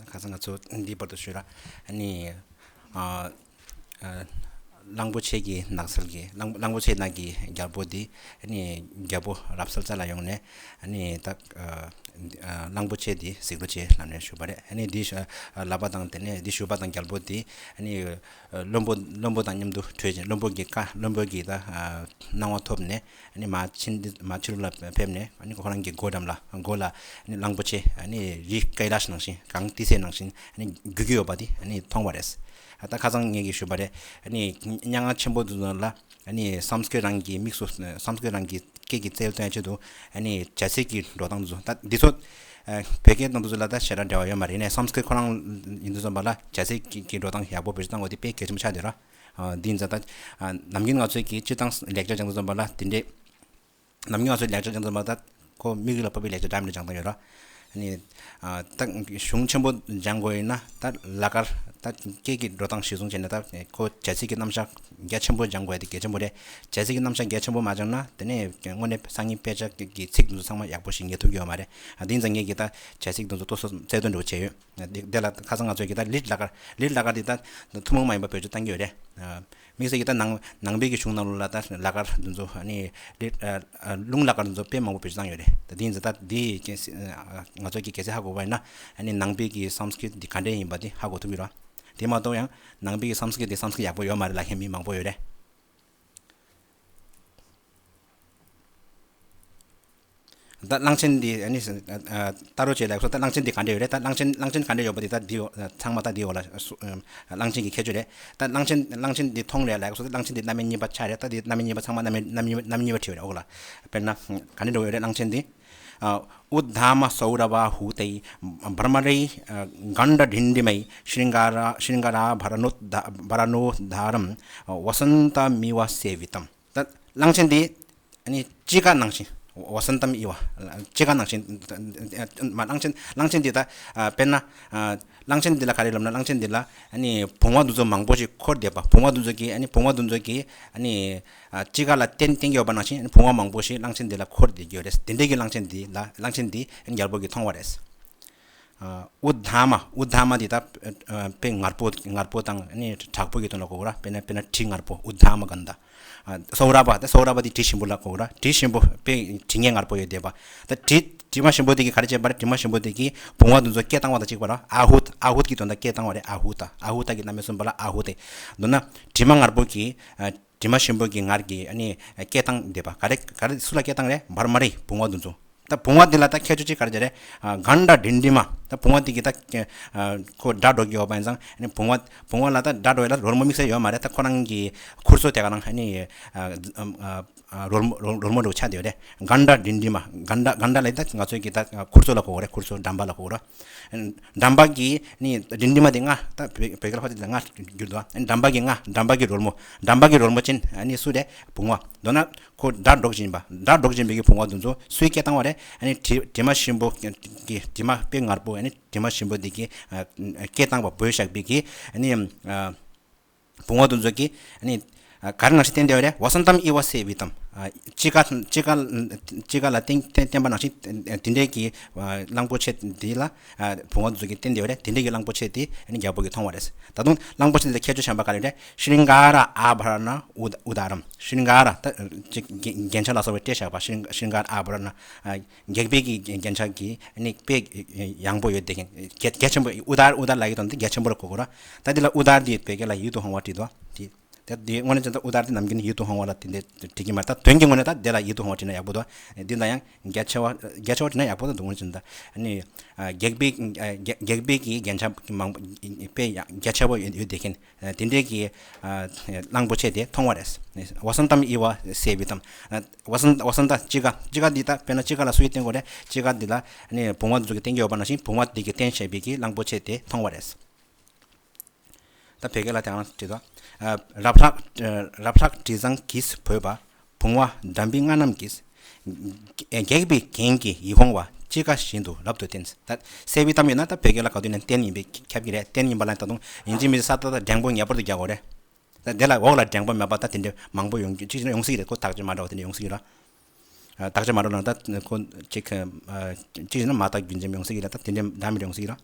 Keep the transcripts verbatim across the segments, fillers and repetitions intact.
ཁ་སང་ང་ཚོ་འདིའི་བར་དུ་ཞུས་ར། ཨ་ནི་ཨ་ཨ་གླང་པོ་ཆེ་གི་ནགས་ཚལ་གྱི་གླང་གླང་པོ་ཆེ་ནགས་ཀྱི་རྒྱལ་པོ་འདི། ཨ་ནི་རྒྱལ་པོ་རབ་གསལ་རྩ་ལ་ཡོང་ནས། ཨ་ནི་ད་ཨ་ཨ་གླང་པོ་ཆེ་འདི་གཟིགས་རོགས་བྱེད་ལབ་ནས་ཞུས་པ་རེད། ཨ་ནི་འདི་ཞུ་ལབ་པ་དང་། དེ་ནས་འདི་ཞུས་པ་དང་རྒྱལ་པོ་འདི། ཨ་ནི་བློན་པོ་བློན་པོ་དང་མཉམ་དུ་གྲོས་བྱས། བློན་པོ་གི་བཀའ། བློན་པོ་གི་ད་ཨ་གནང་བ་ཐོབ་ནས། ཨ་ནི་མར་ཕྱིན། མར་ཕྱི་རུ་ལ་ཕེབས་ནས། ཨ་ནི་ཁོ་རང་གི་སྒོ་འགྲམ་ལ། སྒོ་ལ་ཨ་ནི་གླང་པོ་ཆེ། ཨ་ནི་རི་ཀ་ལ་ཤ་ནང་བཞིན། གངས་ཏི་སེ་ནང་བཞིན། ཨ་ནི་རྒྱུག་གི་ཡོད་པ་དེ་ཨ་ནི་མཐོང་བ་རེད། ད་ཁ་སང་ངེད་ཀྱིས་ཞུས་པ་རེད། ཨ་ནི་སྙན་ངག་ཆེན་པོ་དེ་ཚོ་ལ། ཨ་ནི་སཾ་སྐྲྀཏ་རང་གི་དམིགས་སུ། སཾ་སྐྲྀཏ་རང་གི་སྐད་ཀྱི་རྩལ་སྟོན་ཆེད་དུ། ཨ་ནི་བྱ་ཚིག་གི་འགྲོ་སྟངས་དེ་ཚོ། ད་འདི་ཚོ་ཨ་བོད་སྐད་དང་དེ་ཚོ་ལ་ད་ཞེ་དྲག་འབྲེལ་བ་ཡོད་མ་རེད། ཡིན་ནའི་སཾ་སྐྲྀཏ་ཁོ་རང་ཡིན་དུས་ཙམ་པ་ལ། བྱ་ཚིག་གི་གི་འགྲོ་སྟངས་ཡག་པོ་བེད་སྤྱོད་བཏང་དགོས་དེ་དཔེ་གལ་ཆེན་པོ་ཆགས་བསྡད་ར། ཨ་འདི་ཡིན་ཙང་ད་ཨ་ནམ་རྒྱུན་ང་ཚོའི་གི་སྤྱིར་བཏང་ལེགས་ཆ་སྦྱང་དུས་ཙམ་པ་ལ། དེ་འདྲའི་ནམ་རྒྱུན་ང་ཚོའི་ལེགས་ཆ་སྦྱང་དུས་ཙམ་པ་ད་ཁོ་མིག་ལ་ཕོག་པའི་ལེགས་ཆ་འདྲ་མི་འདྲ་སྦྱང་སྟངས་ཡོད་ར། ཨ་ནི་ཨ་ད་གཞུང་ཆེན་པོ་སྦྱང་དགོས་ཡིན་ན། ད་ལ་ཀར་ད་སྐད་ཀྱི་འགྲོ་སྟངས་གཞིར་བཟུང་བྱས་ནས། ད་ཁོ་བྱ་ཚིག་གི་རྣམ་གཞག་རྒྱ་ཆེན་པོ་སྦྱང་དགོས་ཡ་དེ་གལ་ཆེན་པོ་རེད། བྱ་ཚིག་གི་རྣམ་གཞག་རྒྱ་ཆེན་པོ་མ་སྦྱངས་ན། དེ་ནས་དངོས་གནས་སང་ཉིན་དཔེ་ཆ་གི་ཚིག་དེ་ཚོ་ཚང་མ་ཡག་པོ་ཞིག་ངེས་ཐུབ་ཀྱི་ཡོད་མ་རེད། ཨ་འདི་ཡིན་ཙང་ངེད་ཀྱིས་ད་བྱ་ཚིག་དེ་ཚོ་ཏོག་ཙམ་རྩལ་འདོན་འདྲ་བོ་བྱས་ཡོད། དེ་དེ་ལ་ཁ་སང་ང་ཚོས་ཀྱིས་ད་ལིཊ་ལ་ཀར། ལིཊ་ལ་ཀར་འདི་ད་ཐུན་མོང་མ་ཡིན་པ་བེད་སྤྱོད་བཏང་གི་ཡོད་རེད། དམིགས་བསལ་གྱིས་ད་ནང་ནང་པའི་གི་གཞུང་ནང་ལོགས་ལ་ད་ལ་ཀར་འདི་ཚོ། ཨ་ནི་ལིཊ་ཨ་ཨ་རླུང་ལ་ཀར་འདི་ཚོ་དཔེ་མང་པོ་བེད་སྤྱོད་བཏང་ཡོད་རེད། ད་འདི་ཡིན་ཙང་ད་འདི་གལ་སྲིད་ང་ཚོས་ཀྱིས་གལ་སྲིད་ཧ་གོ་བ་ཡིན་ན། ཨ་ནི་ནང་པའི་གི་སཾ་སྐྲྀཏ་འདི་ག་འདྲས་ཡིན་པ་འདི་ཧ་གོ་ཐུབ་ཀྱི་རེད། དེ་མ་གཏོགས་ཡང་ནང་པའི་གི་སཾ་སྐྲྀཏ་འདི་སཾ་སྐྲྀཏ་ཡག་པོ་ཡོད་མ་རེད་ལབ་མཁན་མི་མང་པོ་ཡོད་རེད། ད་གླང་ཆེན་འདི་ཨ་ནི་ཨ་ཨ་ལྟ་རོགས་བྱེད་ལབ་སོང་། ད་གླང་ཆེན་འདི་ག་འདྲས་ཡོད་རེད། ད་གླང་ཆེན་གླང་ཆེན་ག་འདྲས་ཡོད་པ་འདི་ད་འདི་ཚང་མ་ད་འདི་འོག་ལ་སུ་ཨ་གླང་ཆེན་གྱི་ཁྱད་ཆོས་རེད། ད་གླང་ཆེན་གླང་ཆེན་འདི་མཐོང་རེད་ལབ་སོང་། ད་གླང་ཆེན་འདི་རྣམ་དབྱེ་གཉིས་པ་ཆགས་རེད། ད་འདི་རྣམ་དབྱེ་གཉིས་པ་ཚང་མ་རྣམ་དབྱེ་རྣམ་དབྱེ་རྣམ་དབྱེ་གཉིས་པ་བྲིས་པ་རེད། འོག་ལ་དཔེར་ན་ག་འདྲས་འགྲོ་ཡོད་རེད། གླང་ཆེན་འདི། ཨ་ཨུདྷཱྨ་སའུ་ར་བྷ་ཧུ་ཏེ་བྷྲ་མ་རེ་གཎྜ་ཌིཎྜི་མེ་ཤྲིང་ག་ར་ཤྲིང་ག་ར་བྷ་ར་ཎོ་དྷ་བྷ་ར་ཎོ་དྷ་རམ་ཝ་སནྟ་མི་བ་སེ་བི་ཏམ། ད་གླང་ཆེན་འདི་ཨ་ནི་དཔྱིད་ཀ་ནང་བཞིན། ཝ་སནྟ་མི་བ། དཔྱིད་ཀ་ནང་བཞིན། མ་གླང་ཆེན་གླང་ཆེན་འདི་ད་ཨ་དཔེར་ན་ཨ་གླང་ཆེན་འདི་ལ་ག་རེ་ལབ་ན། གླང་ཆེན་འདི་ལ་ཨ་ནི་བུང་བ་འདི་ཚོ་མང་པོ་ཞིག་འཁོར་བསྡད་པ། བུང་བ་འདི་ཚོ་གིས་ཨ་ནི་བུང་བ་འདི་ཚོ་གིས་ཨ་ནི་ཨ་དཔྱིད་ཀ་ལ་བརྟེན་བརྟེན་གྱི་ཡོད་པ་ནང་བཞིན། ཨ་ནི་བུང་བ་མང་པོ་ཞིག་གླང་ཆེན་འདི་ལ་འཁོར་བསྡད་ཀྱི་ཡོད་རེད། དེ་འདྲའི་གི་གླང་ཆེན་འདི་ལ་གླང་ཆེན་འདི་ཨ་ནི་རྒྱལ་པོ་གིས་མཐོང་བ་རེད། ཨ་ཨུདྷཱྨ། ཨུདྷཱྨ་འདི་ད་ཨ་དཔེ་ངར་པོ་ངར་པོ་དང་ཨ་ནི་དྲག་པོ་གི་དོན་ལ་གོ་གི་ར། དཔེར་ན་དཔེར་ན་གྲི་ངར་པོ། ཨུདྷཱྨ་གནྡྷ། ཨ་སའུ་ར་བྷ། ད་སའུ་ར་བྷ་འདི་གྲི་ཞིམ་པོ་ལ་གོ་གི་ར། གྲི་ཞིམ་པོ། དཔེ་དྲི་ངད་ངར་པོ་ཡོད་བསྡད་པ། ད་གྲི་དྲི་མ་ཞིམ་པོ་འདི་གིས་ག་རེ་བྱས་པ་རེད། དྲི་མ་ཞིམ་པོ་འདི་གིས་བུང་བ་འདི་ཚོ་སྐད་བཏང་བ་དང་གཅིག་པ་ར། ཨ་ཧུད། ཨ་ཧུད་ཀྱི་དོན་དག་སྐད་བཏང་བ་རེད། ཨ་ཧུ་ད། ཨ་ཧུ་ད་ཀྱི་རྣམ་དབྱེ་གསུམ་པ་ལ་ཨ་ཧུ་ཏེ། མདོར་ན་དྲི་མ་ངར་པོ་གིས་ཨ་དྲི་མ་ཞིམ་པོ་གི་ངར་གྱིས་ཨ་ནི་སྐད་བཏང་བསྡད་པ། ག་རེ་ག་རེ་སུ་ལ་སྐད་བཏང་རེད། བྷྲ་མ་རེ། བུང་བ་འདི་ཚོ། ད་བུང་བ་འདི་ལ་ད་ཁྱད་ཆོས་གཅིག་ག་རེ་རེད། ཨ་གཎྜ་ཌིཎྜི་མ། ད་བུང་བ་འདི་གིས་ད་ཨ་ཁོ་སྒྲ་སྒྲོག་གི་ཡོད་པ་ཡིན་ཙང་། ཨ་ནི་བུང་བ་བུང་བ་ལ་ད་སྒྲ་སྒྲོག་ཡ་ལ་རོལ་མོ་དམིགས་བསལ་ཡོད་མ་རེད། ད་ཁོ་རང་གི་ཁུར་ཚོ་དེ་ག་རང་ཨ་ནི་ཨ་ཨ་ཨ་རོལ་མོ་རོལ་རོལ་མོ་འདྲ་བོ་ཆགས་བསྡད་ཡོད་རེད། གཎྜ་ཌིཎྜི་མ། གཎྜ་གཎྜ་ལ་ད་ང་ཚོའི་གི་ད་ཁུར་ཚོ་ལ་གོ་གི་རེད། ཁུར་ཚོ། འགྲམ་པ་ལ་གོ་གི་རེད། འགྲམ་པ་གི་ནི་ཌིཎྜི་མ་དེ་རྔ། ད་བོད་བོད་སྐད་ལ་ཕར་དེ་ལ་རྔ་བསྒྱུར་འདུག། ཨ་འགྲམ་པ་གི་རྔ། འགྲམ་པ་གི་རོལ་མོ། འགྲམ་པ་གི་རོལ་མོ་ཅན་ཨ་ནི་སུ་རེད། བུང་བ། མདོར་ན་ཁོ་སྒྲ་སྒྲོག་བཞིན་པ། སྒྲ་སྒྲོག་བཞིན་པའི་གི་བུང་བ་དེ་ཚོ་སུས་སྐད་བཏང་བ་རེད། ཨ་ནི་དྲི་དྲི་མ་ཞིམ་པོ་གི་དྲི་མ་དཔེ་ངར་པོ། ཨ་ནི་དྲི་མ་ཞིམ་པོ་དེ་གིས་ཨ་སྐད་བཏང་བ། འབོས་བཞག་པའི་གི་ཨ་ནི་ཨ་བུང་བ་དེ་ཚོ་གིས་ཨ་ནི་ཨ་ག་རེ་ནང་བཞིན་བསྟན་བསྡད་པ་རེད། ཝ་སནྟམ་ཨི་བ་སེ་བི་ཏམ། ཨ་དཔྱིད་ཀ་དཔྱིད་ཀ་དཔྱིད་ཀ་ལ་བརྟེན་བརྟེན་བརྟེན་པ་ནང་བཞིན། དེ་འདྲའི་གི་ཨ་གླང་པོ་ཆེ་འདི་ལ་ཨ་བུང་བ་དེ་ཚོ་གིས་བསྟན་བསྡད་པ་རེད། དེ་འདྲའི་གི་གླང་པོ་ཆེ་དེ་ཨ་ནི་རྒྱལ་པོ་གིས་མཐོང་བ་རེད། ད་དུང་གླང་པོ་ཆེ་འདི་ལ་ཁྱད་ཆོས་གཞན་པ་ག་རེ་རེད། ཤྲིང་ག་ར་ཨ་བྷ་ར་ཎ་ཨུ་ད་ཨུ་ད་རམ། ཤྲིང་ག་ར་ད་ཅིག་རྒྱན་རྒྱན་ཆ་ལ་སོགས་པའི་སྤྲས་བཞག་པ། ཤྲིང་ཤྲིང་ག་ར་ཨ་བྷ་ར་ཎ། ཨ་རྒྱལ་པོའི་གི་རྒྱན་ཆ་གི་ཨ་ནི་དཔེ་ཡངས་པོ་ཡོད་བསྡད་མཁན། རྒྱ་རྒྱ་ཆེན་པོ། ཨུ་དར། ཨུ་དར་ལབ་ཡག་དོན་དེ་རྒྱ་ཆེན་པོ་ལ་གོ་གི་ར། ད་འདི་ལ་ཨུ་དར་འདི་བོད་སྐད་ལ་ཡིད་དུ་འོང་བ་བྲིས་འདུག། དེ་དེ་དེ་དངོས་གནས་བྱས་ན་ད་ཨུ་དར་དེ་ནམ་རྒྱུན་ཡིད་དུ་འོང་བ་ལ་དེ་འདྲ་བྲིས་ཀྱི་མ་རེད། ད་དོན་གྱི་ངོས་ནས་ད་དེ་ལ་ཡིད་དུ་འོང་བ་བྲིས་ན་ཡག་པོ་འདུག། འདི་ལ་ཡང་རྒྱ་ཆེ་བ་རྒྱ་ཆེ་བ་བྲིས་ན་ཡག་པོ་འདུག། དངོས་གནས་བྱས་ན་ད་ཨ་ནི་ཨ་རྒྱལ་པོའི་ཨ་རྒྱལ་རྒྱལ་པོའི་གི་རྒྱན་ཆ་མང་པོ་དཔེ་ཡ་རྒྱ་ཆེ་བ་ཡོད་ཡོད་བསྡད་མཁན། ཨ་དེ་འདྲའི་གི་ཨ་གླང་པོ་ཆེ་དེ་མཐོང་བ་རེད། ཝ་སནྟམ་ཨི་བ་སེ་བི་ཏམ། ཨ་ཝ་སནྟ་ཝ་སནྟ་དཔྱིད་ཀ། དཔྱིད་ཀ་འདི་ད་དཔེར་ན་དཔྱིད་ཀ་ལ་སུ་ཡིས་བསྟན་གྱི་ཡོད་རེད། དཔྱིད་ཀ་འདི་ལ་ཨ་ནི་བུང་བ་འདི་ཚོ་གིས་བསྟན་གྱི་ཡོད་པ་ནང་བཞིན། བུང་བ་འདི་གིས་བསྟན་བཞག་པའི་གི་གླང་པོ་ཆེ་དེ་མཐོང་བ་རེད། ད་བོད་སྐད་ལ་དེ་ག་རང་བྲིས་འདུག། ཨ་རབ་ལྷག་ཨ་རབ་ལྷག་དྲི་བཟང་གིས་བོས་པ། བུང་བ་འགྲམ་པའི་རྔ་རྣམས་ཀྱིས། རྒྱས་པའི་རྒྱན་གྱིས་ཡིད་འོང་བ། དཔྱིད་ཀ་བཞིན་དུ་རབ་ཏུ་བསྟན། ད་སེ་བི་ཏམ་ཡོད་ན་ད་བོད་སྐད་ལ་ག་དུས་ནས་བསྟན་ཡིན་པས་ཁྱབ་ཀྱི་རེད། བསྟན་ཡིན་པ་ལ་ད་དུང་ཡིན་གཅིག་མིན་གཅིག་ས་ད་ད་འགྲེང་པོ་ངེས་པར་དུ་རྒྱག་དགོས་རེད། ད་དེ་ལ་འོག་ལ་འགྲེང་པོ་མེད་པ་ད་དེ་འདྲ་མང་པོ་ཡོང་རྒྱུ། གཅིག་བྱས་ན་ཡོང་སྲིད་ཀྱི་རེད། ཁོ་དག་ཆ་མ་འདྲ་བ་དེ་འདྲ་ཡོང་སྲིད་ཀྱི་རེད། ཨ་དག་ཆ་མ་འདྲ་ན་ད་ཁོ་གཅིག་ཨ་གཅིག་བྱས་ན་མ་དག་རྒྱུ་མཚན་ཡོང་སྲིད་ཀྱི་རེད། ད་དེ་འདྲ་འདྲ་མི་འདྲ་ཡོང་སྲིད་ཀྱི་རེད།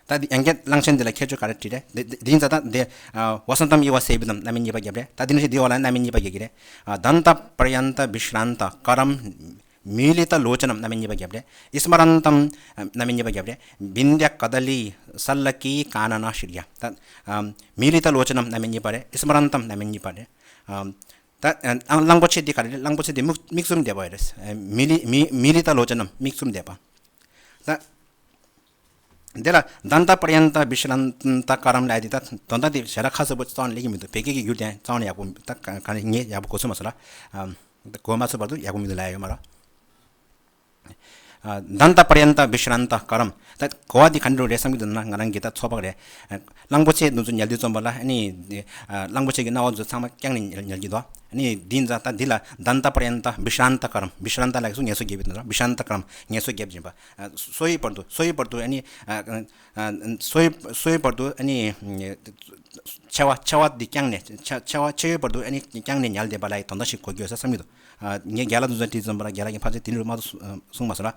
ད་འདི་ཡང་བསྐྱར་གླང་ཆེན་འདི་ལ་ཁྱད་ཆོས་ག་རེ་བྲིས་རེད། འདི་འདི་འདི་ཡིན་ཙང་ད་འདི་ཨ་ཝ་སན་ཏམ་ཨི་ཝ་སེ་བི་ཏམ་རྣམ་དབྱེ་གཉིས་པ་བརྒྱབ་རེད། ད་འདི་ནི་འདི་འོག་ལ་རྣམ་དབྱེ་གཉིས་པ་རྒྱག་གི་རེད། ཨ་དཱན་ཏ་པར་ཡན་ཏ་བི་ཤྲཱན་ཏ་ཀ་རམ་མི་ལི་ཏ་ལོ་ཅ་ནམ་རྣམ་དབྱེ་གཉིས་པ་བརྒྱབ་རེད། ཨི་སྨ་རན་ཏམ་རྣམ་དབྱེ་གཉིས་པ་བརྒྱབ་རེད། བིན་དྱ་ཀ་ད་ལི་ས་ལ་ཀི་ཀ་ན་ན་ཤྲི་ཡ། ད་ཨ་མི་ལི་ཏ་ལོ་ཅ་ནམ་རྣམ་དབྱེ་གཉིས་པ་རེད། ཨི་སྨ་རན་ཏམ་རྣམ་དབྱེ་གཉིས་པ་རེད། ཨ་ད་ཨ་གླང་པོ་ཆེ་འདི་ག་རེ་རེད། གླང་པོ་ཆེ་འདི་མིག་མིག་བཙུམ་བསྡད་པ་རེད། མི་ལི་མི་མི་ལི་ཏ་ལོ་ཅ་ནམ་མིག་བཙུམ་བསྡད་པ། ད་འདི་ལ་དཱན་ཏ་པར་ཡན་ཏ་བི་ཤྲཱན་ཏ་ཀ་རམ་ལབ་དེ་ད་དོན་དག་དེ་ཞེ་དྲག་ཁ་གསལ་པོ་རྩ་བ་ནས་སླེབས་ཀྱི་མི་འདུག་བོད་སྐད་ཀྱི་ཡུལ་དེ་རྩ་བ་ནས་ཡག་པོ་ད་ག་ག་ནས་ངས་ཡག་པོ་གོ་ཚོད་མ་སོང་ལ། ཨ་གོ་མ་ཚོད་བར་དུ་ཡག་པོ་མི་འདུག་ལབ་ཡ་ཡོད་མ་རེད། ཨ་དཱན་ཏ་པར་ཡན་ཏ་བི་ཤྲཱན་ཏ་ཀ་རམ། ད་གོ་བ་འདི་ག་འདྲ་རེད་བསམ་གྱི་འདུག་ན། ང་རང་གི་ད་ཚོད་དཔག་རེད། ཨ་གླང་པོ་ཆེ་འདི་ཚོ་ཉལ་དུས་ཙམ་པ་ལ་ཨ་ནི་ཨ་གླང་པོ་ཆེ་གི་རྣ་བ་ཚོ་ཚང་མ་བརྐྱངས་ནས་ཉལ་ཉལ་གྱི་འདུག་ཨ་ནི་འདི་ཡིན་ཙང་ད་འདི་ལ་དཱན་ཏ་པར་ཡན་ཏ་བི་ཤྲཱན་ཏ་ཀ་རམ། བི་ཤྲཱན་ཏ་ལ་སུ་ངལ་གསོ་བརྒྱབ་ཡོད་ན་བི་ཤྲཱན་ཏ་ཀ་རམ་ངལ་གསོ་བརྒྱབ་ཡིན་པ། ཨ་སོ་ཡི་བར་དུ་སོ་ཡི་བར་དུ་ཨ་ནི་ཨ་ཨ་སོ་ཡི་སོ་ཡི་བར་དུ་ཨ་ནི་མཆེ་བ་མཆེ་བ་འདི་བརྐྱངས་ནས་མཆེ་མཆེ་བ་མཆེ་བའི་བར་དུ་ཨ་ནི་བརྐྱངས་ནས་ཉལ་བསྡད་པ་ལ་ཡི་དོན་དག་ཞིག་གོ་རྒྱུ་ཡོད་ས་བསམ་གྱི་འདུག་ཨ་ངས་རྒན་ལགས་དུ་ཚོད་བྲིས་ཙམ་པ་ལ་རྒན་ལགས་ཀྱིས་ཕལ་ཆེར་དེ་འདྲ་མ་གཏོགས་གསུངས་མ་སོང་ལ།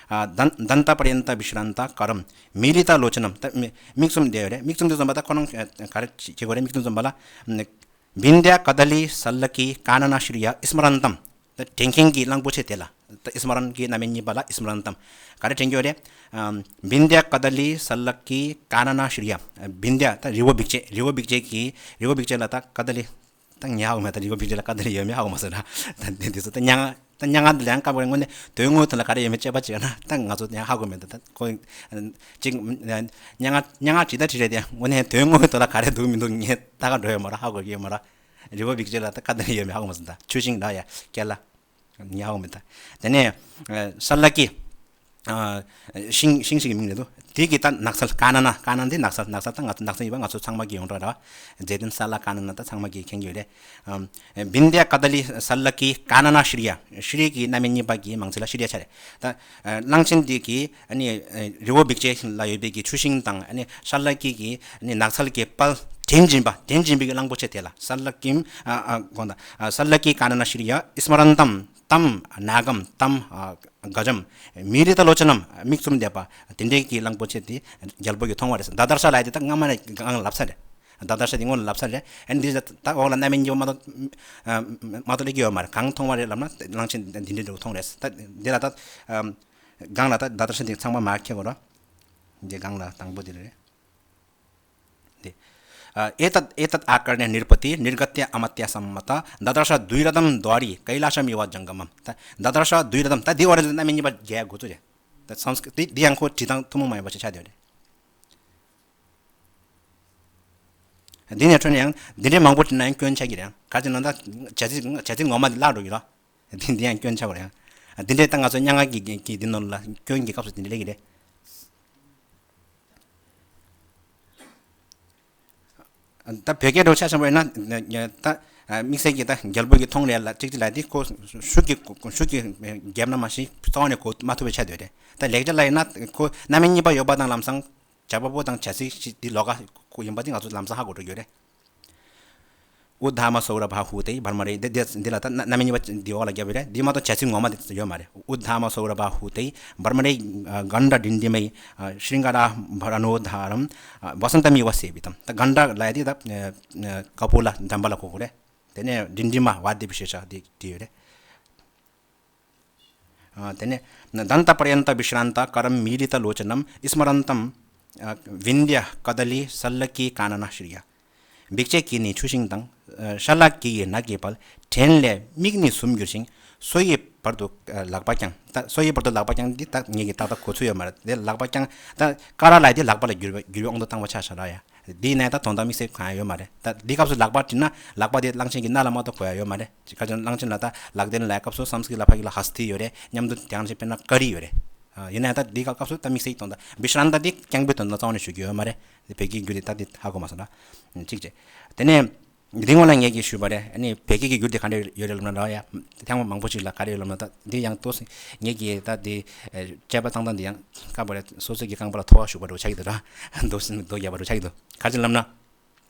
ཨ་དཱན་དཱན་ཏ་པར་ཡན་ཏ་བི་ཤྲཱན་ཏ་ཀ་རམ་མི་ལི་ཏ་ལོ་ཅ་ནམ། ད་མི་མིག་བཙུམ་བསྡད་ཡོད་རེད། མིག་བཙུམ་དུས་ཙམ་པ་ད་ཁོ་རང་ག་རེ་བྱེད་དགོས་རེད། མིག་བཙུམ་ཙམ་པ་ལ། བིན་དྱ་ཀ་ད་ལི་ས་ལ་ཀི་ཀ་ན་ན་ཤྲི་ཡ་ཨི་སྨ་རན་ཏམ། ད་དྲན་མཁན་གྱི་གླང་པོ་ཆེ་དེ་ལ། ད་ཨི་སྨ་རན་གྱི་རྣམ་དབྱེ་གཉིས་པ་ལ་ཨི་སྨ་རན་ཏམ། ག་རེ་དྲན་གྱི་ཡོད་རེད། ཨམ་བིན་དྱ་ཀ་ད་ལི་ས་ལ་ཀི་ཀ་ན་ན་ཤྲི་ཡ། བིན་དྱ་ད་རི་བོ་བིག་ཅེ། རི་བོ་བིག་ཅེ་གི་རི་བོ་བིག་ཅེ་ལ་ད་ཀ་ད་ལི། ད་ངས་ཧ་གོ་མེད། ད་རི་བོ་བིག་ཅེ་ལ་ཀ་ད་ལི་ཡོད་མེད་ཧ་གོ་མ་སོང་ན། ད་འདི་འདི་ཚོ་ད་སྙན་ངག་ད་སྙན་ངག་འདི་ལ་ཡང་སྐབས་རེ་དངོས་གནས་དོན་དངོས་དོན་ལ་ག་རེ་ཡོད་མེད་དཔྱད་པ་བྱས་ན་ད་ང་ཚོ་ཡང་ཧ་གོ་མེད། ད་ད་ཁོ་ཅིག་སྙན་ངག་སྙན་ངག་ཇི་ལྟར་བྲིས་རེད་དེ་དངོས་གནས་དོན་དངོས་དོན་ལ་ག་རེ་འདུག་མི་འདུག་ངས་ལྟ་ག་འགྲོ་ཡོད་མ་རེད། ཧ་གོ་གི་ཡོད་མ་རེད། རི་བོ་བིག་ཅེ་ལ་ད་ཀ་ད་ལི་ཡོད་མེད་ཧ་གོ་མ་སོང་། ད་ཆུ་ཤིང་འདྲ་ཡ་སྐད་ལ་ཉག་འོང་མི་ད། དེ་ནས་ས་ལ་ཀི། ཤིང་ཤིང་ཞིག་གི་མིང་རེད་འདུག་དེ་གི་ད་ནགས་ཚལ་ཀ་ན་ན། ཀ་ན་ན་དེ་ནགས་ཚལ། ནགས་ཚལ་ད་ང་ཚོ་ནགས་ཚལ་ཡིན་པ་ང་ཚོ་ཚང་མ་གི་ཡོངས་གྲགས་རེད་བ། མཛེས་ལྡན་ས་ལ་ཀ་ན་ན་ད་ཚང་མ་གི་མཁྱེན་གྱི་ཡོད་རེད། བིན་དྱ་ཀ་ད་ལི་ས་ལ་ཀི་ཀ་ན་ན་ཤྲི་ཡ། ཤྲི་གི་རྣམ་དབྱེ་གཉིས་པ་གི་མང་ཚིག་ལ་ཤྲི་ཡ་ཆ་རེད། ད་གླང་ཆེན་དེ་གི་ཨ་ནི་རི་བོ་བིག་ཅེ་ལ་ཡོད་པའི་གི་ཆུ་ཤིང་དང་ཨ་ནི་ས་ལ་ཀི་གི་ཨ་ནི་ནགས་ཚལ་གྱི་དཔལ་དྲན་བཞིན་པ། དྲན་བཞིན་པའི་གི་གླང་པོ་ཆེ་དེ་ལ་ས་ལ་ཀིམ་ཨ་ཨ་དགོངས་དག་ས་ལ་ཀི་ཀ་ན་ན་ཤྲི་ཡ་ཨི་སྨ་རན་ཏམ། ཏམ་ནཱ་གམ་ཏམ་ཨ་ག་ཛམ། མི་རི་ཏ་ལོ་ཅ་ནམ། མིག་བཙུམ་བསྡད་པ། དེ་འདྲའི་གི་གླང་པོ་ཆེ་དེ་རྒྱལ་པོ་གིས་མཐོང་བ་རེད། ད་དར་ཤ་ལབ་ཡ་དེ་ད་སྔ་མ་ནས་གང་ལབ་ས་རེད། ད་དར་ཤ་དེ་སྔོན་ལ་ལབ་ས་རེད། ཨ་ནི་འདི་ད་འོག་ལ་རྣམ་དབྱེ་གཉིས་པ་མ་གཏོགས་ཨ་མ་གཏོགས་སླེབས་ཀྱི་ཡོད་མ་རེད། གང་མཐོང་བ་རེད་ལབ་ན་གླང་ཆེན་འདི་འདྲ་འདྲ་བོ་མཐོང་རེད། ད་འདི་ལ་ད་ཨ་སྒང་ལ་ད་ད་དར་ཤ་དེ་ཚང་མ་མར་འཁྱེར་དགོས་རེད། འདི་སྒང་ལ་དང་པོ་དེ་རེད། दे। अ, एतत्, एतत् आकर्ण्य नृपति निर्गत्य अमात्या सम्मत ददर्श द्विरदं द्वारि कैलासमिव जङ्गमम्। ད་ददर्श द्विरदं ད་འདི་བར་དུ་རྣམ་དབྱེ་གཉིས་པ་རྒྱག་དགོས་ཚུལ་རེད། ད་སཾ་སྐྲྀ་ཏ་འདི་ཡང་ཁོ་བྲིས་སྟངས་ཐུན་མོང་མ་ཡིན་པ་ཞིག་ཆགས་བསྡད་རེད། འདི་ནས་འཕྲོས་ནས་ཡང་འདི་འདྲའི་མང་པོ་བྲིས་ན་ཡང་སྐྱོན་ཆགས་ཀྱི་རེད། ག་ཅི་ན་ད་བྱ་ཚིག་བྱ་ཚིག་ངོ་མ་འདི་བརླག་འགྲོ་གི་རེད། འདི་འདི་ཡང་སྐྱོན་ཆགས་པ་རེད། འདི་འདྲའི་ད་ང་ཚོ་སྙན་ངག་གི་གི་འདི་ནང་ལ་སྐྱོན་གྱི་སྐབས་སུ་འདི་འདྲ་སླེབས་ཀྱི་རེད། ད་བོད་སྐད་འདྲ་བོ་ཆ་ཆེན་པོ་ཡིན་ན་ད་དམིགས་བསལ་གྱི་ད་རྒྱལ་པོ་གིས་མཐོང་རེད་ལ་ཅིག་ཅིག་ལ་དེ་ཁོ་ཤུགས་ཀྱིས་ཤུགས་ཀྱིས་བརྒྱབ་ན་མ་གཞི་རྩ་བ་ནས་གོ་མ་ཐུབ་པའི་ཆ་དེ་རེད། ད་ལེགས་སྦྱར་ལ་ཡིན་ན་ཁོ་རྣམ་དབྱེ་གཉིས་པ་ཡོད་པ་དང་ལམ་སང་བྱ་བ་པོ་དང་བྱ་ཚིག་ཅིག་འདི་ལོགས་ཀ་ཁོ་ཡིན་པ་དེ་ང་ཚོ་ལམ་སང་ཧ་གོ་འགྲོ་གི་ཡོད་རེད། ཨུ་དྷ་མ་སོའུ་ར་བྷ་ཧུ་ཏེ་བྷར་མ་རེ། འདི་འདི་འདི་ལ་ད་རྣམ་དབྱེ་གཉིས་པ་འདི་འོག་ལ་བརྒྱབ་ཡོད་རེད། འདི་མ་གཏོགས་བྱ་ཚིག་ངོ་མ་དེ་ཡོད་མ་རེད། ཨུ་དྷ་མ་སོའུ་ར་བྷ་ཧུ་ཏེ་བྷར་མ་རེ། གཎྜ་ཌིཎྜི་མེ་ཤྲིང་ག་ར་བྷ་ར་ཎོ་དྷ་རམ་བ་སན་ཏ་མི་བ་སེ་བི་ཏམ། ད་གཎྜ་ལབ་ཡ་དེ་ད་ཀ་པོ་ལ་འགྲམ་པ་ལ་གོ་དགོས་རེད། དེ་ནས་ཌིཎྜི་མ་བ་དེ་བི་ཤེ་ཤ་དེ་དེ་ཡོད་རེད། དེ་ནས་དཱན་ཏ་པར་ཡན་ཏ་བི་ཤྲཱན་ཏ་ཀ་རམ་མི་རི་ཏ་ལོ་ཅ་ནམ་ཨི་སྨ་རན་ཏམ། བིན་དྱ་ཀ་ད་ལི་ས་ལ་ཀི་ཀ་ན་ན་ཤྲི་ཡ། བིག་ཅེ་གི་ནི་ཆུ་ཤིང་དང་། ས་ལ་ཀི་ཡི་ནགས་ཀྱི་དཔལ། དྲན་ལས་མིག་ནི་ཟུམ་འགྱུར་ཞིང་། སོ་ཡི་བར་དུ་ལག་པ་བརྐྱངས། ད་སོ་ཡི་བར་དུ་ལག་པ་བརྐྱངས་འདི་ད་ངེད་ཀྱི་ཏག་ཏག་གོ་ཚུལ་ཡོད་མ་རེད། དེ་ལག་པ་བརྐྱངས་ད་ཀ་ར་ལབ་དེ་ལག་པ་ལ་འགྱུར་བ་འགྱུར་བའི་དབང་དུ་བཏང་བ་ཆགས་བཞག་ར་ཡ། འདི་ནས་ད་དོན་དག་དམིགས་བསལ་གང་ཡང་ཡོད་མ་རེད། ད་འདི་སྐབས་སུ་ལག་པ་བྲིས་ན་ལག་པ་དེ་གླང་ཆེན་གྱི་སྣ་ལ་མ་གཏོགས་གོ་ཡ་ཡོད་མ་རེད། ཁ་ཅིག་གླང་ཆེན་ལ་ད་ལག་ལྡན་ལབ་སྐབས་སུ་སཾ་སྐྲྀ་ཏ་ལ་ཕ་གི་ལ་ཧ་སྟི་ཡོད་རེད། མཉམ་དུ་དེ་ཡང་ཞིག་དཔེར་ན་ཀ་རི་ཡོད་རེད། ཡིན་ན་ཡང་ད་འདི་སྐབས་སུ་ད་དམིགས་བསལ་གྱི་དོན་དག་བི་ཤྲཱན་ཏ་འདི་རྐྱང་པའི་དོན་དག་རྩ་བ་ནས་ཞུ་རྒྱུ་ཡོད་མ་རེད། བོད་སྐད་འགྱུར་དེ་ད་འདི་ཧ་གོ་མ་སོང་ན། གཅིག་བྱས། དེ་ནས། འདི་སྔོན་ལ་ངས་ཀྱིས་ཞུས་པ་རེད། ཨ་ནི་བོད་སྐད་ཀྱི་འགྱུར་དེ་ག་འདྲ་ཡོད་རེད་ལབ་ན་ར་ཡ། ཐེངས་མ་མང་པོ་ཞིག་ལ་ག་རེ་ཡོད་ལབ་ན་ད་འདི་ཡང་ཏོག་ཙམ་ངས་ཀྱིས་ད་འདི་དཔྱད་པ་བཏང་སྟངས་འདི་ཡང་དཀའ་པོ་རེད། སོ་སོ་གི་རྐང་པ་ལ་ཐོ་བ་ཞུགས་པ་འདྲ་བོ་ཆགས་ཀྱི་འདུག་ར། མདོ་མདོ་རྒྱག་པ་འདྲ་བོ་ཆགས་ཀྱི་འདུག་ག་རེ་ལབ་ན།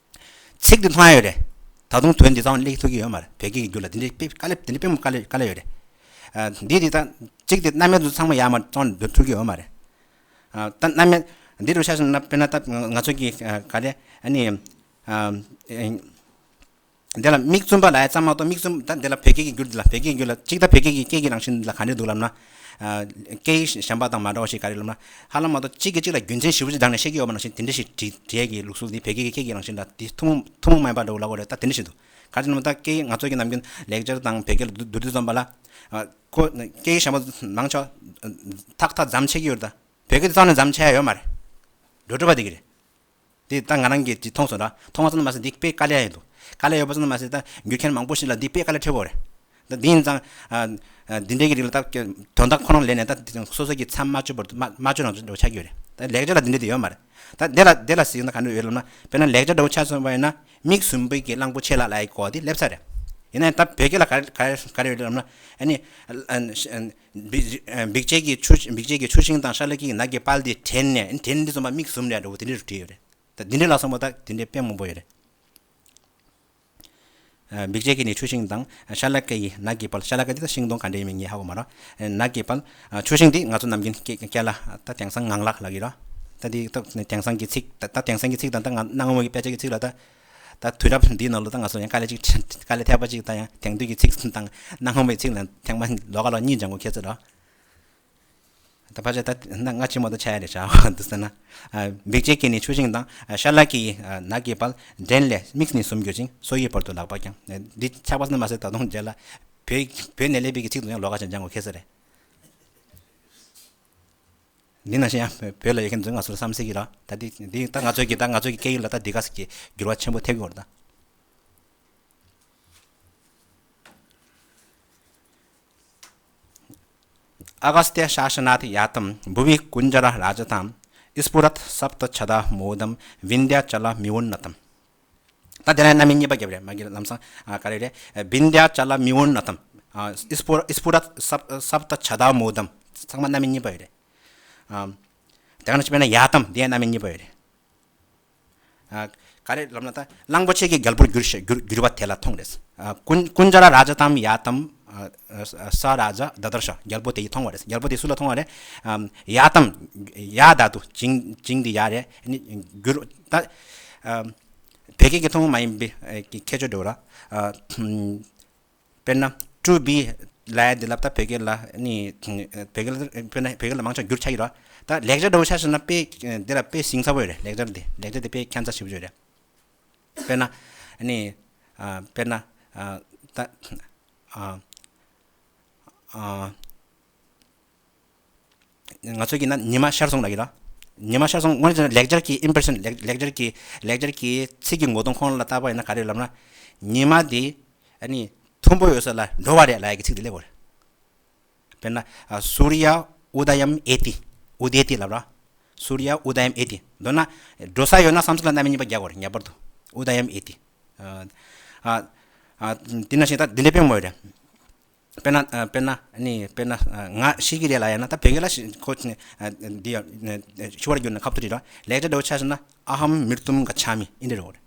ཚིག་འདི་མཐོང་ཡ་ཡོད་རེད། ད་དུང་དོན་འདི་རྩ་བ་ནས་སླེབས་ཐུབ་ཀྱི་ཡོད་མ་རེད། བོད་སྐད་ཀྱི་འགྱུར་ལ་འདི་འདྲའི་དཔེ་དཀའ་ལས་འདི་འདྲའི་དཔེ་མང་དཀའ་ལས་དཀའ་ལས་ཡོད་རེད། འདི་འདི་ད་གཅིག་དེ་རྣམ་དབྱེ་འདི་ཚང་མ་ཡར་མར་རྩ་བ་ནས་འདོན་ཐུབ་ཀྱི་ཡོད་མ་རེད། ད་རྣམ་དབྱེ་ འདི་རུ་ཆ་བཞག་ན་དཔེར་ན་ད་ང་ཚོ་གི་ག་རེ་ཨ་ནི། འདི་ལ་མིག་བཙུམ་པ་ལ་ཡ་ཙམ་མ་གཏོགས་མིག་བཙུམ་ད་འདི་ལ་བོད་སྐད་ཀྱི་འགྱུར་འདི་ལ་བོད་སྐད་འགྱུར་ལ་གཅིག་ད་བོད་སྐད་ཀྱི་སྐད་ཀྱི་རང་བཞིན་འདི་ལ་ག་འདྲ་འདུག་ལབ་ན། སྐད་ཡིག་གཞན་པ་དང་མ་འདྲ་བ་ཞིག་ག་རེ་ལབ་ན། ཧ་ལམ་མ་གཏོགས་གཅིག་གིས་གཅིག་ལ་རྒྱུ་མཚན་ཞེ་པོ་ཅིག་བཏང་ནས་བཤད་ཀྱི་ཡོད་པ་ནང་བཞིན་དེ་འདྲ་ཞིག་བྲིས་བྲིས་ཡས་ཀྱི་ལུགས་སྲོལ་འདི་བོད་སྐད་ཀྱི་སྐད་ཀྱི་རང་བཞིན་ལ་འདི་ཐུན་མོང་ཐུན་མོང་མ་ཡིན་པ་འདྲ་བོ་ལབ་དགོས་རེད། ད་དེ་འདྲ་ཞིག་འདུག་ག་རེ་ཟེར་ན་ད་སྐད་ཡིག་ང་ཚོ་གི་ནམ་རྒྱུན་ལེགས་སྦྱར་དང་བོད་སྐད་ལ་བསྡུར་བསྡུར་དུས་ཙམ་པ་ལ། ཁོ་སྐད་ཡིག་གཞན་པ་མང་ཆེ་བ་ཐག་ཐག་འཛོམས་ཆགས་ཀྱི་ཡོད་རེད། ད་བོད་སྐད་དེ་རྩ་ནས་འཛོམས་ཆགས་ཡ་ཡོད་མ་རེད། འགྲོ་འགྲོ་བ་དེ་གི་རེད། དེ་ད་ང་རང་གིས་དེ་མཐོང་སོང་ར། མཐོང་བ་ཙམ་དུ་མ་ཟད་འདི་དཔེ་དཀའ་ལས་ཡོད་འདུག་དཀའ་ལས་ཡོད་པ་ཙམ་དུ་མ་ཟད་ད་འགྱུར་མཁན་མང་པོ་ཞིག་ལ་འདི་དཔེ་དཀའ་ལས་འཕྲད་ཀྱི་ཡོད་རེད། ད་འདི་ཡིན་ཙང་། ཨ་ཨ་འདི་འདྲའི་གི་རིགས་ལ་ད་དོན་དག་ཁོ་རང་ལས་ནས་ད་སོ་སོ་གི་མཚམས་མ་གཅོད་པར་དུ་མ་མ་གཅོད་རང་འདྲ་བོ་ཆགས་ཀྱི་ཡོད་རེད། ད་ལེགས་སྦྱར་ལ་འདི་འདྲ་དེ་ཡོད་མ་རེད། ད་དེ་ལ་དེ་ལ་གཟིགས་ན་ག་འདྲ་ཡོད་ལབ་ན། དཔེར་ན་ལེགས་སྦྱར་འདྲ་བོ་ཆ་མཚོན་པ་ཡིན་ན། མིག་ཟུམ་པའི་གི་གླང་པོ་ཆེ་ལ་ལབ་ཡ་གོ་བ་དེ་སླེབས་ཚར་རེད། ཡིན་ན་ཡང་ད་བོད་སྐད་ལ་ག་རེ་ག་རེ་ག་རེ་ཡོད་ལབ་ན། ཨ་ནི། ཨ་ཨ་འབིགས་འབིགས་བྱེད་ཀྱི་ཆུ་འབིགས་བྱེད་ཀྱི་ཆུ་ཤིང་དང་ཤ་ལ་ཀའི་ནགས་ཀྱི་དཔལ་དེ་དྲན་ནས། ཨ་ནི་དྲན་འདི་ཙམ་པ་མིག་ཟུམ་རེད་འདྲ་བོ་དེ་འདྲ་རུ་བྲིས་ཡོད་རེད། ད་འདི་འདྲ་ལ་སོང་བ་ད་དེ་འདྲ་དཔེ་མང་པོ་ཡོད་རེད། ཨ་འབིགས་བྱེད་ཀྱི་ནི་ཆུ་ཤིང་དང་ཤ་ལ་ཀའི་ནགས་ཀྱི་དཔལ། ཤ་ལ་ཀ་འདི་ད་ཤིང་སྡོང་ག་འདྲ་ཡིན་མིན་ངས་ཧ་གོ་མ་རེད། ནགས་ཀྱི་དཔལ། ཆུ་ཤིང་འདི་ང་ཚོ་ནམ་རྒྱུན་སྐད་སྐད་ལ་ད་དེང་སང་ངང་ལག་ལབ་ཀྱི་རེད། ད་འདི་ད་དེང་སང་གི་ཚིག་ད་ད་དེང་སང་གི་ཚིག་དང་ད་ང་གནའ་སྔ་མོ་གི་དཔེ་ཆ་གི་ཚིག་ལ་ད། ད་དུས་རབས་འདིའི་ནང་ལ་ད་ང་ཚོ་ཡང་དཀའ་ལས་ཅིག་དཀའ་ལས་ཐེབས་པ་ཅིག་ད་ཡང་དེང་དུས་ཀྱི་ཚིག་དང་གནའ་སྔ་མོའི་ཚིག་ལ་ཐེངས་མ་ལོགས་ཀ་ལོགས་གཉིས་སྦྱང་དགོས་ཁྱད་ཚོད་རེད། ད་ཕལ་ཆེར་ད་ན་སྔ་ཕྱི་མ་གཏོགས་ཆགས་ཡ་རེད་ཤག་འདུག་ཟེར་ན། ཨ་འབིགས་བྱེད་ཀྱི་ནི་ཆུ་ཤིང་དང་ཤ་ལ་ཀའི་ནགས་ཀྱི་དཔལ། དྲན་ལས་མིག་ནི་ཟུམ་གྱུར་ཅིང་སོ་ཡི་བར་དུ་ལག་པ་བརྐྱང་། འདི་ཆགས་པ་ཙམ་མ་ཟད་ད་དུང་རྗེས་ལ་བོད་བོད་ནས་སླེབས་པའི་གི་ཚིག་དང་ཡང་ལོགས་ཀ་ཅིག་སྦྱང་དགོས་ཁྱད་ཚོད་རེད། འདི་ནང་བཞིན་ཡང་བོད་ལ་ཡོད་མཁན་ཚོས་ང་ཚོར་བསམ་སྲིད་ཀྱི་རེད། ད་འདི་འདི་ད་ང་ཚོའི་གི་ད་ང་ཚོའི་གི་སྐད་ཡིག་ལ་ད་འདི་ག་ཟིག་གི་འགྱུར་བ་ཆེན་པོ་ཐེབས་ཀྱི་ཡོད་རེད་ད། अगस्त्य शासनात् यातं भुवि कुञ्जरराजताम्। स्फुरत् सप्तच्छदा मोदं विन्ध्याचलमिवोन्नतम्། ད་དེ་ལ་རྣམ་དབྱེ་གཉིས་པ་བརྒྱབ་རེད། མ་གི་ལམ་སང་ཨ་ག་རེ་རེད། ཨ་विन्ध्याचलमिवोन्नतम्། ཨ་स्फुर- स्फुरत् सप्- सप्तच्छदा मोदम्། ཚང་མ་རྣམ་དབྱེ་གཉིས་པ་ཡོད་རེད། ཨ་དེ་ག་ནང་བཞིན་དཔེར་ན་ཡ་དམ་དེ་ཡང་རྣམ་དབྱེ་གཉིས་པ་ཡོད་རེད། ཨ་ག་རེ་ལབ་ན་ད་གླང་པོ་ཆེ་གི་རྒྱལ་པོར་གྱུར་ཞེས་གྱུར་གྱུར་པ་དེ་ལ་མཐོང་རེད། ཨ་ཀུན- कुञ्जरराजतां यातम्། ཨ་स राजा ददर्श། རྒྱལ་པོ་དེ་ཡིས་མཐོང་བ་རེད། རྒྱལ་པོ་དེ་སུ་ལ་མཐོང་བ་རེད། ཨམ་ཡ་དམ། ཡ་ད་དུ་བྱིངས་བྱིངས་འདི་ཡ་རེད། ཨ་ནི་གྱུར་ད་ཨམ་བོད་སྐད་ཀྱི་ཐུན་མོང་མ་ཡིན་པའི་ཨ་གི་ཁྱད་ཆོས་འདྲ་བོ་ར། ཨ་དཔེར་ན་ཀྲུ་བི་ལབ་ཡ་འདི་ལ་ད་བོད་སྐད་ལ་ནི་བོད་སྐད་ལ་དཔེར་ན་བོད་སྐད་ལ་མང་ཆེ་བ་འགྱུར་ཆགས་ཀྱི་རེད། ད་ལེགས་སྦྱར་འདྲ་བོ་ཆ་བཞག་ན་དཔེ་འདི་ལ་དཔེ་ཞིབ་ཚགས་པོ་ཡོད་རེད། ལེགས་སྦྱར་འདི་ལེགས་སྦྱར་འདི་དཔེ་ཁྱད་མཚར་ཞེ་པོ་ཡོད་རེད། དཔེར་ན་ནི་ཨ་དཔེར་ན་ཨ་ད་ཨ་ཨ་ང་ཚོ་གི་ན་ཉི་མ་ཤར་སོང་ལབ་ཀྱི་རེད། ཉི་མ་ཤར་སོང་། དངོས་གནས་བྱས་ན་ལེགས་སྦྱར་གྱི་ཨིམ་པེ་རེ་ཤན། ལེགས་ལེགས་སྦྱར་གྱི་ལེགས་སྦྱར་གྱི་ཚིག་གི་ངོ་གདོང་ཁོང་ལ་བལྟས་པ་ཡིན་ན་ག་རེ་ལབ་ན། ཉི་མ་འདི་ཨ་ནི་མཐོན་པོ་ཡོད་ས་ལ་འགྲོ་བ་རེད་ལབ་ཡ་གི་ཚིག་འདི་སླེབས་ཡོད་རེད། དཔེར་ན་ཨ་सूर्य उदयम् एति། उदेति ལབ་ར། सूर्य उदयम् एति། མདོར་ན་འགྲོ་ས་ཡོད་ན་བསམ་ཚུལ་ལ་རྣམ་དབྱེ་གཉིས་པ་རྒྱག་དགོས་རེད། ངེས་པར་དུ། उदयम् एति། ཨ་ཨ་ཨ་དེ་ནང་བཞིན་ད་འདི་འདྲའི་དཔེ་མང་པོ་ཡོད་རེད། དཔེར་ན་ཨ་དཔེར་ན་ནི་དཔེར་ན་ཨ་ང་ཤི་གི་རེད་ལབ་ཡ་ན་ད་བོད་སྐད་ལ་ཤི་ཁོ་ཨ་འདི་ཡ་ཨ་ཤི་བར་གྱུར་ན་ཁ་ཐུག་རེད་ར། ལེགས་སྦྱར་འདྲ་བོ་ཆ་བཞག་ན་अहं मृत्युं गच्छामि ཨིན་འདྲ་རེད།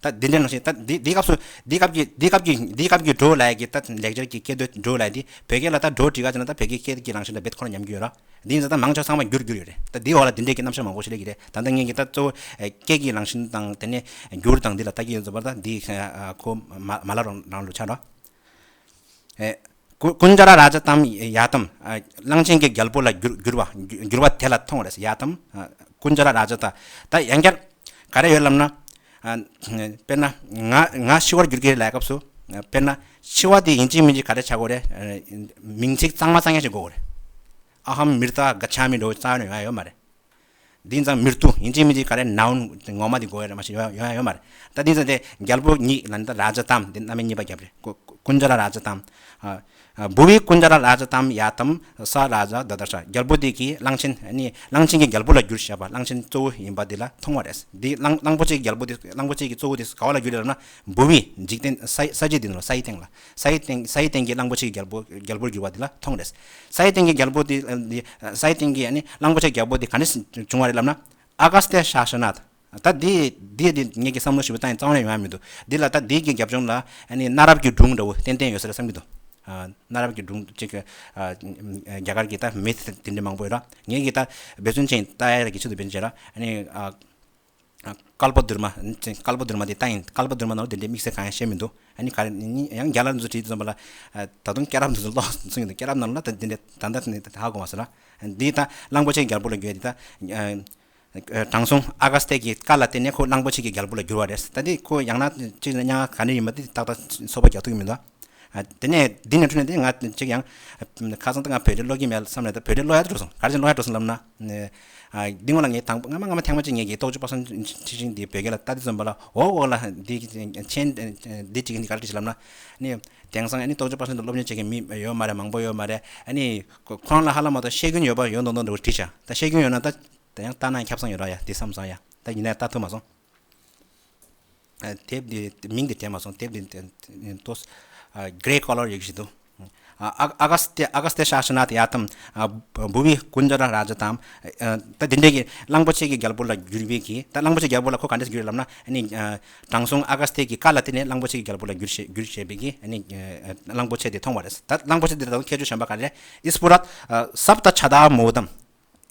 ད་འདི་འདྲ་ནང་བཞིན་ད་འདི་འདི་སྐབས་སུ་འདི་སྐབས་ཀྱི་འདི་སྐབས་ཀྱི་འདི་སྐབས་ཀྱི་འགྲོ་ལབ་ཡ་གི་ད་ལེགས་སྦྱར་གྱི་སྐད་དོད་འགྲོ་ལབ་ཡ་འདི་བོད་སྐད་ལ་ད་འགྲོ་བྲིས་ག་བྱས་ན་ད་བོད་སྐད་སྐད་ཀྱི་རང་བཞིན་དང་རྦད་ཁོ་རང་ཉམས་ཀྱི་ཡོད་ར། འདི་ཡིན་ཙང་ད་མང་ཆེ་བ་ཚང་མ་འགྱུར་འགྱུར་ཡོད་རེད། ད་འདིའི་འོག་ལ་འདི་འདྲའི་གི་རྣམ་གཞག་མང་པོ་ཞིག་སླེབས་ཀྱི་རེད། ད་ལྟ་ངས་ཀྱི་ད་གཙོ་བོ་ཨེ་སྐད་ཀྱི་རང་བཞིན་དང་དེ་ནས་འགྱུར་དང་འདི་ལ་ལྟ་གི་ཡོད་ཙམ་པ་ད་འདི་ཨ་ཁོ་མ་མ་ལ་རང་རང་ལུགས་ཆགས་ར། ཨེ་ཀུ- कुञ्जरराजतां यातम्། ཨ་གླང་ཆེན་གྱི་རྒྱལ་པོ་ལ་གྱུར་གྱུར་པ་གྱུར་པ་དེ་ལ་མཐོང་བ་རེད། यातम्། ཨ་कुञ्जरराजता། ད་ཡང་བསྐྱར་ག་རེ་ཡོད་ལབ་ན། ཨ་དཔེར་ན་ང་ང་ཤི་བར་གྱུར་གྱི་རེད་ལབ་སྐབས་སུ། ཨ་དཔེར་ན་ཤི་བ་དེ་ཡིན་གཅིག་མིན་གཅིག་ག་རེ་ཆགས་དགོས་རེད། ཨ་མིང་ཚིག་གཙང་མ་གཙང་རྐྱང་ཞིག་དགོས་རེད། अहं मृता गच्छामि འགྲོ་རྩ་བ་ནས་ཡོང་ཡ་ཡོད་མ་རེད། འདི་ཙང་མིར་ཏུ་ཡིན་གཅིག་མིན་གཅིག་ག་རེ་ནའུན་ངོ་མ་འདི་དགོས་ཡ་རེད། མ་གཞི་ཡོང་ཡོང་ཡ་ཡོད་མ་རེད། ད་འདི་ཙང་དེ་རྒྱལ་པོ་ཉིད་ལ་ནི་ད་རཱ་ཛ་ཏམ་འདི་རྣམ་དབྱེ་གཉིས་པ་བརྒྱབ་རེད། ཀུ- ཀུ- ཀུན་ཇ་ར་རཱ་ཛ་ཏམ། ཨ་ཨ་བྷུ་བི་ཀུན་ཇ་ར་རཱ་ཛ་ཏམ་ཡ་ཏམ་ས་རཱ་ཛ་དཱ་དར་ཤ། རྒྱལ་པོ་དེ་གིས་གླང་ཆེན་ནི་གླང་ཆེན་གྱི་རྒྱལ་པོ་ལ་གྱུར་ཞེས་པ་གླང་ཆེན་གཙོ་བོ་ཡིན་པ་འདི་ལ་མཐོང་བ་རེད། འདི་གླང་གླང་པོ་ཆེ་གི་རྒྱལ་པོ་དེ་གླང་པོ་ཆེ་གི་གཙོ་བོ་དེ་ག་བ་ལ་གྱུར་རེད་ལབ་ན་བྷུ་བི་འཇིག་རྟེན་ས་ས་གཞི་འདི་ནོ་སའི་སྟེང་ལ། སའི་སྟེང་སའི་སྟེང་གི་གླང་པོ་ཆེ་གི་རྒྱལ་པོ་རྒྱལ་པོར་གྱུར་པ་འདི་ལ་མཐོང་རེད། སའི་སྟེང་གི་རྒྱལ་པོ་འདི་འདི་སའི་སྟེང་གི་ཨ་ནི་གླང་པོ་ཆེ་རྒྱལ་པོ་འདི་ག་ནས་བྱུང་བ་རེད་ལབ་ན། ཨ་ག་སྟེ་ཤ་ཤ་ན། ད་འདི་འདི་འདི་ངེད་ཀྱི་བསམ་བློ་ཞིབ་པོ་བཏང་ཡང་རྩ་བ་ནས་ཡོང་ཡ་མི་འདུག་འདི་ལ་ད་འདི་གི་རྒྱབ་ལྗོངས་ལ་ཨ་ནི་གནའ་རབས་ཀྱི་སྒྲུང་འདྲ་བོ་ཏན་ཏན་ཡོད་ས་རེད་བསམ་གྱི་འདུག་གནའ་རབས་ཀྱི་སྒྲུང་ཅིག་རྒྱ་གར་གྱི་ད་མི་ཚེ་དེ་འདྲ་མང་པོ་ཡོད་ར། ངས་ཀྱི་ད་འབད་བརྩོན་ཅན་ལྟ་ཡ་ར་གི་ཆེད་དུ་འབད་བརྩོན་བྱས་ར། ཨ་ནི་ཀལ་པ་དུར་མ། ཀལ་པ་དུར་མ་དེ་ལྟ་ཡིན། ཀལ་པ་དུར་མ་ནང་ལ་དེ་འདྲའི་དམིགས་བསལ་གང་ཡང་བཤད་མི་འདུག་ཨ་ནི་ག་རེ་ཡང་རྒྱ་གར་ཚོ་བྲིས་ཙམ་པ་ལ་ད་དུང་སྐྱེས་རབས་འདི་ཚོ་ཀློག་སོང་ཡིན་འདུག་སྐྱེས་རབས་ནང་ལ་ད་དེ་འདྲའི་ད་ལྟ་ནས་ཧ་གོ་མ་སོང་ར། འདི་ད་གླང་པོ་ཆེའི་རྒྱལ་པོ་ལ་གྱུར་ཡ་དེ་ད། དྲང་སྲོང་ཨ་ག་སྟེ་གི་བཀའ་ལ་བརྟེན་ནས་ཁོ་གླང་པོ་ཆེ་གི་རྒྱལ་པོ་ལ་གྱུར་བ་རེད། ད་དེ་ཁོ་ཡང་ན་གཅིག་ལ་མྱ་ངན་ག་ནས་ཡིན་པ་དེ་ཏག་ཏག་ཚོད་དཔག་རྒྱག་ཐུབ་ཀྱི་མི་འདུག་དེ་ནས་འདི་ནས་འཕྲོས་ནས་དེ་ང་གཅིག་ཡང་ཁ་སང་ད་ང་བོད་སྐད་ཀློག་གི་མེད་བསམ་ནས། ད་བོད་སྐད་ཀློག་ཡ་འགྲོ་སོང་། ག་རེ་བྱས་ཀློག་ཡ་འགྲོ་སོང་ལབ་ན། འདི་སྔོན་ལ་ངས་དང་པོ་སྔ་མ་སྔ་མ་ཐེངས་མ་གཅིག་ངས་ཀྱི་རྟོགས་བརྗོད་པ་སངས་ཕྱི་ཤིང་འདི་བོད་སྐད་ལ་ལྟ་དུས་ཙམ་པ་ལ་འོ་འོ་ལ་འདི་མཆན་འདི་གཅིག་འདི་ག་རེ་བྲིས་ལབ་ན། ནི་དེང་སང་ཨ་ནི་རྟོགས་བརྗོད་པ་སངས་ལ་སློབ་གཉེར་བྱེད་མཁན་མི་ཡོད་མ་རེད། མང་པོ་ཡོད་མ་རེད། ཨ་ནི་ཁོ་རང་ལ་ཧ་ལམ་མ་གཏོགས་ཤེས་ཀྱི་ཡོད་པ་ཡོད་མདོག་མདོག་འདྲ་བོ་བྲིས་བྱ། ད་ཤེས་ཀྱི་ཡོད་ན་ད་ད་ཡང་ལྟ་ན་ཡང་ཁྱབ་སང་ཡོད་ར་ཡ། དེ་བསམ་སང་ཡ། ད་ཡིན་ནའི་ལྟ་ཐུབ་མ་སོང་། དེབ་འདི་མིང་འདི་དྲན་མ་སོང་། དེབ་འདི་ཏོ་Grey Color ཡིག་ཞིག་འདུག་ཨ་ཨ་ག་སྟེ་ཨ་ག་སྟེ་ཤ་ཤ་ན་དེ་ཡ་ཏམ་བྷུ་བི་ཀུན་ཇ་ར་ར་ཇ་ཏམ། ད་དེ་འདྲའི་གི་གླང་པོ་ཆེ་གི་རྒྱལ་པོ་ལ་གྱུར་པའི་གི། ད་གླང་པོ་ཆེ་རྒྱལ་པོ་ལ་ཁོ་ག་འདྲས་གྱུར་ལབ་ན། ཨ་ནི་དྲང་སྲོང་ཨ་ག་སྟེ་གི་བཀའ་ལ་བརྟེན་ནས་གླང་པོ་ཆེ་གི་རྒྱལ་པོ་ལ་གྱུར་ཞེས་གྱུར་ཞེས་པའི་གི། ཨ་ནི་གླང་པོ་ཆེ་དེ་མཐོང་བ་རེད། ད་གླང་པོ་ཆེ་དེ་ད་དུང་ཁྱད་ཆོས་གཞན་པ་ག་རེ་རེད། ཨིས་པུ་ར་སབ་ཏ་ཆ་ད་མོ་དམ།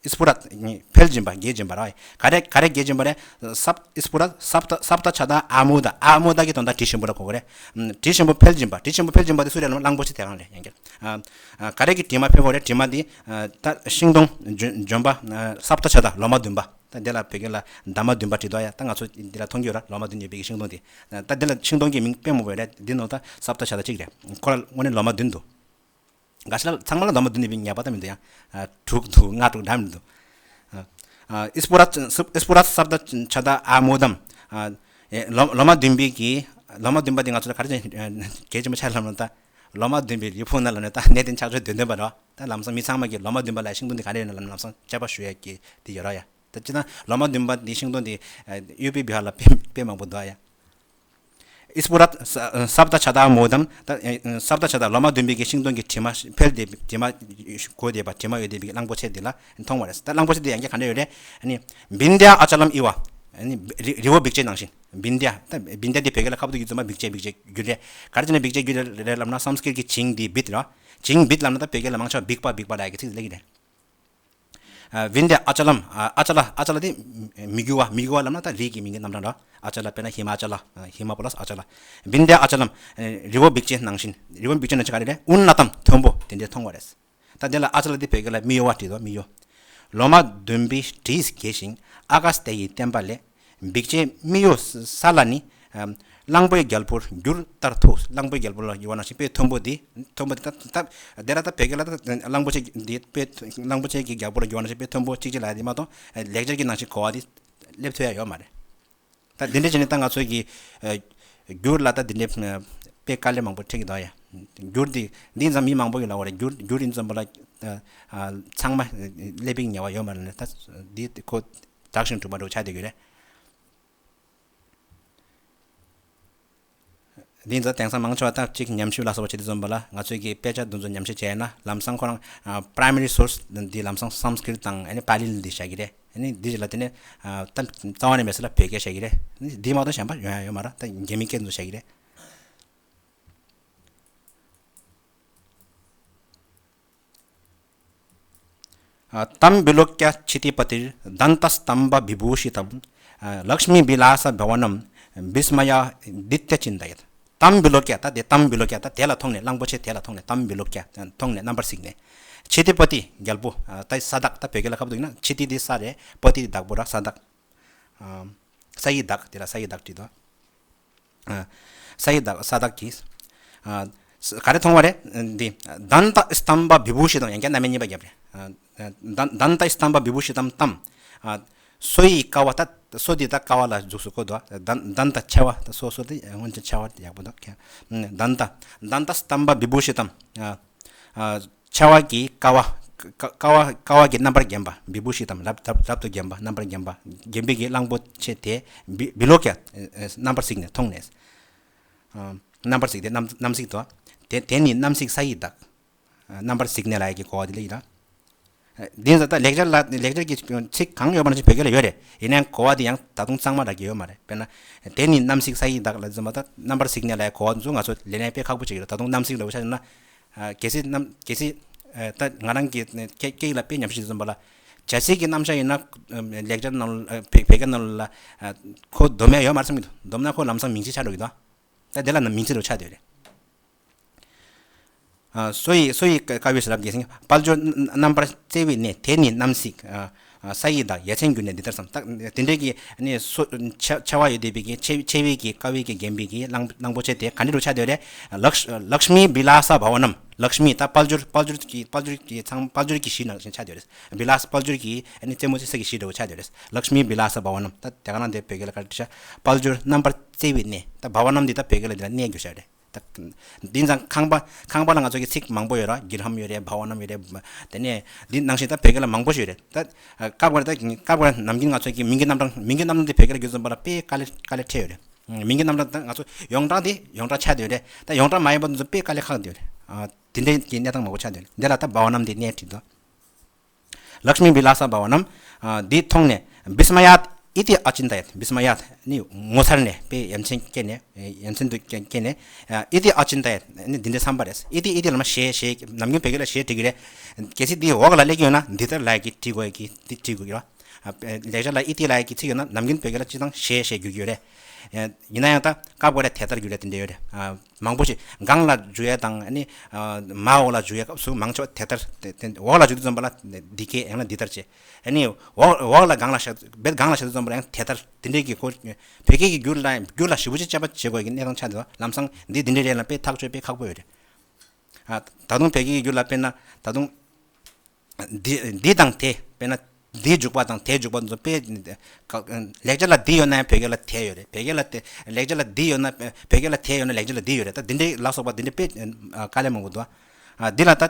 ཨིས་པུ་ར་འཕེལ་བཞིན་པ། རྒྱས་བཞིན་པ་ར། ག་རེ་ག་རེ་རྒྱས་བཞིན་པ་རེད། སབ་ཨིས་པུ་ར་སབ་ཏ་སབ་ཏ་ཆ་ད་ཨ་མོ་ད། ཨ་མོ་ད་གི་དོན་དག་དྲི་ཞིམ་པོ་ལ་གོ་གི་རེད། དྲི་ཞིམ་པོ་འཕེལ་བཞིན་པ། དྲི་ཞིམ་པོ་འཕེལ་བཞིན་པ་དེ་སུ་རེད་ལབ་ན་གླང་པོ་ཆེ་དེ་རང་རེད། ཡང་བསྐྱར། ཨ་ཨ་ག་རེ་གི་དྲི་མ་འཕེལ་གོ་རེད། དྲི་མ་དེ་ཨ་ད་ཤིང་སྡོང་ལྗོན་ལྗོན་པ། ཨ་སབ་ཏ་ཆ་ད་ལོ་མ་བདུན་པ། ད་དེ་ལ་བོད་སྐད་ལ་འདབ་མ་བདུན་པ་བྲིས་འདུག་ཡ། ད་ང་ཚོ་འདི་ལ་མཐོང་རྒྱུ་ར། ལོ་མ་བདུན་ཡོད་པའི་གི་ཤིང་སྡོང་དེ། ད་དེ་ལ་ཤིང་སྡོང་གི་མིང་དཔེ་མང་པོ་ཡོད་རེད། འདི་ནང་ད་སབ་ཏ་ཆ་ད་གཅིག་རེད། ཁོ་ལ་དངོས་གནས་ལོ་མ་བདུན་འདུག་འགའ་ཤས་ལ་ཚང་མ་ལ་ལོ་མ་བདུན་ནས་བིང་ཉག་པ་ད་མི་འདུག་ཡང་། ཨ་དྲུག་འདུག་ལྔ་དྲུག་འདྲ་མི་འདུག་ཨ་ཨ་ཨིས་པུ་ར་ཨིས་པུ་ར་སབ་ཏ་ཆ་ད་ཨ་མོ་དམ། ཨ་ཨེ་ལོ་ལོ་མ་བདུན་པའི་གི། ལོ་མ་བདུན་པ་དེ་ང་ཚོ་ལ་ག་རེ་བྱས་གལ་ཆེན་པོ་ཆགས་ལབ་ན། ད་ལོ་མ་བདུན་པའི་ལུས་ཕུང་ན་ལབ་ན་ད་གནས་བརྟན་ཕྱག་མཆོད་འདོན་འདོན་པ་རེད། ད་ལམ་སང་མི་ཚང་མ་གི་ལོ་མ་བདུན་པ་ལ་ཤིང་སྡོང་དེ་ག་རེ་ཡོད་ན་ལབ་ན་ལམ་སང་དཔྱད་པ་ཞུ་ཡ་གི་དེ་ཡོད་ར་ཡ། ད་སྤྱིར་བཏང་ལོ་མ་བདུན་པ་དེ་ཤིང་སྡོང་དེ་ཡུ་པི་བི་ཧར་ལ་དཔེ་དཔེ་མང་པོ་འདུག་ཡ། ཨིས་པུ་ར་སབ་ཏ་ཆ་ད་མོ་དམ། ད་སབ་ཏ་ཆ་ད་ལོ་མ་བདུན་པའི་གི་ཤིང་སྡོང་གི་དྲི་མ་འཕེལ་ཏེ་དྲི་མ་གོ་བསྡད་པ། དྲི་མ་ཡོད་བསྡད་པའི་གླང་པོ་ཆེ་དེ་ལ་མཐོང་བ་རེད། ད་གླང་པོ་ཆེ་དེ་ཡང་བསྐྱར་ག་འདྲ་ཡོད་རེད། ཨ་ནི་བིན་དྱ་ཨ་ཅ་ལམ་ཨི་བ། ཨ་ནི་རི་རི་བོ་འབིགས་བྱེད་ནང་བཞིན། བིན་དྱ། ད་བིན་དྱ་དེ་བོད་སྐད་ལ་ཁ་བརྡ་གི་རྩོམ་པ་འབིགས་བྱེད། འབིགས་བྱེད་རྒྱུད་རེད། ག་རེ་བྱས་ནས་འབིགས་བྱེད་རྒྱུད་རེད་ལབ་ན་སཾ་སྐྲྀཏ་གི་བྱིངས་དེ་བིད་ར། བྱིངས་བིད་ལབ་ན་ད་བོད་སྐད་ལ་མང་ཆེ་བ་འབིགས་པ་འབིགས་པ་ལབ་ཡ་གི་ཚིག་སླེབས་ཀྱི་རེད། ཨ་བིན་དྱ་ཨ་ཅ་ལམ། ཨ་ཨ་ཅ་ལ། ཨ་ཅ་ལ་དེ་མི་འགྱུར་བ། མི་འགྱུར་བ་ལབ་ན་ད་རིགས་ཀྱི་མིང་གི་རྣམ་གྲངས་རེད། ཨ་ཅ་ལ་དཔེར་ན་ཧི་མ་ཅ་ལ། ཧི་མ་པ་ལ་སི་ཨ་ཅ་ལ། བིན་དྱ་ཨ་ཅ་ལམ། རི་བོ་འབིགས་བྱེད་ནང་བཞིན། རི་བོ་འབིགས་བྱེད་ནང་བཞིན་ག་རེ་རེད། ཨུན་ན་ཏམ། མཐོན་པོ་དེ་འདྲའི་མཐོང་བ་རེད། ད་དེ་ལ་ཨ་ཅ་ལ་དེ་བོད་སྐད་ལ་མི་གཡོ་བ་བྲིས་འདུག་མི་གཡོ། ལོ་མ་བདུན་པའི་དྲིས་རྒྱས་ཤིང་ཨ་ག་སྟེ་ཡི་བསྟན་པ་ལས། འབིགས་བྱེད་མི་གཡོ་ས་ལ་ནི། ཨམ་གླང་པོའི་རྒྱལ་པོར་གྱུར་ལྟར་ཐུགས། གླང་པོའི་རྒྱལ་པོ་ལ་གྱུར་བ་ནང་བཞིན་དཔེ་མཐོན་པོ་འདི། མཐོན་པོ་འདི་ད་ད་དེ་ར་ད་བོད་སྐད་ལ་ད་གླང་པོ་ཆེ་འདི་དཔེ་གླང་པོ་ཆེ་གི་རྒྱལ་པོ་ལ་གྱུར་བ་ནང་བཞིན་དཔེ་མཐོན་པོ་གཅིག་གཅིག་ལ་ཡ་དེ་མ་གཏོགས་ལེགས་སྦྱར་གྱི་ནང་བཞིན་གོ་བ་འདི་སླེབས་ཐུབ་ཡ་ཡོད་མ་རེད། ད་འདི་འདྲ་བྱས་ནས་ད་ང་ཚོའི་གི་ཨ་འགྱུར་ལ་ད་འདི་འདྲའི་དཔེ་དཀའ་ལས་མང་པོ་འཕྲད་ཀྱི་འདུག་ཡ། འགྱུར་འདི་འདི་ཙམ་མི་མང་པོ་ཡོད་ལ་བ་རེད། འགྱུར་འགྱུར་ཡིན་ཙམ་པ་ལ་ཨ་ཚང་མ་སླེབས་པའི་ངེས་པ་ཡོད་མ་རེད། ད་འདི་ཁོ་དྲག་ཞིང་གྲུབ་པ་འདྲ་བོ་ཆགས་བསྡད་ཀྱི་རེད། འདི་ཚོ་དེང་སང་མང་ཆེ་བ་ད་གཅིག་ཉམས་ཞིབ་ལ་སོགས་པ་བྱེད་དུས་ཙམ་པ་ལ་ང་ཚོའི་གི་དཔེ་ཆ་འདི་ཚོ་ཉམས་ཞིབ་བྱས་ན་ལམ་སང་ཁོ་རང་ཨ་primary source འདི་ལམ་སང་སཾ་སྐྲྀཏ་དང་ཨ་ནི་པཱ་ལི་འདི་བཞག་གི་རེད། ཨ་ནི་འདི་ལ་དེ་ནས་ཨ་ད་རྩ་བ་ནས་མེད་ས་ལ་བོད་སྐད་བཞག་གི་རེད། ཨ་ནི་འདི་མ་གཏོགས་གཞན་པ་ཡོང་ཡ་ཡོད་མ་རེད། ད་རྒྱ་མིའི་སྐད་འདི་ཚོ་བཞག་གི་རེད། ཨ་ཏམ་བི་ལོ་ཀྱ་ཆི་ཏི་པ་ཏིར་དཱན་ཏ་སྟམ་བ་བི་བྷུ་ཤི་ཏམ། ཨ་ལཀྵྨི་བི་ལཱ་ས་བྷ་ཝ་ནམ་བི་སྨ་ཡ་དི་ཏྱ་ཅིན་ད་ཡད། ཏམ་བི་ལོ་ཀྱ། ད་དེ་ཏམ་བི་ལོ་ཀྱ། ད་དེ་ལ་མཐོང་ནས། གླང་པོ་ཆེ་དེ་ལ་མཐོང་ནས། ཏམ་བི་ལོ་ཀྱ་མཐོང་ནས་རྣམ་པར་གཟིགས་ནས། ཆི་ཏི་པ་ཏི་རྒྱལ་པོ། ཨ་ད་ས་བདག། ད་བོད་སྐད་ལ་ཁ་བརྡ་ཡིན་ན་ཆི་ཏི་དེ་ས་རེད། པ་ཏི་དེ་བདག་པོ་ར། ས་བདག། ཨ་ས་ཡི་བདག། དེ་ལ་ས་ཡི་བདག་བྲིས་འདུག་ཨ་ས་ཡི་བདག། ས་བདག་གིས་ཨ་ག་རེ་མཐོང་བ་རེད། འདི་དཱན་ཏ་སྟམ་བ་བི་བྷུ་ཤི་ཏམ། ཡང་བསྐྱར་རྣམ་དབྱེ་གཉིས་པ་བརྒྱབ་རེད། ཨ་དཱན་དཱན་ཏ་སྟམ་བ་བི་བྷུ་ཤི་ཏམ། ཏམ། ཨ་སོ་ཡི་ཀ་བ། ད་སོ་འདི་ད་ཀ་བ་ལ་འཇུག་སུ་གོ་འདུག་དཱན་དཱན་ཏ་མཆེ་བ། ད་སོ་སོ་དེ་སྔོན་ཆད་མཆེ་བ་ཡག་པོ་འདུག་དཱན་ཏ། དཱན་ཏ་སྟམ་བ་བི་བྷུ་ཤི་ཏམ། ཨ་ཨ་མཆེ་བ་གི་ཀ་བ། ཀ་ཀ་བ་ཀ་བ་གི་རྣམ་པར་བརྒྱན་པ། བི་བྷུ་ཤི་ཏམ། རབ་རབ་རབ་ཏུ་བརྒྱན་པ། རྣམ་པར་བརྒྱན་པ། བརྒྱན་པའི་གི་གླང་པོ་ཆེ་དེ་བི་བི་ལོ་ཀྱ། རྣམ་པར་གཟིགས་ནས། མཐོང་ནས། རྣམ་པར་གཟིགས་ཏེ། རྣམ་རྣམ་གཟིགས་དོ། དེ་དེ་ནི་རྣམ་གཟིགས་ས་ཡི་བདག། རྣམ་པར་གཟིགས་ནས་ལ་ཡ་གི་གོ་བ་དེ་ལ་ཡིན་ན། འདི་ཚོ་ད་ལེགས་སྦྱར་ལ་ལེགས་སྦྱར་གྱི་ཚིག་གང་ཡོད་པ་ནང་བཞིན་བོད་སྐད་ལ་ཡོད་རེད། ཡིན་ནའང་གོ་བ་དེ་ཡང་ད་དུང་གཙང་མ་རག་གི་ཡོད་མ་རེད། དཔེར་ན་དེ་ནི་རྣམ་གཟིགས་ས་ཡི་བདག་ལ་ཙམ་པ། ད་རྣམ་པར་གཟིགས་ནས་ལ་ཡ་གོ་བ་ཚོ་ང་ཚོ་ལེན་ཡ་དཔེ་ཁག་པོ་ཅིག་ཡོད་རེད། ད་དུང་རྣམ་གཟིགས་ལ་འུ་ཆ་ཡིན་ན། ཨ་གལ་སྲིད་རྣམ་གལ་སྲིད་ཨ་ད་ང་རང་གི་སྐད་སྐད་ཡིག་ལ་དཔེ་ཉམས་ཞིབ་བྱེད་ཙམ་པ་ལ། བྱ་ཚིག་གི་རྣམ་གཞག་ཡིན་ན་ཨ་ལེགས་སྦྱར་ནང་ལ་ཨ་བོད་བོད་སྐད་ནང་ལ་ཨ་ཁོ་སྡོམ་ཡ་ཡོད་མ་རེད་བསམ་གྱི་འདུག་སྡོམ་ན་ཁོ་ལམ་སང་མིང་ཚིག་ཆགས་འགྲོ་གི་འདུག་ད་དེ་ལ་ནི་མིང་ཚིག་རུ་ཆགས་བསྡད་རེད། ཨ་སོ་ཡི་སོ་ཡི་དཀའ་བའི་ཞབས་རྒྱས་སེང་། དཔལ་འབྱོར་རྣམ་པར་བརྩེ་བའི་གནས། དེ་ནི་རྣམ་གཟིགས། ཨ་ས་ཡི་བདག་ཡ་མཚན་གྱུར་ནས་འདི་ལྟར་བསམ། ད་དེ་འདྲའི་གི་ནི་སོ་ཆེ་ཆེ་བ་ཡོད་བསྡད་པའི་གི་ཆེ་ཆེ་བའི་གི་དཀའ་བའི་གི་རྒན་པའི་གི་གླང་གླང་པོ་ཆེ་དེ་ག་འདྲ་རུ་ཆགས་བསྡད་རེད། ལག་ལགཤ་མི་བི་ལ་ས་བྷ་ཝ་ནམ། ལགཤ་མི་ད་དཔལ་འབྱོར་དཔལ་འབྱོར་གྱི་དཔལ་འབྱོར་གྱི་ཚང་དཔལ་འབྱོར་གྱི་གཞི་ནང་བཞིན་ཆགས་བསྡད་རེད། བི་ལ་ས་དཔལ་འབྱོར་གྱི་ནི་རྩེ་མོ་རྩེ་ས་གི་གཞི་འདྲ་བོ་ཆགས་བསྡད་རེད། ལགཤ་མི་བི་ལ་ས་བྷ་ཝ་ནམ། ད་དེ་ག་ནང་དེ་བོད་སྐད་ལ་ག་རེ་བྲིས་ཤག་དཔལ་འབྱོར་རྣམ་པར་བརྩེ་བའི་གནས། ད་བྷ་ཝ་ནམ་འདི་ད་བོད་སྐད་ལ་འདི་ལ་གནས་བསྒྱུར་བྱ་རེད། ད་འདི་ཙང་ཁང་པ་ཁང་པ་ལ་ང་ཚོ་གི་ཚིག་མང་པོ་ཡོད་ར། གིར་ཧམ་ཡོད་རེད། བྷ་ཝ་ནམ་ཡོད་རེད། དེ་ནས་འདི་ནང་བཞིན་ད་བོད་སྐད་ལ་མང་པོ་ཞིག་ཡོད་རེད། ད་སྐབས་འགར་ད་སྐབས་འགར་ནམ་རྒྱུན་ང་ཚོ་གི་མིང་གི་རྣམ་གྲངས་མིང་གི་རྣམ་གྲངས་དེ་བོད་སྐད་ལ་བསྒྱུར་ཙམ་པ་ལ་དཔེ་དཀའ་ལས་དཀའ་ལས་འཕྲད་ཡོད་རེད། མིང་གི་རྣམ་གྲངས་ད་ང་ཚོ་ཡོངས་གྲགས་དེ་ཡོངས་གྲགས་ཆགས་བསྡད་ཡོད་རེད། ད་ཡོངས་གྲགས་མ་ཡིན་པ་འདི་ཚོ་དཔེ་དཀའ་ལས་ཁག་བསྡད་ཡོད་རེད། ཨ་དེ་འདྲའི་གི་གནས་སྟངས་མང་པོ་ཆགས་བསྡད་ཡོད་རེད། འདི་ལ་ད་བྷ་ཝ་ནམ་འདི་གནས་བྲིས་འདུག་ལགཤ་མི་བི་ལ་ས་བྷ་ཝ་ནམ། ཨ་འདི་མཐོང་ནས་བི་སྨ་ཡ་ཨི་ཏི་ཨ་ཅིན་ཏ་ཡ། བི་སྨ་ཡ་ནི་ངོ་མཚར་ནས་དཔེ་ཡ་མཚན་སྐྱེས་ནས་ཡ་མཚན་དུ་སྐྱེས་ནས་ཨི་ཏི་ཨ་ཅིན་ཏ་ཡ་ནི་འདི་འདྲའི་བསམ་པ་རེད། ཨི་ཏི་ཨི་ཏི་ལ་མ་ཞེས་ཞེས་ནམ་རྒྱུན་བོད་སྐད་ལ་ཞེས་འབྲི་གི་རེད། གལ་སྲིད་འདི་འོག་ལ་སླེབས་ཀྱི་ཡོད་ན་འདི་ལྟར་ལབ་ཀྱི་འབྲི་དགོས་ཀྱི་འདི་འབྲི་དགོས་ཀྱི་རེད། ལེགས་སྦྱར་ལ་ཨི་ཏི་ལབ་ཀྱི་ཚིག་ཡོད་ན་ནམ་རྒྱུན་བོད་སྐད་ལ་སྤྱིར་བཏང་ཞེས་ཞེས་བསྒྱུར་གྱི་ཡོད་རེད། ཡིན་ན་ཡང་ད་སྐབས་འགའ་རེ་དེ་ལྟར་བསྒྱུར་ཡ་དེ་འདྲ་ཡོད་རེད། མང་པོ་ཞིག་སྒང་ལ་འཇུ་ཡ་དང་ནི་མ་འོག་ལ་འཇུ་ཡ་སྐབས་སུ་མང་ཆེ་བ་དེ་ལྟར་དེ་དེ་འོག་ལ་འཇུ་དུས་ཙམ་པ་ལ་འདི་སྐད་ཡང་ན་འདི་ལྟར་བྱེད། ཨ་ནི་འོག་འོག་ལ་སྒང་ལ་བཞག་བེད་སྒང་ལ་བཞག་དུས་ཙམ་པ་ལ་ཡང་དེ་ལྟར་དེ་འདྲའི་གི་ཁོ་བོད་སྐད་ཀྱི་བསྒྱུར་ལ་བསྒྱུར་ལ་ཞེ་པོ་ཅིག་དཔྱད་པ་བྱེད་དགོས་ཀྱི་གནས་སྟངས་ཆགས་འདུག་ལམ་སང་འདི་འདི་འདྲའི་རེད་ལ་དཔེ་ཐག་གཅོད་དཔེ་ཁག་པོ་ཡོད་རེད། ཨ་ད་དུང་བོད་སྐད་ཀྱི་བསྒྱུར་ལ་དཔེར་ན་ད་དུང་འདི་འདི་དང་དེ་དཔེར་ན་འདི་འཇུག་པ་དང་དེ་འཇུག་པ་ཚོ་དཔེ་ལེགས་སྦྱར་ལ་འདི་ཡོད་ན་ཡང་བོད་སྐད་ལ་དེ་ཡོད་རེད། བོད་སྐད་ལ་དེ་ལེགས་སྦྱར་ལ་འདི་ཡོད་ན་བོད་སྐད་ལ་དེ་ཡོད་ན་ལེགས་སྦྱར་ལ་འདི་ཡོད་རེད། ད་འདི་འདྲའི་ལ་སོགས་པ་འདི་འདྲའི་དཔེ་དཀའ་ལས་མང་པོ་འདུག་ཨ་འདི་ལ་ད་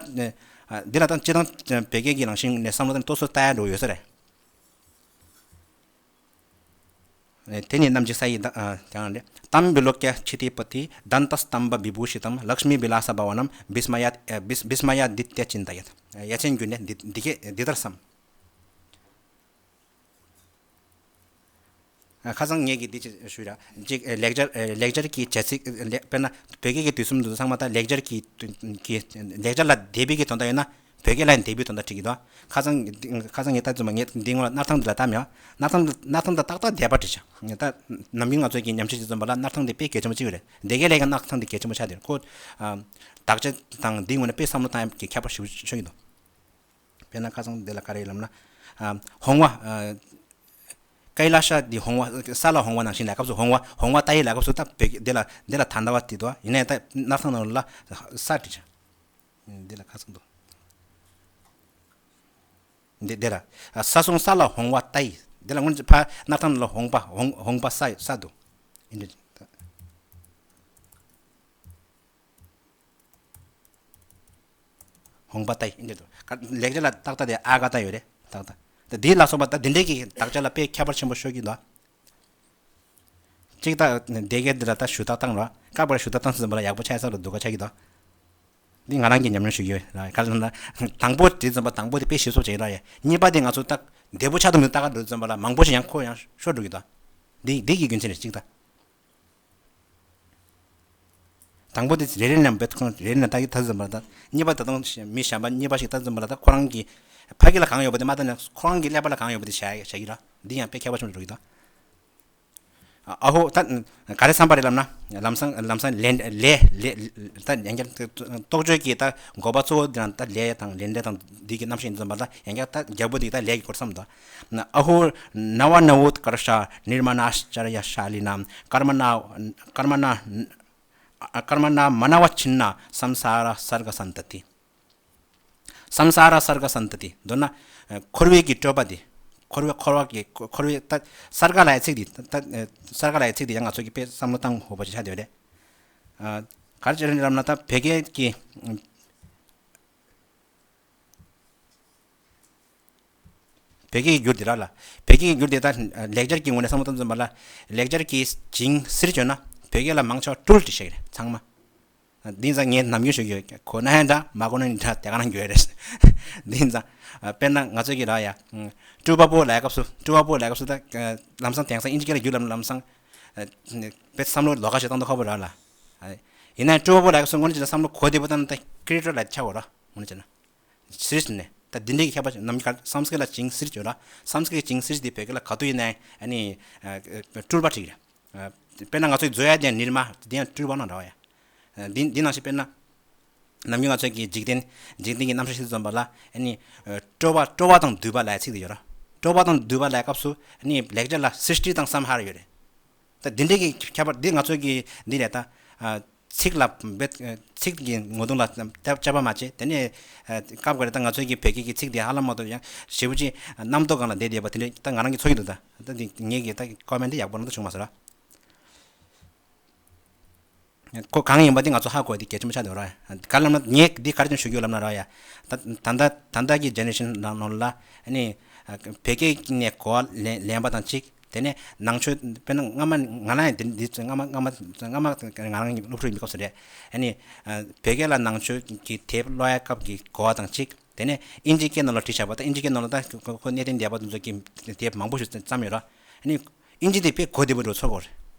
འདི་ལ་ད་སྤྱིར་བཏང་བོད་སྐད་ཀྱི་རང་བཞིན་ནས་བསམ་བློ་བཏང་ཏོག་ཙམ་ལྟ་ཡ་འགྲོ་ཡོད་ས་རེད། དེ་ནི་རྣམ་འབྱེད་ས་ཡི་བདག་ཨ་དེའང་རེད། ཏམ་བི་ལོ་ཀྱ་ཆི་ཏི་པ་ཏི་དཱན་ཏ་སྟམ་བ་བི་བྷུ་ཤི་ཏམ་ལགཤ་མི་བི་ལ་ས་བྷ་ཝ་ནམ་བི་སྨ་ཡ་ཨ་བི་བི་སྨ་ཡ་དི་ཏྱ་ཅིན་ཏ་ཡ། ཡ་མཚན་གྱུར་ནས་འདི་འདི་སྐད་འདི་ལྟར་བསམ། ཨ་ཁ་སང་ངས་ཀྱིས་འདི་ཅིག་ཞུས་ར། གཅིག་ཨ་ལེགས་སྦྱར་ཨ་ལེགས་སྦྱར་གྱི་བྱ་ཚིག་ལེ་དཔེར་ན་བོད་སྐད་ཀྱི་དུས་གསུམ་དུ་ཚང་མ་ད་ལེགས་སྦྱར་གྱི་གྱི་ལེགས་སྦྱར་ལ་འདས་པའི་གི་དོན་དག་ཡོད་ན། བོད་སྐད་ལ་ཡང་འདས་པའི་དོན་དག་བྲིས་ཀྱི་འདུག་ཁ་སང་ཁ་སང་ངས་ལྟ་ཙམ་པ་ངས་འདི་སྔོན་ལ་སྣར་ཐང་འདི་ལ་བལྟས་མེད། སྣར་ཐང་སྣར་ཐང་དུ་ཏག་ཏག་འདས་པ་བྲིས་ཤག་ད་ནམ་རྒྱུན་ང་ཚོས་ཀྱི་ཉམས་ཞིབ་བྱེད་ཙམ་པ་ལ་སྣར་ཐང་འདི་དཔེ་གལ་ཆེན་པོ་གཅིག་རེད། འདི་གའི་ལས་ཀ་སྣར་ཐང་འདི་གལ་ཆེན་པོ་ཆགས་འདུག་ཁོ་ཨ་དག་ཆ་དང་འདིའི་ངོས་ནས་དཔེ་བསམ་བློ་བཏང་ཡག་གི་ཁྱད་པར་ཞེ་པོ་ཤོར་གྱི་འདུག་དཔེར་ན་ཁ་སང་འདི་ལ་ག་རེ་ཡོད་ལབ་ན། ཨ་ཧོང་བ་ཨ་ཀའི་ལ་ཤ་འདི་ཧོང་བ་ས་ལ་ཧོང་བ་ནང་བཞིན་ལབ་སྐབས་སུ་ཧོང་བ་ཧོང་བ་ཏ་ཡི་ལབ་སྐབས་སུ་ད་བོད་འདི་ལ་འདི་ལ་ད་ལྟ་བ་དེ་འདུག་ཡིན་ནའི་ད་སྣར་ཐང་ནང་ལ་ས་བྲིས་ཤག་འདི་ལ་ཁ་སང་འདུག་འདི་འདི་ལ་ས་སོང་ས་ལ་ཧོང་བ་ཏ་ཡི། འདི་ལ་སྔོན་ཕ་སྣར་ཐང་ལ་ཧོང་པ་ཧོང་ཧོང་པ་ས་ས་འདུག་འདི་འདྲ་ཧོང་པ་ཏ་ཡི་འདི་འདུག་ལེགས་སྦྱར་ལ་ཏག་ཏག་དེ་ཨ་ག་ཏ་ཡོད་རེད་ཏག་ཏག་ད་འདི་ལ་སོགས་པ་ད་འདི་འདྲའི་གི་དག་ཆ་ལ་དཔེ་ཁྱད་པར་ཆེན་པོ་ཤོད་ཀྱི་འདུག་གཅིག་ད་སྡེ་དགེ་འདི་ལ་ད་ཞུ་དག་བཏང་རོགས། སྐབས་འགར་ཞུ་དག་བཏང་ཟིན་པ་ལ་ཡག་པོ་ཆགས་ས་རུ་འདུག་ག་ཆགས་ཀྱི་འདུག་འདི་ང་རང་གི་ཉམས་མྱོང་ཞུ་གི་ཡོད་ར། ག་རེ་ཟེར་ན་དང་པོ་བྲིས་ཙམ་པ་དང་པོ་དེ་དཔེ་ཞིབ་གསོ་བྱེད་ར་ཡ། གཉིས་པ་དེ་ང་ཚོ་ད་བདེ་པོ་ཆགས་ཐུབ་མི་ད་ག་འགྲོ་ཙམ་པ་ལ་མང་པོ་ཞིག་ཡང་ཁོ་ཡང་ཤོར་འགྲོ་གི་འདུག་འདི་འདི་གི་རྒྱུ་མཚན་རེད་གཅིག་ད། དང་པོ་དེ་རེ་རེ་ནས་འབད་ཁོང་རེ་རེ་ནས་ལྟ་གི་ད་ཙམ་པ་ལ་ད་གཉིས་པ་ད་དུང་མི་གཞན་པ་གཉིས་པ་ཞིག་ལྟ་ཙམ་པ་ལ་ད་ཁོ་རང་གི་ཕ་གི་ལ་གང་ཡོད་པ་དེ་མ་ལྟ་ན་ཁོ་རང་གི་ཀླད་པ་ལ་གང་ཡོད་པ་དེ་བྱ་བྱ་གི་ར། འདི་ཡང་དཔེ་ཁྱད་པར་ཆེན་པོ་འགྲོ་གི་ད། ཨ་ཧོ་ད་ག་རེ་བསམ་པ་རེད་ལབ་ན་ལམ་སང་ལམ་སང་ལན་ལས་ལས་ད་ཡང་བསྐྱར་རྟོགས་བརྗོད་ཀྱི་ད་དགོས་པ་གཙོ་བོ་དེ་རང་ད་ལས་དང་ལན་འབྲས་དང་འདི་གི་རྣམ་གཞག་ཡིན་ཙམ་པ་ད་ཡང་བསྐྱར་ད་རྒྱལ་པོ་འདི་ད་ལས་ཀྱི་སྐོར་བསམ་ད། ཨ་ཧོ་ནཝ་ནཝོད་ཀར་ཤ་ནིར་མ་ཎ་ཨཤ་ཅར་ཡ་ཤ་ལི་ནམ་ཀར་མ་ཎ་ཀར་མ་ཎ་ཀར་མ་ཎ་མ་ཎ་བ་ཆིན་ན་སམ་ས་ར་སརྒ་སན་ཏ་ཏི། སམ་ས་ར་སརྒ་སན་ཏ་ཏི་མདོར་ན་འཁོར་བའི་གི་སྤྲོས་པ་འདི། འཁོར་བའི་འཁོར་བ་གི་འཁོར་བའི་ད་སརྒ་ལ་ཡི་ཚིག་འདི་ད་སརྒ་ལ་ཡི་ཚིག་འདི་ཡང་ང་ཚོ་གི་དཔེ་བསམ་བློ་བཏང་ཧོ་པ་ཅིག་ཆགས་བསྡད་ཡོད་རེད། ག་རེ་བྱས་རེད་ལབ་ན་ད་བོད་སྐད་ཀྱི་བོད་སྐད་ཀྱི་འགྱུར་འདི་ར་ལ། བོད་སྐད་ཀྱི་འགྱུར་འདི་ད་ལེགས་སྦྱར་གྱི་ངོས་ནས་བསམ་བློ་བཏང་ཙམ་པ་ལ་ལེགས་སྦྱར་གྱི་ཇིང་སིར་བྱོན་ན་བོད་སྐད་ལ་མང་ཆེ་བ་སྤྲུལ་ཏེ་བཤད་ཀྱི་རེད་ཚང་མ། འདི་ཙང་ངས་ནམ་རྒྱུན་ཞུ་གི་ཡོད། གོ་ན་ཡང་འདྲ་མ་གོ་ན་ཡང་འདྲ་དེ་ག་རང་གི་ཡོད་རེད། འདི་ཙང་དཔེར་ན་ང་ཚོ་གི་ར་ཡ། སྤྲུལ་པ་པོ་ལབ་སྐབས་སུ་སྤྲུལ་པ་པོ་ལབ་སྐབས་སུ་ད་ལམ་སང་དེང་སང་ཨིན་ཇི་སྐད་ལ་བསྒྱུར་ལབ་ན་ལམ་སང་། དཔེ་བསམ་བློ་ལོགས་ཀ་ཞིག་བཏང་དུ་ཁག་པོ་ར་ལ། ཡིན་ན་ཡང་སྤྲོ་པོ་ལ་སོ་ངོ་ནས་བྱས་ན་བསམ་བློ་གོ་བདེ་པོ་བཏང་ན་ད་ཀི་རི་ཏི་ལ་ཆགས་འོ་ར་ངོ་ནས་བྱས་ན། སིར་ནས་ད་འདི་འདྲའི་གི་ཁྱད་པར་ནམ་ག་སཾ་སྐྲྀ་ཏ་ལ་ཅིང་སིར་ཡོད་ར། སཾ་སྐྲྀ་ཏ་ཅིང་སིར་འདི་བོད་སྐད་ལ་ག་དུས་ཡིན་ན་ཡང་ཨ་ནི་སྤྲུལ་པ་བྲིས་རེད། དཔེར་ན་ང་ཚོའི་མཛོད་ཡ་དེ་ནིར་མ་དེ་ཡང་སྤྲུལ་པ་ནང་འདྲ་བ་ཡ། འདི་འདི་ནང་བཞིན་དཔེར་ན། ནམ་རྒྱུན་ང་ཚོའི་གི་འཇིག་རྟེན་འཇིག་རྟེན་གྱི་རྣམ་གཞག་ཤེས་ཙམ་པ་ལ་ཨ་ནི་སྤྲོ་བ་སྤྲོ་བ་དང་འདུས་པ་ལ་ཡ་ཚིག་དེ་ཡོད་ར། སྤྲོ་བ་དང་འདུས་པ་ལ་ཡ་སྐབས་སུ་ཨ་ནི་ལེགས་སྦྱར་ལ་སྲིད་ཏི་དང་སཾ་ཧ་ར་ཡོད་རེད། ད་འདི་འདྲའི་གི་ཁྱད་པར་འདི་ང་ཚོའི་གི་འདི་རེད་ད། ཚིག་ལ་འབད་ཚིག་གི་ངོ་གདོང་ལ་དཔྱད་པ་མ་བྱས་དེ་ནས་སྐབས་འགའ་རེ་ད་ང་ཚོའི་གི་བོད་སྐད་ཀྱི་ཚིག་དེ་ཧ་ལམ་མ་གཏོགས་ཡང་ཞེ་པོ་ཅིག་རྣམ་རྟོག་སྒང་ལ་བསྡད་བསྡད་པ་དེ་འདྲ་ད་ང་རང་གི་ཚོར་གྱི་འདུག་ད་ད་འདི་ངེད་ཀྱི་ད་ཀོ་མེན་ཊི་ཡག་པོ་རང་ད་བྱུང་མ་སོང་ར། ཁོ་གང་ཡིན་པ་དེ་ང་ཚོ་ཧ་གོ་ཡ་དེ་གལ་ཆེན་པོ་ཆགས་འདུག་ར། ག་ལབ་ན་ངས་འདི་ག་རེ་བྱུང་ཞུ་རྒྱུ་ལབ་ན་ར་ཡ། ད་ད་ལྟ་ད་ལྟ་གི་ཇེ་ནེ་རེ་ཤན་ནང་ལ་ཨ་ནི་བོད་སྐད་ནས་གོ་བ་ལེན་ལེན་པ་དང་གཅིག་དེ་ནས་ནང་ཆོས་དཔེར་ན་སྔ་མ་ང་ལ་ཡང་འདི་འདི་ཚོ་སྔ་མ་སྔ་མ་སྔ་མ་ང་རང་གི་སློབ་ཕྲུག་ཡིན་པའི་སྐབས་སུ་རེད། ཨ་ནི་བོད་སྐད་ལ་ནང་ཆོས་ཀྱི་དེབ་ཀློག་ཡ་སྐབས་ཀྱི་གོ་བ་དང་གཅིག་དེ་ནས་ཨིན་ཇི་སྐད་ནང་ལ་བྲིས་བཞག་པ་ད་ཨིན་ཇི་སྐད་ནང་ལ་ད་ཁོ་ཁོ་གནས་བརྟན་སྡེ་པ་དེ་ཚོ་གི་དེབ་མང་པོ་ཞིག་བརྩམས་ཡོད་ར། ཨ་ནི་ཨིན་ཇི་དེ་དཔེ་གོ་བདེ་པོ་འགྲོ་ཚོར་གོ་རེད།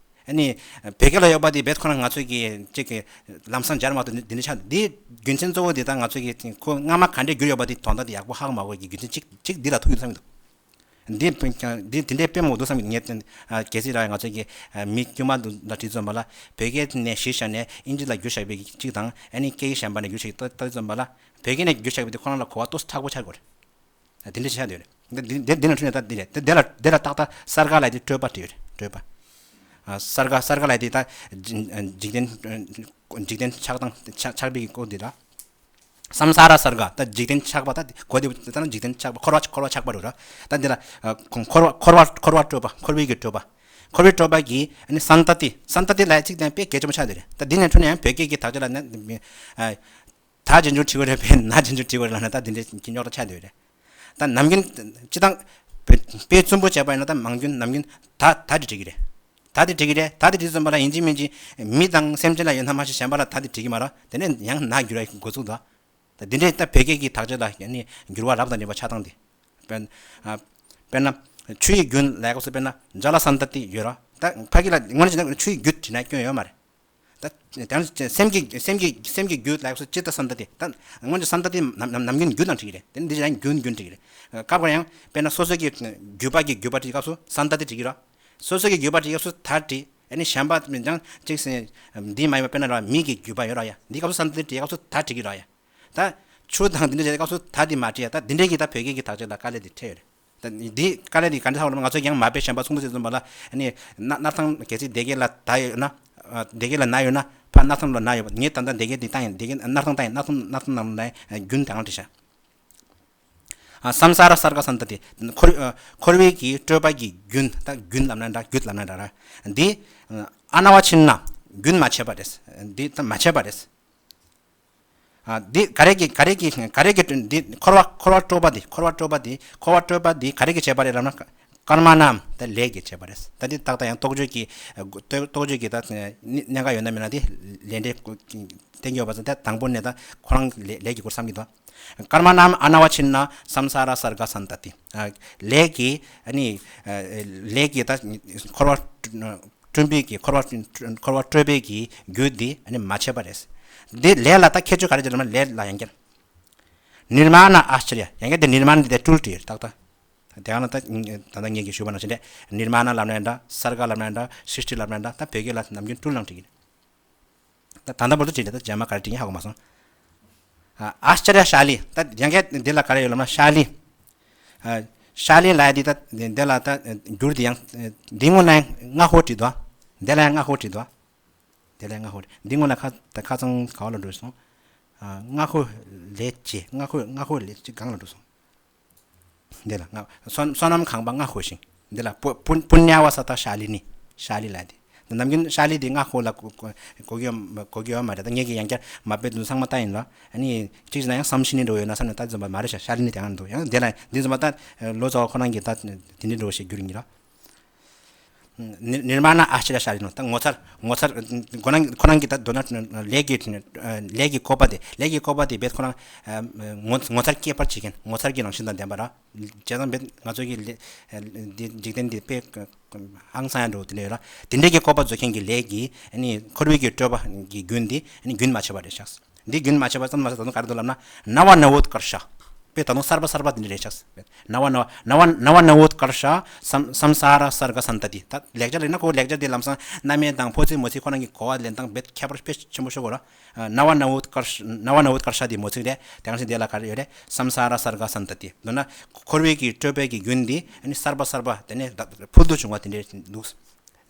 ཨ་ནི་བོད་སྐད་ལ་ཡོད་པ་དེ་བེད་ཁོ་ན་ང་ཚོས་ཀྱི་ཅིག་གི་ལམ་སང་སྦྱར་མ་ཐུབ་འདི་འདི་འདྲ་ཆགས་འདི་རྒྱུ་མཚན་གཙོ་བོ་དེ་ད་ང་ཚོས་ཀྱི་ཁོ་སྔ་མ་ག་འདྲས་བསྒྱུར་ཡོད་པ་དེ་དོན་དག་དེ་ཡག་པོ་ཧ་གོ་མ་གོ་གི་རྒྱུ་མཚན་གཅིག་གཅིག་འདི་ལ་ཐུག་ཡོད་བསམ་གྱི་འདུག་འདི་འདི་འདི་དཔེ་མོ་འདུག་བསམ་གྱི་ངས་གལ་སྲིད་ར་ང་ཚོས་ཀྱི་མི་དཀྱུས་མ་འདུག་ལ་བྲིས་ཙམ་པ་ལ་བོད་སྐད་ནས་གཞི་བཞག་ནས་ཨིན་ཇི་ལ་བསྒྱུར་བཞག་པའི་གཅིག་དང་ཨ་ནི་སྐད་ཡིག་གཞན་པ་ནས་བསྒྱུར་བཞག་ལྟ་ཙམ་པ་ལ་བོད་སྐད་ནས་བསྒྱུར་བཞག་པའི་དེ་ཁོ་རང་ལ་གོ་བ་ཏོག་ཙམ་མཁྲེགས་པོ་ཆགས་དགོས་རེད། དེ་འདྲ་ཆགས་འདུག་རེད། འདི་འདི་འདི་ནང་འཁྲུལ་ནས་ད་འདི་རེད། དེ་དེ་ལ་དེ་ལ་ཏག་ཏག་སརྒ་ལབ་དེ་སྤྲོས་པ་བྲིས་ཡོད་རེད། སྤྲོས་པ། ཨ་སརྒ་སརྒ་ལབ་དེ་ད་འཇིག་རྟེན་འཇིག་རྟེན་ཆགས་སྟངས་ཆགས་ཆགས་པའི་སྐོར་འདི་ར། སཾ་ས་ར་སརྒ་ད་འཇིག་རྟེན་ཆགས་པ་ད་གོ་དེ་ད་ན་འཇིག་རྟེན་ཆགས་པ་འཁོར་བ་འཁོར་བ་ཆགས་པ་རེད་ར། ད་འདི་ལ་ཨ་འཁོར་བ་འཁོར་བ་འཁོར་བ་སྤྲོས་པ་འཁོར་བའི་གི་སྤྲོས་པ། འཁོར་བའི་སྤྲོས་པ་གི་ཨ་ནི་སན་ཏ་ཏི་སན་ཏ་ཏི་ལབ་ཚིག་དེ་དཔེ་གལ་ཆེན་པོ་ཆགས་འདུག་རེད། ད་འདི་ནས་འཁྲུལ་ནས་ཡང་བོད་སྐད་ཀྱི་དག་ཆ་ལ་ན་ཨ། ད་ཅི་འདྲ་བྲིས་པ་རེད་པས་ན་ཅི་འདྲ་བྲིས་པ་རེད་ལབ་ན་ད་འདི་འདྲའི་ཀྱི་རྙོག་དྲ་ཆགས་བསྡད་རེད། ད་ནམ་རྒྱུན་སྤྱི་བཏང་དཔེ་རྩུབ་པོ་བྱས་པ་ཡིན་ན་ད་མང་རྒྱུན་ནམ་རྒྱུན་ད་ད་འདི་བྲིས་ཀྱི་རེད། ད་འདི་བྲིས་ཀྱི་རེད། ད་འདི་བྲིས་ཙམ་པ་ལ་ཡིན་གཅིག་མིན་གཅིག་མི་དང་སེམས་ཅན་ལ་ཡོད་ན་མ་ཤེས་གཞན་པ་ལ་ད་འདི་བྲིས་ཀྱི་མ་རེད། དེ་ནས་ཡང་ན་འགྱུར་བའི་འགོ་ཚུགས་འདུག་ད་འདི་འདྲའི་ད་བོད་སྐད་ཀྱི་དག་ཆ་ལ་ཡང་ནི་འགྱུར་བ་རབ་དང་རིམ་པ་ཆགས་སྟངས་འདི། དཔེར་ན་དཔེར་ན་ཆུ་ཡི་རྒྱུན་ལབ་སྐབས་སུ་དཔེར་ན་ཇ་ལ་སན་ཏ་ཏི་ཡོད་རེད། ད་ཕ་གི་ལ་དངོས་གནས་བྱས་ན་ཆུ་ཡི་རྒྱུད་བྲིས་ན་སྐྱོན་ཡོད་མ་རེད། ད་དེང་སེམས་ཀྱི་སེམས་ཀྱི་སེམས་ཀྱི་རྒྱུད་ལ་སོ་ཅི་ཏ་སན་ཏ་ཏི་ད་སྔོན་གྱི་སན་ཏ་ཏི་ནམ་ནམ་ནམ་རྒྱུན་རྒྱུད་ནང་བྲིས་ཀྱི་རེད། དེ་འདི་ཡང་རྒྱུན་རྒྱུན་བྲིས་ཀྱི་རེད། སྐབས་འགར་ཡང་དཔེར་ན་སོ་སོ་གི་རྒྱུད་པ་གི་རྒྱུད་པ་བྲིས་སྐབས་སུ་སན་ཏ་ཏི་བྲིས་ཀྱི་རེད། སོ་སོ་གི་རྒྱུད་པ་བྲིས་སྐབས་སུ་ད་བྲིས་ཨ་ནི་གཞན་པ་མི་འདང་ཅིག་སེ་འདི་མ་ཡིན་པ་དཔེར་ན་ར་མི་གི་རྒྱུད་པ་ཡོད་ར་ཡ་འདི་སྐབས་སུ་སན་ཏ་ཏི་བྲིས་སྐབས་སུ་ད་བྲིས་ཀྱི་ར་ཡ། ད་ཆུ་དང་འདི་འདྲ་བྱས་སྐབས་སུ་ད་འདི་མ་བྲིས་ཡ་ད་འདི་འདྲའི་གི་ད་བོད་སྐད་ཀྱི་དག་ཆ་ལ་དཀའ་ལས་འདི་འཕྲད་ཡོད་རེད། ད་འདི་དཀའ་ལས་འདི་ག་འདྲ་ཧ་གོ་ལབ་ན་ང་ཚོ་ཡང་མ་དཔེ་གཞན་པ་མཚུངས་པ་བྱེད་ཙམ་པ་ལ་ཨ་ནི་སྣར་ཐང་གལ་སྲིད་སྡེ་དགེ་ལ་ད་ཡོད་ན་སྡེ་དགེ་ལ་ན་ཡོད་ན་ཕ་སྣར་ཐང་ལ་ན་ཡོད་པ་ངས་ད་ལྟ་སྡེ་དགེ་འདི་བཏང་ཡིན། སྡེ་དགེ་སྣར་ཐང་བཏང་ཡིན། སྣར་ཐང་སྣར་ཐང་ནང་ལ་རྒྱུན་དང་བྲིས་ཤག་ཨ་སཾ་ས་ར་སརྒ་སན་ཏ་ཏི་འཁོར་ཨ་འཁོར་བའི་གི་སྤྲོས་པ་གི་རྒྱུན་ད་རྒྱུན་ལབ་ན་འདྲ་རྒྱུད་ལབ་ན་འདྲ་ར། འདི་ཨ་ན་བ་ཆིན་ན་རྒྱུན་མ་ཆད་པ་རེད། འདི་ད་མ་ཆད་པ་རེད། ཨ་འདི་ག་རེ་གི་ག་རེ་གི་ག་རེ་གི་འདི་འཁོར་བ་འཁོར་བ་སྤྲོས་པ་འདི་འཁོར་བ་སྤྲོས་པ་འདི་འཁོར་བ་སྤྲོས་པ་འདི་ག་རེ་གི་བྱས་པ་རེད་ལབ་ན་ཀརྨ་ནམ་ད་ལས་ཀྱི་བྱས་པ་རེད། ད་འདི་ཏག་ཏག་ཡང་རྟོགས་བརྗོད་ཀྱི་རྟོགས་བརྗོད་ཀྱི་ད་གནད་འགག་ཡོད་ན་མེད་ན་འདི་ལས་འབྲས་བསྟན་གྱི་ཡོད་པ་ཚོ་ད་དང་པོ་ནས་ད་ཁོ་རང་ལས་ལས་ཀྱི་སྐོར་བསམ་གྱི་འདུག་ཀརྨ་ནམ་ཨ་ན་བ་ཆིན་ན་སཾ་ས་ར་སརྒ་སན་ཏ་ཏི། ལས་ཀྱི་ཨ་ནི་ལས་ཀྱི་ད་འཁོར་བ་སྤྲུལ་པའི་གི་འཁོར་བ་འཁོར་བ་སྤྲོས་པའི་གི་རྒྱུ་འདི་ཨ་ནི་མ་ཆད་པ་རེད། འདི་ལས་ལ་ད་ཁྱད་ཆོས་ག་རེ་ཅི་ལབ་ན་ལས་ལ་ཡང་བསྐྱར་ནིར་མ་ན་ཨཱཤ་ཅཱརྱ་ཡང་བསྐྱར་འདི་ནིར་མ་ན་འདི་དེ་སྤྲུལ་ཏེ་ཏག་ཏག་དེ་ཡང་ན་ད་ད་ལྟ་ངེད་ཀྱིས་ཞུས་པ་ནང་བཞིན་རེད། ནིར་མ་ན་ལབ་ན་འདྲ་སརྒ་ལབ་ན་འདྲ་སྲིད་ཏི་ལབ་ན་འདྲ་ད་བོད་སྐད་ལ་ནམ་རྒྱུན་སྤྲུལ་ལབ་བྲིས་ཀྱི་རེད། ད་ད་ལྟ་བར་དུ་བྲིས་ཏེ་ད་རྗེས་མ་ག་རེ་བྲིས་ཡིན་ཧ་གོ་མ་སོང་། ཨཱཤ་ཅཱརྱ་ཤཱ་ལི། ད་ཡང་བསྐྱར་འདི་ལ་ག་རེ་ཡོད་ལབ་ན་ཤཱ་ལི། ཨ་ཤཱ་ལི་ལབ་ཡ་འདི་ད་འདི་ལ་ད་འགྱུར་འདི་ཡང་འདི་སྔོན་ལ་ཡང་སྔ་ཧོ་བྲིས་འདུག་འདི་ལ་ཡང་སྔ་ཧོ་བྲིས་འདུག་འདི་ལ་ཡང་སྔ་ཧོ་བྲིས། འདི་སྔོན་ལ་ཁ་ད་ཁ་ཚང་ག་བ་ལ་འགྲོ་སོང་། ཨ་སྔ་ཧོ་ལས་ཅི་སྔ་ཧོ་སྔ་ཧོ་ལས་ཅི་གང་ལ་འགྲོ་སོང་། འདི་ལ་སྔ་བསོད་བསོད་ནམས་ཁང་པ་སྔ་ཧོ་ཞིང་། འདི་ལ་པུ་པུ་པུ་ཎྱ་བ་ས་ཏ་ཤཱ་ལི་ནི། ཤཱ་ལི་ལབ་དེ། ནམ་རྒྱུན་ཤཱ་ལི་དེ་སྔ་ཧོ་ལ་གོ་གོ་གོ་གི་ཡོད་གོ་གི་ཡོད་མ་རེད། ད་ངས་ཀྱི་ཡང་བསྐྱར་མ་དཔེ་དུ་ཚང་མ་ལྟ་ཡིན་ལ། ཨ་ནི་གཅིག་བྱས་ན་ཡང་སམ་ཤི་ནི་འགྲོ་ཡོད་ན་བསམ་ནས་ད་འཛོམས་པ་མ་རེད་ཤག་ཤཱ་ལི་ནི་དེ་ཡང་འདུག་ཡང་དེ་ལ་འདི་འཛོམས་པ་ད་ལོ་ཙཱ་བ་ཁོ་རང་གིས་ད་དེ་འདྲ་འགྲོ་ཞེས་བསྒྱུར་ཡིན་ལ། ནི་ནིར་མཱ་ན་ཨཱ་ཅཱརྱ་ཤཱ་རི་ནོ། ད་ངོ་མཚར་ངོ་མཚར་ཁོ་རང་ཁོ་རང་གི་ད་མདོར་ན་ལས་ཀྱི་ལས་ཀྱི་བཀོད་པ་དེ་ལས་ཀྱི་བཀོད་པ་དེ་བེད་ཁོ་རང་ངོ་ངོ་མཚར་སྐྱེད་པར་བྱེད་མཁན་ངོ་མཚར་གྱི་རང་བཞིན་དང་ལྡན་པ་ར། བྱས་ཙང་བེད་ང་ཚོ་གི་ལས་འདི་འཇིག་རྟེན་འདི་དཔེ་ཧང་སང་ཡང་འགྲོ་དེ་འདྲ་ཡོད་ར། དེ་འདྲའི་གི་བཀོད་པ་བཟོ་མཁན་གྱི་ལས་ཀྱི་ནི་འཁོར་བའི་གི་སྤྲོས་པ་གི་རྒྱུན་འདི་ནི་རྒྱུན་མ་ཆད་པ་རེད་ཤག་འདི་རྒྱུན་མ་ཆད་པ་ཙམ་མ་ཟད་ད་དུང་ག་རེ་འདུག་ལབ་ན། ནཱ་བ་ནཱ་བོ་ཨུཏ་ཀར་ཤ། དཔེ་ད་དུང་གསར་པ་གསར་པ་འདི་འདྲ་རེད་ཤག་ནཱ་བ་ནཱ་བ་ནཱ་བ་ནཱ་བ་ནཱ་བོ་ཨུཏ་ཀར་ཤ་སམ་སམ་ས་ར་སརྒ་སན་ཏ་ཏི། ད་ལེགས་སྦྱར་ལེགས་ན་ཁོ་ལེགས་སྦྱར་འདི་ལམ་སང་རྣམ་དབྱེ་དང་ཕོ་ཚིག་མོ་ཚིག་ཁོ་རང་གི་གོ་བ་ལེན་སྟངས་རྦད་ཁྱད་པར་དཔེ་ཆེན་པོ་ཤོར་གོ་ར། ནཱ་བ་ནཱ་བོ་ཨུཏ་ཀར་ཤ་ནཱ་བ་ནཱ་བོ་ཨུཏ་ཀར་ཤ་འདི་མོ་ཚིག་རེད། དེ་གང་ཞིག་འདི་ལ་ག་རེ་ཡོད་རེད། སམ་ས་ར་སརྒ་སན་ཏ་ཏི། མདོར་ན་འཁོར་བའི་གི་སྤྲོས་པའི་གི་རྒྱུན་འདི་ནི་གསར་པ་གསར་པ་དེ་ནས་ཕུལ་དུ་བྱུང་བ་དེ་འདྲ་འདུག་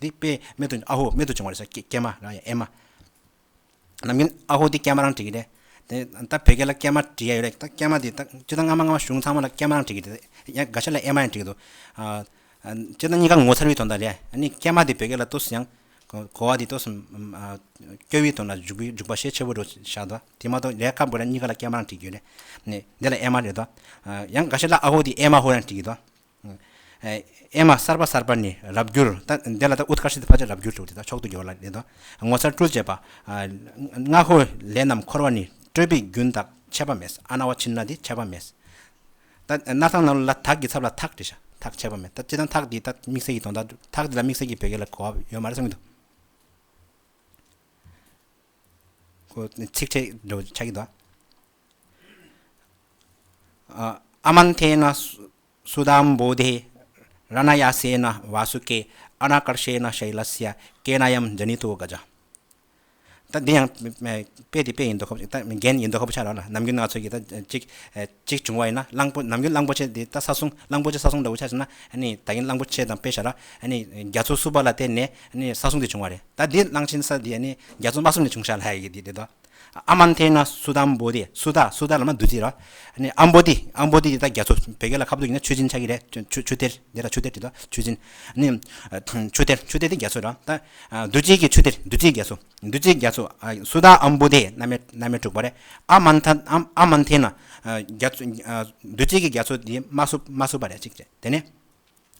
འདི་དཔེ་རྨད་དུ་ཨ་ཧོ་རྨད་དུ་བྱུང་བ་རེད་ཤག་ཀྱེ་ཀྱེ་མ་ར་ཡ་ཨེ་མ། ནམ་རྒྱུན་ཨ་ཧོ་འདི་ཀྱེ་མ་རང་བྲིས་ཀྱི་རེད། དེ་ད་བོད་སྐད་ལ་ཀྱེ་མ་བྲིས་ཡ་ཡོད་རེད། ད་ཀྱེ་མ་འདི་ད་སྤྱིར་བཏང་སྔ་མ་སྔ་མ་གཞུང་ཚང་མ་ལ་ཀྱེ་མ་རང་བྲིས་ཀྱི་རེད། ཡང་འགའ་ཤས་ལ་ཨེ་མ་ཡང་བྲིས་ཀྱི་འདུག་ཨ། སྤྱིར་བཏང་གཉིས་ཀ་ངོ་མཚར་བའི་དོན་དག་རེད། ཨ་ནི་ཀྱེ་མ་འདི་བོད་སྐད་ལ་ཏོག་ཙམ་ཡང་གོ་བ་འདི་ཏོག་ཙམ་ཨ། སྐྱོ་བའི་དོན་ལ་འཇུག་པའི་འཇུག་པ་ཤས་ཆེ་བོ་འགྲོ་བཞག་འདུག་དེ་མ་གཏོགས་ལས་ཀ་བོད་ལ་གཉིས་ཀ་ལ་ཀྱེ་མ་རང་བྲིས་ཀྱི་ཡོད་རེད། ནི་འདི་ལ་ཨེ་མ་རེད་དོ། ཡང་འགའ་ཤས་ལ་ཨ་ཧོ་འདི་ཨེ་མ་ཧོ་རང་བྲིས་ཀྱི་འདུག་ཨེ་མ་གསར་པ་གསར་པ་ནི་རབ་བསྒྱུར། ད་འདི་ལ་ད་ཨུཏ་ཀར་ཤ་དེ་ཕལ་ཆེར་རབ་བསྒྱུར་འདུག་དེ་ད་མཆོག་ཏུ་གྱུར་པ་ལ་རེད་དོ། ངོ་མཚར་སྤྲུལ་བྱེད་པ། སྔ་ཧོ་ལས་རྣམས་འཁོར་བ་ནི། སྤྲོས་པའི་རྒྱུན་དག་ཆད་པ་མེད། ཨ་ན་བ་ཆིན་ན་དེ་ཆད་པ་མེད། ད་སྣར་ཐང་ནང་ལ་ཐག་གི་ཚབ་ལ་ཐག་བྲིས་ཤག་ཐག་ཆད་པ་མེད། ད་སྤྱིར་བཏང་ཐག་འདི་ད་དམིགས་བསལ་གྱི་དོན་དག་ཐག་འདི་ལ་དམིགས་བསལ་གྱི་བོད་སྐད་ལ་གོ་བ་ཡོད་མ་རེད་བསམ་གྱི་འདུག་ཁོ་ཚིག་ཕྲད་འདྲ་བོ་ཆགས་ཀྱི་འདུག་ཨ། ཨ་མན་ཐེ་ན་སུ་སུ་དཱ་འབོ་དྷེ། རཱ་ན་ཡཱ་སེ་ན་ཝཱ་སུ་ཀེ། ཨ་ན་ཀར་ཤེ་ན་ཤཱི་ལ་སྱ། ཀེ་ན་ཡམ་ཛ་ནི་ཏོ་ག་ཛ། ད་འདི་ཡང་དཔེ་དེ་དཔེ་ཡིན་མདོག་ཁ་པོ་ད་རྒྱན་ཡིན་མདོག་ཁ་པོ་ཆགས་ར་ལ། ནམ་རྒྱུན་ང་ཚོ་གི་ད་གཅིག་གཅིག་བྱུང་བ་ཡིན་ན་གླང་པོ་ནམ་རྒྱུན་གླང་པོ་ཆེ་འདི་ད་ས་སྲུང་གླང་པོ་ཆེ་ས་སྲུང་འདྲ་བོ་ཆགས་སོང་ན་ཨ་ནི་ད་གིན་གླང་པོ་ཆེ་དང་དཔེ་བཞག་ར་ཨ་ནི་རྒྱ་མཚོ་བསྲུབས་པ་ལ་བརྟེན་ནས་ཨ་ནི་ས་སྲུང་དེ་བྱུང་བ་རེད། ད་འདི་གླང་ཆེན་ས་འདི་ཨ་ནི་རྒྱ་མཚོ་མ་བསྲུབས་ནས་བྱུང་ཤག་ལ་ཡ་གི་འདི་དེ་དོ། ཨ་མན་ཐེ་ན་སུ་དཱ་འབོ་དྷེ། སུ་དཱ་སུ་དཱ་ལ་མ་བདུད་རྩི་ར། ཨ་ནི་ཨམ་བོ་དྷི་ཨམ་བོ་དྷི་འདི་ད་རྒྱ་མཚོ་བོད་སྐད་ལ་ཁ་བསྡུ་ཡིན་ན་ཆུ་སྦྱིན་ཆགས་ཀྱི་རེད། ཆུ་ཆུ་ཆུ་གཏེར་འདི་ལ་ཆུ་གཏེར་འདི་དོ་ཆུ་སྦྱིན། ཨ་ནི་ཆུ་གཏེར་ཆུ་གཏེར་འདི་རྒྱ་མཚོ་ར། ད་བདུད་རྩི་གི་ཆུ་གཏེར་བདུད་རྩིའི་རྒྱ་མཚོ་བདུད་རྩིའི་རྒྱ་མཚོ། ཨ་སུ་དཱ་ཨམ་བོ་དྷེ་རྣམ་དབྱེ་རྣམ་དབྱེ་དྲུག་པ་རེད། ཨ་མན་ཐ་ཨམ་ཨ་མན་ཐེ་ན་རྒྱ་མཚོ་བདུད་རྩི་གི་རྒྱ་མཚོ་འདི་མ་བསྲུབས་མ་བསྲུབས་པ་རེད་གཅིག་རེད། དེ་ནས་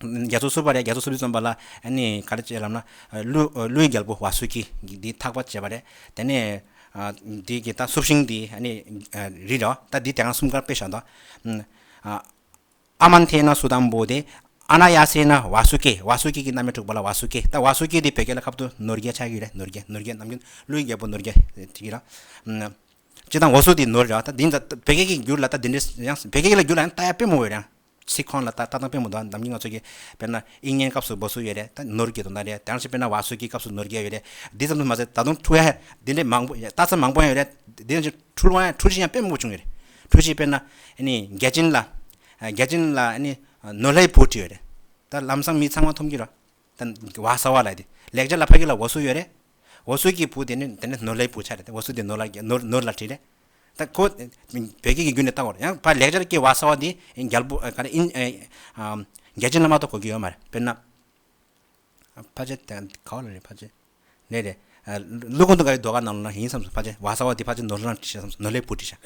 རྒྱ་མཚོ་བསྲུབས་པ་རེད། རྒྱ་མཚོ་བསྲུབས་དུས་ཙམ་པ་ལ་ཨ་ནི་ག་རེ་བྱས་ལབ་ན་ཀླུ་ཀླུའི་རྒྱལ་པོ་ཝཱ་སུ་ཀི་འདི་ཐག་པ་བཅད་པ་རེད། དེ་ནས་འདི་གི་ད་བསྲུབས་ཤིང་འདི་ཨ་ནི་རི་རེད་བ། ད་འདི་དེ་གང་གསུམ་ཀར་དཔེ་བཞག་འདུག་ཨ་མན་ཐེ་ན་སུ་དཱ་འབོ་དྷེ། ཨ་ན་ཡཱ་སེ་ན་ཝཱ་སུ་ཀེ། ཝཱ་སུ་ཀེ་གི་རྣམ་དབྱེ་དྲུག་པ་ལ་ཝཱ་སུ་ཀེ། ད་ཝཱ་སུ་ཀེ་འདི་བོད་སྐད་ལ་ཁ་བསྡུ་ནོར་རྒྱས་ཆགས་ཀྱི་རེད། ནོར་རྒྱས་ནོར་རྒྱས་ནམ་རྒྱུན་ཀླུའི་རྒྱལ་པོ་ནོར་རྒྱས་དེ་གི་ར། སྤྱིར་བཏང་ཝཱ་སུ་དེ་ནོར་རེད་བ། ད་འདི་ད་བོད་སྐད་ཀྱི་འགྱུར་ལ་ད་འདི་འདྲའི་ཡང་བོད་སྐད་ཀྱི་ལ་འགྱུར་ལ་ཡང་ལྟ་ཡ་དཔེ་མང་པོ་ཡོད་རེད། ཚིག་ཁོངས་ལ་ལྟ་ལྟ་སྟངས་དཔེ་མང་པོ་འདུག་ནམ་རྒྱུན་ང་ཚོ་གི་དཔེར་ན་དབྱིག་གཉེན་སྐབས་སུ་ཝཱ་སུ་ཡོད་རེད། ད་ནོར་གྱི་དོན་དག་རེད། དེ་ནང་བཞིན་དཔེར་ན་ཝཱ་སུ་ཀི་སྐབས་སུ་ནོར་རྒྱས་ཡོད་རེད། འདི་ཙམ་དུ་མ་ཟད་ད་དུང་འཁྲུལ་ཡ་འདི་འདྲའི་མང་པོ་ལྟ་ཚུལ་མང་པོ་ཡང་ཡོད་རེད། འདི་ནང་བཞིན་འཁྲུལ་བ་ཡང་འཁྲུལ་ཆ་ཡང་དཔེ་མང་པོ་བྱུང་ཡོད་རེད། འཁྲུལ་ཆ་དཔེར་ན་ཨ་ནི་བརྒྱ་བྱིན་ལ་བརྒྱ་བྱིན་ལ་ཨ་ནི་ནོར་ལྷའི་བུ་བྲིས་ཡོད་རེད། ད་ལམ་སང་མི་ཚང་མ་མཐོང་གི་རེད། ད་ཝ་ས་བ་ལ་དེ་ལེགས་སྦྱར་ལ་ཕ་གི་ལ་ཝཱ་སུ་ཡོད་རེད། ཝཱ་སུ་ཀི་བུ་དེ་ནི་དེ་ནི་ནོར་ལྷའི་བུ་ཆགས་རེད། དེ་ཝཱ་སུ་དེ་ནོར་ལ་ནོར་ནོར་ལ་བྲིས་རེད། ད་ཁོ་བོད་སྐད་ཀྱི་རྒྱུད་ནས་ལྟ་བར་ཡང་ཕ་ལེགས་སྦྱར་གྱི་ཝ་ས་བ་དེ་རྒྱལ་པོ་ག་རེ་ཨིན་བརྒྱ་བྱིན་ལ་མ་གཏོགས་གོ་གི་ཡོད་མ་རེད། དཔེར་ན་ཕལ་ཆེར་དེ་ག་བ་ལ་རེད། ཕལ་ཆེར་རེད་རེད། ཀླུ་ཀུན་ཏུ་ཀ་བའི་ཟློས་གར་ནང་ལ་ཡིན་བསམ་སོང་། ཕལ་ཆེར་ཝ་ས་བ་དེ་ཕལ་ཆེར་ནོར་ལྷ་བྲིས་ཤག་བསམ་སོང་། ནོར་ལྷའི་བུ་བྲིས་ཤག་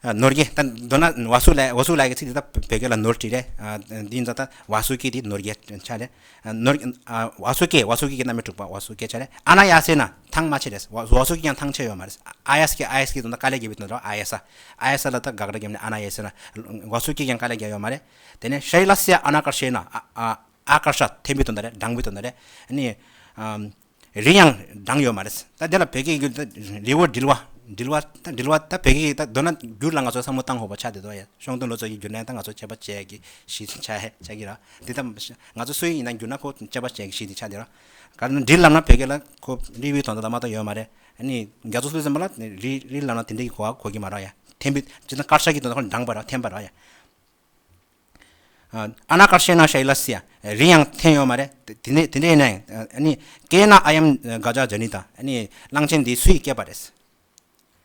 ནོར་རྒྱས་ད་མདོར་ན་ཝ་སུ་ལ་ཝ་སུ་ལ་གི་ཚིག་དེ་ད་བོད་སྐད་ལ་ནོར་བྲིས་རེད། འདི་ཡིན་ཙང་ད་ཝ་སུ་ཀི་དེ་ནོར་རྒྱས་ཆགས་རེད། ནོར་ཝ་སུ་ཀེ་ཝ་སུ་ཀེ་གི་རྣམ་དབྱེ་དྲུག་པ་ཝ་སུ་ཀེ་ཆགས་རེད། ཨ་ན་ཡ་སེ་ན་ཐང་མ་ཆད་རེད། ཝ་སུ་ཀེ་ཡང་ཐང་ཆད་ཡོད་མ་རེད། ཨ་ཡ་སི་ཀེ་ཨ་ཡ་སི་ཀེ་དང་ད་དཀའ་ལས་རྒྱག་པའི་དོན་དུ་ཨ་ཡ་ས་ཨ་ཡ་ས་ལ་ད་དགག་སྒྲ་བརྒྱབ་ནས་ཨ་ན་ཡ་སེ་ན་ཝ་སུ་ཀེ་ཡང་དཀའ་ལས་རྒྱག་ཡོད་མ་རེད། དེ་ནས་ཤཱི་ལ་སི་ཡ་ཨ་ན་ཀར་ཤེ་ན་ཨ་ཨ་ཨ་ཀར་ཤ་འཐེན་པའི་དོན་དག་རེད། འགྲེང་བའི་དོན་དག་རེད། ཨ་ནི་རི་ཡང་འགྲེང་ཡོད་མ་རེད། ད་དེ་ལ་བོད་སྐད་ཀྱི་རི་བོ་འགྲིལ་བ་འགྲིལ་བ་ད་འགྲིལ་བ་ད་བོད་སྐད་ཀྱི་ད་མདོར་ན་འགྱུར་ལ་ང་ཚོ་བསམ་བློ་བཏང་དགོས་པ་ཆགས་བསྡད་འདུག་ཡ། ཤོང་སྟོན་ལོ་ཚོ་ཡི་འགྱུར་ན་ད་ང་ཚོ་དཔྱད་པ་བྱེད་ཀྱི་གཞི་ཆགས་ཆགས་ཀྱི་ར། དེ་ད་ང་ཚོ་སུ་ཡིན་ན་འགྱུར་ན་ཁོ་དཔྱད་པ་བྱེད་ཀྱི་གཞི་དེ་ཆགས་བསྡད་ར། ག་རེ་ན་འགྲིལ་ལབ་ན་བོད་སྐད་ལ་ཁོ་རི་བོའི་དོན་དག་ད་མ་གཏོགས་ཡོད་མ་རེད། ཨ་ནི་རྒྱ་མཚོ་སུ་ཟེར་མ་ལ་རི་རི་ལབ་ན་དེ་འདྲ་གི་གོ་བ་གོ་གི་མ་ར་ཡ། འཐེན་པའི་ཅི་ན་ཀར་ཤ་གི་དོན་དག་ཁོ་འགྲེང་བ་ར་འཐེན་པ་ར་ཡ། ཨ་ན་ཀར་ཤེ་ན་ཤཱི་ལ་སི་ཡ། རི་ཡང་འཐེན་ཡོད་མ་རེད། དེ་ནས་དེ་ནས་ནས་ཨ་ནི་ཀེ་ན་ཨ་ཡམ་ག་ཛ་ཛ་ནི་ཏ། ཨ་ནི་གླང་ཆེན་འདི་སུས་བསྐྱེད་པ་རེད།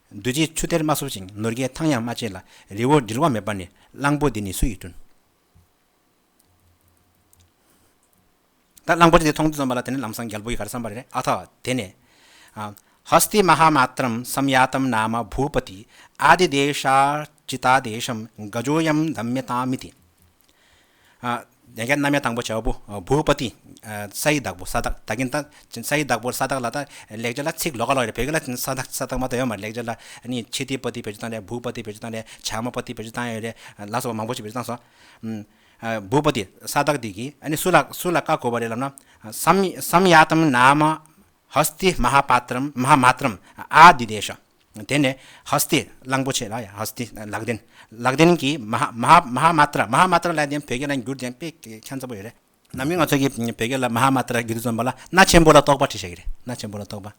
བདུད་རྩིའི་ཆུ་གཏེར་མ་བསྲུབས་ཤིང་། ནོར་རྒྱས་ཐང་ཡང་མ་ཆད་ལ། རི་བོ་འགྲིལ་བ་མེད་པ་ནི། གླང་པོ་འདི་ནི་སུ་ཡིས་བསྐྲུན། ད་གླང་པོ་ཆེ་དེ་མཐོང་དུས་ཙམ་པ་ལ་དེ་ནས་ལམ་སང་རྒྱལ་པོ་ཡིས་ག་རེ་བསམ་པ་རེད། ཨ་ཐ་དེ་ནས་ཨ་ཧ་སྟི་མ་ཧཱ་མཱ་ཏྲཾ་སམ་ཡཱ་ཏཾ་ནཱ་མ་བྷུ་པ་ཏི། ཨཱ་དི་དེ་ཤ་ཅི་ཏཱ་དེ་ཤམ་ག་ཛོ་ཡམ་དམ་མེ་ཏཱ་མི་ཏི། ཨ་ ཡང་བསྐྱར་རྣམ་དབྱེ་དང་པོ་བྱ་བ་བུ། བྷུ་པ་ཏི། ས་ཡི་བདག་པོ། ས་བདག་ད་གིན་ད་ས་ཡི་བདག་པོ་ས་བདག་ལ་ད་ལེགས་སྦྱར་ལ་ཚིག་ལོགས་ཀ་ལོགས་རེད། བོད་སྐད་ལ་ས་བདག་ས་བདག་མ་གཏོགས་ཡོད་མ་རེད། ལེགས་སྦྱར་ལ་ནི་ཆི་ཏི་པ་ཏི་བེད་སྤྱོད་བཏང་རེད། བྷུ་པ་ཏི་བེད་སྤྱོད་བཏང་རེད། བྱ་མ་པ་ཏི་བེད་སྤྱོད་བཏང་ཡོད་རེད། ལ་སོགས་པ་མང་པོ་ཞིག་བེད་སྤྱོད་བཏང་སོང་། བྷུ་པ་ཏི་ས་བདག་འདི་གིས་ཨ་ནི་སུ་ལ་སུ་ལ་བཀའ་བསྒོ་བ་རེད་ལབ་ན། སམ་སམ་ཡ་ཏམ་ནཱ་མ་ཧ་སྟི་མ་ཧཱ་པཱ་ཏྲམ་མ་ཧཱ་མཱ་ཏྲམ་ཨ་དི་དེ་ཤ། དེ་ནས་ཧ་སྟི་གླང་པོ་ཆེ་ལ་ཡ་ཧ་སྟི་ལག་ལྡན། ལག་ལྡན་གྱིས་མ་ཧཱ་མ་ཧཱ་མ་ཧཱ་མཱ་ཏྲ། མ་ཧཱ་མཱ་ཏྲ་ལ་དེ་བོད་སྐད་ལ་འགྱུར་དེ་དཔེ་ཁྱད་མཚར་པོ་ཡོད་རེད། ནམ་རྒྱུན་ང་ཚོ་གིས་བོད་སྐད་ལ་མ་ཧཱ་མཱ་ཏྲ་བསྒྱུར་དུས་ཙམ་པ་ལ་སྣ་ཆེན་པོ་ལ་གཏོགས་པ་བྲིས་བཞག་གི་རེད། སྣ་ཆེན་པོ་ལ་གཏོགས་པ།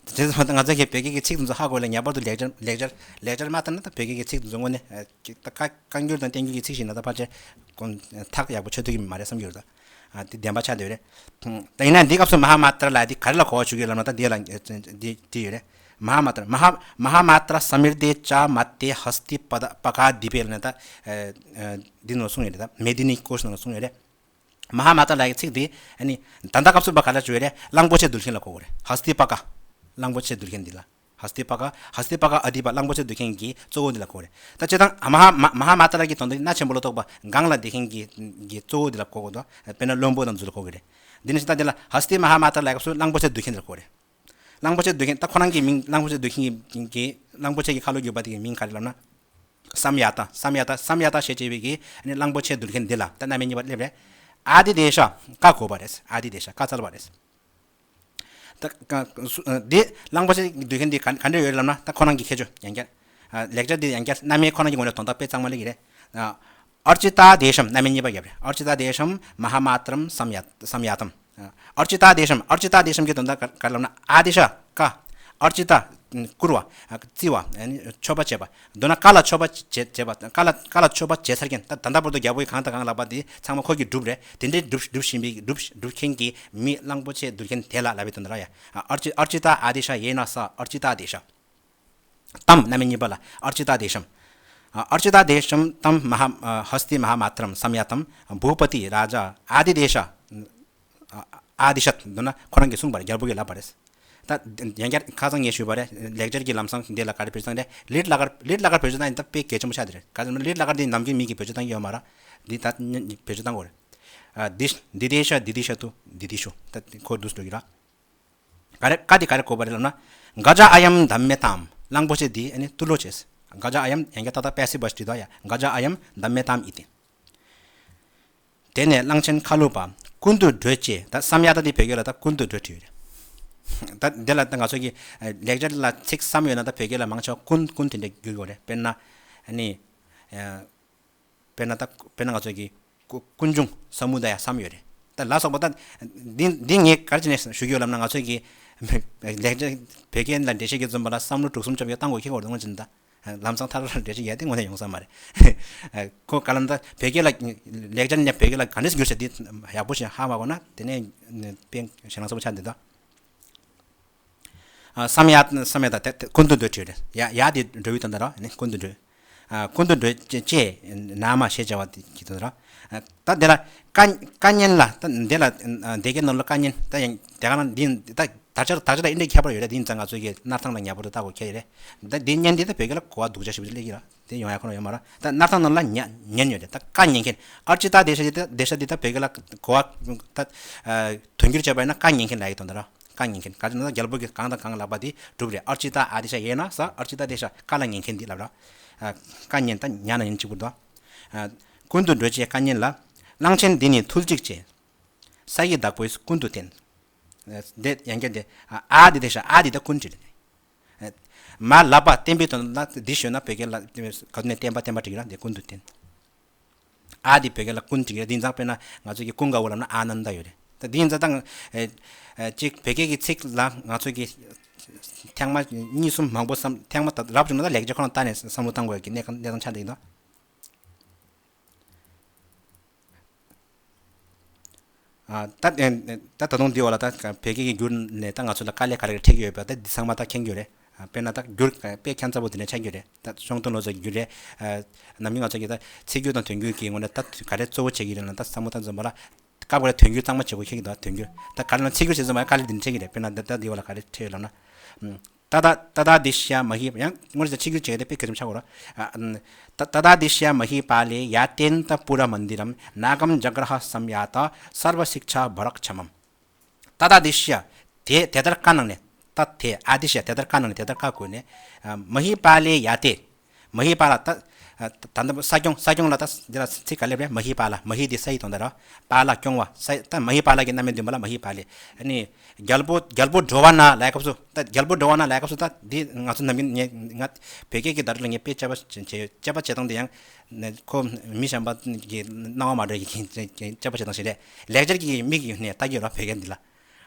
དེ་ཚོ་ང་ཚོ་གིས་བོད་སྐད་ཀྱི་ཚིག་དེ་ཚོ་ཧ་གོ་ལ་ངེས་པར་དུ་ལེགས་སྦྱར་ལེགས་སྦྱར་ལེགས་སྦྱར་མ་བལྟས་ན་ད་བོད་སྐད་ཀྱི་ཚིག་དེ་ཚོ་དངོས་གནས་ད་བཀའ་བཀའ་འགྱུར་དང་བསྟན་འགྱུར་གྱི་ཚིག་ཞིག་ན་ད་ཕལ་ཆེར་ཀུན་ཐག་ཡག་པོ་ཆོད་ཐུབ་ཀྱི་མ་རེད་བསམ་གྱི་ཡོད་ད། དེ་བདེན་པ་ཆགས་བསྡད་ཡོད་རེད། ད་ཡིན་ན་འདི་སྐབས་སུ་མ་ཧཱ་མཱ་ཏྲ་ལབ་དེ་ག་རེ་ལ་གོ་བ་ཞུ་གི་ལབ་ན་ད་འདི་ལ་འདི་འདི་ཡོད་རེད། མ་ཧཱ་མཱ་ཏྲ་མ་ཧཱ་མ་ཧཱ་མཱ་ཏྲ་སམ་མིར་དེ་ཅ་མ་ཏེ་ཧ་སྟི་པ་ད་པ་ག་དི་པེ་ལ་ནི་ད་འདི་ནོ་གསུངས་ཡོད་རེད། ད་མེ་དི་ནི་ཀོ་ཤ་ནང་གསུངས་ཡོད་རེད། མ་ཧཱ་མཱ་ཏྲ་ལབ་ཀྱི་ཚིག་འདི་ཨ་ནི་ད་ལྟ་སྐབས་སུ་བ་ག་ལ་བྱུང་ཡོད་རེད། གླང་པོ་ཆེ་འདུལ་མཁན་ལ་གོ་དགོས་རེད། ཧ་སྟི་པ་ཀ། གླང་པོ་ཆེ་འདུལ་མཁན་འདི་ལ། ཧ་སྟི་པ་ཀ་ཧ་སྟི་པ་ཀ་ཨ་དི་པ། གླང་པོ་ཆེ་འདུལ་མཁན་གྱི་གཙོ་བོ་འདི་ལ་གོ་དགོས་རེད། ད་སྤྱིར་བཏང་མ་ཧཱ་མ་མ་ཧཱ་མཱ་ཏྲ་གི་དོན་དུ་སྣ་ཆེན་པོ་ལ་གཏོགས་པ་སྒང་ལ་བསྡད་མཁན་གྱི་གི་གཙོ་བོ་འདི་ལ་གོ་དགོས་འདུག་དཔེར་ན་བློན་པོ་དང་ཚུལ་ལ་གོ་གི་རེད། འདི་ནི་ད་འདི་ལ་ཧ་སྟི་མ་ཧཱ་མཱ་ཏྲ་ལབ་སྐབས་སུ་གླང་པོ་ཆེ་འདུལ་མཁན་འདི་ལ་གོ་དགོས་རེད། གླང་པོ་ཆེ་འདུལ་མཁན་ད་ཁོ་རང་གི་མིང་གླང་པོ་ཆེ་འདུལ་མཁན་གྱི་གླང་པོ་ཆེ་གི་ཁ་ལོ་བསྒྱུར་པ་དེ་གི་མིང་ག་རེ་ལབ་ན། སམ་ཡ་ཏ། སམ་ཡ་ཏ། སམ་ཡ་ཏ་ཞེས་བྱ་བའི་གི་ནི་གླང་པོ་ཆེ་འདུལ་མཁན་འདི་ལ་ད་རྣམ་དབྱེ་གཉིས་པ་སླེབས་རེད། ཨ་དི་དེ་ཤ། བཀའ་བསྒོ་བ་རེད། ཨ་དི་དེ་ཤ། བཀའ་སྩལ་བ་རེད། ད་ག་སུ་འདི་གླང་པོ་ཆེ་འདུལ་མཁན་འདི་ག་ག་འདྲ་ཡོད་རེད་ལབ་ན། ད་ཁོ་རང་གི་ཁྱད་ཆོས་ཡང་བསྐྱར། ལེགས་སྦྱར་འདི་ཡང་བསྐྱར་རྣམ་དབྱེ་ཁོ་རང་གི་ངོས་ནས་དོན་དག་དཔེ་གཙང་མ་སླེབས་ཀྱི་རེད། ཨར་ཅི་ཏ་དེ་ཤམ། རྣམ་དབྱེ་གཉིས་པ་བརྒྱབ་རེད། ཨར་ཅི་ཏ་དེ་ཤམ་མ་ཧཱ་མཱ་ཏྲམ་སམ་ཡ་སམ་ཡ་ཏམ། ཨར་ཅི་ཏ་དེ་ཤམ། ཨར་ཅི་ཏ་དེ་ཤམ་གྱི་དོན་དག་ག་ག་ལབ་ན། ཨ་དི་ཤ་བཀའ། ཨར་ཅི་ཏ་བཀུར་བ། བརྩི་བ། མཆོད་པ་བྱེད་པ། མདོར་ན་བཀའ་ལ་མཆོད་པ་བྱེད་བྱེད་པ། བཀའ་ལ་བཀའ་ལ་མཆོད་པ་བྱེད་ཚར་མཁན། ད་ད་ལྟ་བར་དུ་རྒྱལ་པོ་གིས་གང་དང་གང་ལབ་པ་དེ་ཚང་མ་ཁོ་གིས་སྒྲུབ་རེད། དེ་འདྲའི་སྒྲུབ་སྒྲུབ་བཞིན་པའི་སྒྲུབ་སྒྲུབ་མཁན་གྱི་མི་གླང་པོ་ཆེ་འདུལ་མཁན་དེ་ལ་ལབ་པའི་དོན་དག་ར་ཡ། ཨར་ཅི་ཨར་ཅི་ཏ་ཨ་དི་ཤ་ཡེ་ན་ས། ཨར་ཅི་ཏ་ཨ་དི་ཤ། ཏམ། རྣམ་དབྱེ་གཉིས་པ་ལ་ཨར་ཅི་ཏ་དེ་ཤམ། ཨར་ཅི་ཏ་དེ་ཤམ་ཏམ་མ་ཧཱ་ཧ་སྟི་མ་ཧཱ་མཱ་ཏྲམ་སམ་ཡ་ཏམ། བྷུ་པ་ཏི་རཱ་ཛ་ཨ་དི་དེ་ཤ། ཨ་དི་ཤ། མདོར་ན་ཁོ་རང་གིས་གསུངས་པ་རེད། རྒྱལ་པོ་གིས་ལབ་པ་རེད། ད་ཡང་བསྐྱར་ཁ་སང་ངས་ཞུས་པ་རེད། ལེགས་སྦྱར་གྱི་ལམ་སང་འདི་ལ་ག་རེ་བེད་སྤྱོད་བཏང་རེད། ལིཊ་ལ་ཀར་ལིཊ་ལ་ཀར་བེད་སྤྱོད་བཏང་ཡིན་ད་དཔེ་གལ་ཆེན་པོ་ཆགས་འདི་རེད། ག་ཚོད་ལིཊ་ལ་ཀར་འདི་ནམ་རྒྱུན་མི་གིས་བེད་སྤྱོད་བཏང་གི་ཡོད་མ་རེད། འདི་ད་བེད་སྤྱོད་བཏང་དགོས་རེད། ཨ་དི་དི་དེ་ཤ་དི་དི་ཤ་ཏུ་དི་དི་ཤོ། ད་ཁོ་འདུག་འགྲོ་གི་ར། ག་རེ་བཀའ་དེ་ག་རེ་བསྒོ་བ་རེད་ལབ་ན། ག་ཛ་ཨ་ཡམ་དམ་མེ་ཏམ། གླང་པོ་ཆེ་འདི་ཨ་ནི་གཏུལ་ལོ་བྱས། ག་ཛ་ཨ་ཡམ་ཡང་བསྐྱར་ཏག་ཏག་པེ་སིབ་བོ་ཡིས་བྲིས་འདུག་ཡ། ག་ཛ་ཨ་ཡམ་དམ་མེ་ཏམ་ཨི་ཏི། དེ་ནས་གླང་ཆེན་ཁ་ལུ་པ། ཀུན་ཏུ་བགྲོད་ཅེས། ད་སམ་ཡ་ཏ་འདི་བོད་སྐད་ལ་ད་ཀུན་ཏུ་བགྲོད་བྲིས་ཡོད་རེད། ད་འདི་ལ་ད་ང་ཚོ་གི་ལེགས་སྦྱར་ལ་ཚིག་སམ་ཡོད་ན་ད་བོད་སྐད་ལ་མང་ཆེ་བ་ཀུན་ཀུན་དེ་འདྲ་བསྒྱུར་དགོས་རེད། དཔེར་ན་ཨ་ནི། དཔེར་ན་ད་དཔེར་ན་ང་ཚོ་གི་ཀུ་ཀུན་འབྱུང་ས་མུ་ད་ཡ་སམ་ཡོད་རེད། ད་ལ་སོགས་པ་ད་འདི་འདི་ངས་ག་རེ་བྱས་ནས་ཞུ་རྒྱུ་ལབ་ན། ང་ཚོ་གི་ལེགས་སྦྱར་བོད་སྐད་ལ་འགྲེལ་བཤད་ཀྱི་རྩོམ་པ་ལ་བསམ་བློ་དྲུག་གསུམ་ཙམ་ཡང་བཏང་དགོས་ཁེལ་བ་རེད། དངོས་གནས་ད་ལམ་སང་ཐར་ལ་འགྲེལ་བཤད་ཡ་དེ་དངོས་གནས་ཡོང་ས་མ་རེད། ཁོ་ག་ལ་ད་བོད་སྐད་ལ་ལེགས་སྦྱར་ནས་བོད་སྐད་ལ་ག་འདྲས་བསྒྱུར་བྱ་འདི་ཡག་པོ་ཞིག་ཧ་མ་གོ་ན་དེ་ནས་དཔེ་ཞེད་སྣང་ཚ་པོ་ཆགས་འདི་ད། ཨ་སམ་ཡ་སམ་ཡ་ཏ་དེ་དེ་ཀུན་ཏུ་བགྲོད་བྲིས་རེད། ཡ་ཡ་དེ་བགྲོད་པའི་དོན་དག་ར། ནི་ཀུན་ཏུ་བགྲོད། ཨ་ཀུན་ཏུ་བགྲོད་ཅེས་ཅེས་ན་མ་ཞེས་བྱ་བ་དེ་གི་དོན་དག་ར། ཨ་ད་དེ་ལ་བཀའ་བཀའ་ཉན་ལ་ད་དེ་ལ་ཨ་སྡེ་དགེ་ནང་ལ་བཀའ་ཉན་ད་ཡང་དེ་ག་ན་འདི་ད་དག་ཆ་དག་ཆ་ལ་ཨིན་འདྲའི་ཁྱད་པར་ཡོད་རེད། འདི་ཡིན་ཙང་ང་ཚོ་གི་སྣར་ཐང་ལ་ཉེ་པོ་དུ་ལྟ་དགོས་ཁེལ་རེད། ད་འདི་ཉན་འདི་ད་བོད་སྐད་ལ་གོ་བ་སྡུག་ཅག་ཞེ་པོ་ཅིག་སླེབས་ཀྱི་ར། དེ་ཡོང་ཡ་ཁོ་ན་ཡོད་མ་ར། ད་སྣར་ཐང་ནང་ལ་ཉ་ཉན་ཡོད་རེད། ད་བཀའ་ཉན་མཁན་ཨར་ཅི་ཏ་དེ་ཤ་དེ་ད་དེ་ཤ་དེ་ད་བོད་སྐད་ལ་གོ་བ་ད་དོན་འགྱུར་བྱས་པ་ཡིན་ན་བཀའ་ཉན་མཁན་ལབ་ཡ་གི་དོན་དག་ར། བཀའ་ཉན་མཁན་ག་ཅི་ན་རྒྱལ་པོ་གིས་གང་དང་གང་ལབ་པ་དེ་སྒྲུབ་རེད། ཨར་ཅི་ཏ་ཨ་དི་ཤ་ཡེ་ན་ས། ཨར་ཅི་ཏ་དེ་ཤ་བཀའ་ལ་ཉན་མཁན་དེ་ལབ་ར། ཨ་བཀའ་ཉན་ད་ཉན་ན་ཉན་གཅིག་པུ་དོ། ཨ་ཀུན་ཏུ་བགྲོད་ཅེས་བཀའ་ཉན་ལ། གླང་ཆེན་འདི་ནི་ཐུལ་ཅིག་ཅེས། ས་ཡི་བདག་པོས་ཀུན་ཏུ་བསྟན། ཨ་དེ་ཡང་བསྐྱར་དེ་ཨ་ཨ་དི་དེ་ཤ་ཨ་དི་ད་ཀུན་བྲིས་རེད། ཨ་མ་ལབ་པ་བསྟན་པའི་དོན་ལ་འདི་ཞུས་ན་བོད་སྐད་ལ་ག་དུས་ནས་བསྟན་པ་བསྟན་པ་བྲིས་ར། དེ་ཀུན་ཏུ་བསྟན། ཨ་དེ་བོད་སྐད་ལ་ཀུན་བྲིས་ཡོད། དེ་ཡིན་ཙང་དཔེར་ན་ང་ཚོ་གི་ཀུན་དགའ་བོ་ལབ་ན་ཨ་ནནྡ་ཡོད་རེད། ད་དེ་ཡིན་ཙང་ད་ཨེ་ཨེ་གཅིག་བོད་སྐད་ཀྱི་ཚིག་ལ་ང་ཚོ་གི་ཐེངས་མ་གཉིས་གསུམ་མང་པོ་བསམ། ཐེངས་མ་ད་རབ་བྱུང་ན་ད་ལེགས་སྦྱར་ཁོ་ན་ལྟ་ནས་བསམ་བློ་བཏང་དགོས་ཀྱི་གནས་གནས་སྟངས་ཆགས་འདུག་ཡིན་ད། ཨ་ད་ཨེ་ད་ད་དུང་འདི་བ་ལ་ད་བོད་སྐད་ཀྱི་བསྒྱུར་ནས་ད་ང་ཚོ་ལ་དཀའ་ལས་ག་རེ་འཕྲད་ཀྱི་ཡོད་པ་ད་འདི་ཚང་མ་ད་མཁྱེན་གྱི་ཡོད་རེད། དཔེར་ན་ད་འགྱུར་དཔེ་ཁྱད་མཚར་པོ་དེ་འདྲ་ཆགས་ཀྱི་རེད། ད་ཤོང་སྟོན་ལོ་ཙཱ་གི་འགྱུར་རེད། ཨ་ནམ་རྒྱུན་ང་ཚོ་གི་ད་ཚིག་སྒྱུར་དང་དོན་སྒྱུར་གྱི་ངོས་ནས་ད་ག་རེ་གཙོ་བོ་བྱེད་ཀྱི་རེད་ལབ་ན། ད་བསམ་བློ་ད་འཛོམས་པ་ལ་སྐབས་འགའ་ལ་དོན་སྒྱུར་གཙང་མ་བྱེད་དགོས་ཁེལ་གྱི་འདུག་དོན་སྒྱུར་ད་ག་རེ་ལབ་ན་ཚིག་སྒྱུར་བྱེད་འཛོམས་པ་ལ་དཀའ་ལས་འདི་འདྲ་འཕྲད་ཀྱི་རེད། དཔེར་ན་ད་ད་འདི་བ་ལ་ག་རེ་འཕྲད་ཡོད་ལབ་ན། तदा तदादिश्य मही ཡང་ངོ་རེ་ཆིག་རྒྱུ་བྱས་ཏེ་དཔེ་ག་རེ་ཆགས་གོ་ར། ཨ་ཨ། ད་तदादिश्य महीपाले यात्यन्तपुरमन्दिरं नागं जग्रह संयात सर्वशिक्षाभरक्षमम्। तदादिश्य དེ་དེ་ལྟར་བཀའ་གནང་ནས། ད་དེ་आदिश्य དེ་ལྟར་བཀའ་གནང་ནས་དེ་ལྟར་བཀའ་བསྒོས་ནས། ཨ། महीपाले याते མ་ཧི་པ་ལ་ད། ཨ། ད་ལྟ་ས་སྐྱོང་ས་སྐྱོང་ལ་ད་འདི་ལ་ཚིག་ག་ལེབ་རེད། མ་ཧི་པ་ལ། མ་ཧི་འདི་ས་ཡི་དོན་དག་རེད། པ་ལ་སྐྱོང་བ། ས་ད་མ་ཧི་པ་ལ་གི་རྣམ་དབྱེ་བདུན་པ་ལ་མ་ཧི་པ་ལེ། ཨ་ནི་རྒྱལ་པོ་རྒྱལ་པོ་འགྲོ་བ་ན་ལབ་སྐབས་སུ། ད་རྒྱལ་པོ་འགྲོ་བ་ན་ལབ་སྐབས་སུ་ད་འདི་ང་ཚོ་ནམ་རྒྱུན་ངས་ང་བོད་སྐད་ཀྱི་བརྡ་སྤྲོད་ལ་ངས་དཔེ་དཔྱད་པ་བྱས་དཔྱད་པ་བྱེད་སྟངས་འདི་ཡང་ཁོ་མི་གཞན་པ་གི་སྣང་བ་མ་འགྲོ་ཡི་དཔྱད་པ་བྱེད་སྟངས་ཤིག་རེད། ལེགས་སྦྱར་གྱི་མིག་གིས་ནས་ལྟ་གི་ཡོད་ར་བོད་སྐད་འདི་ལ།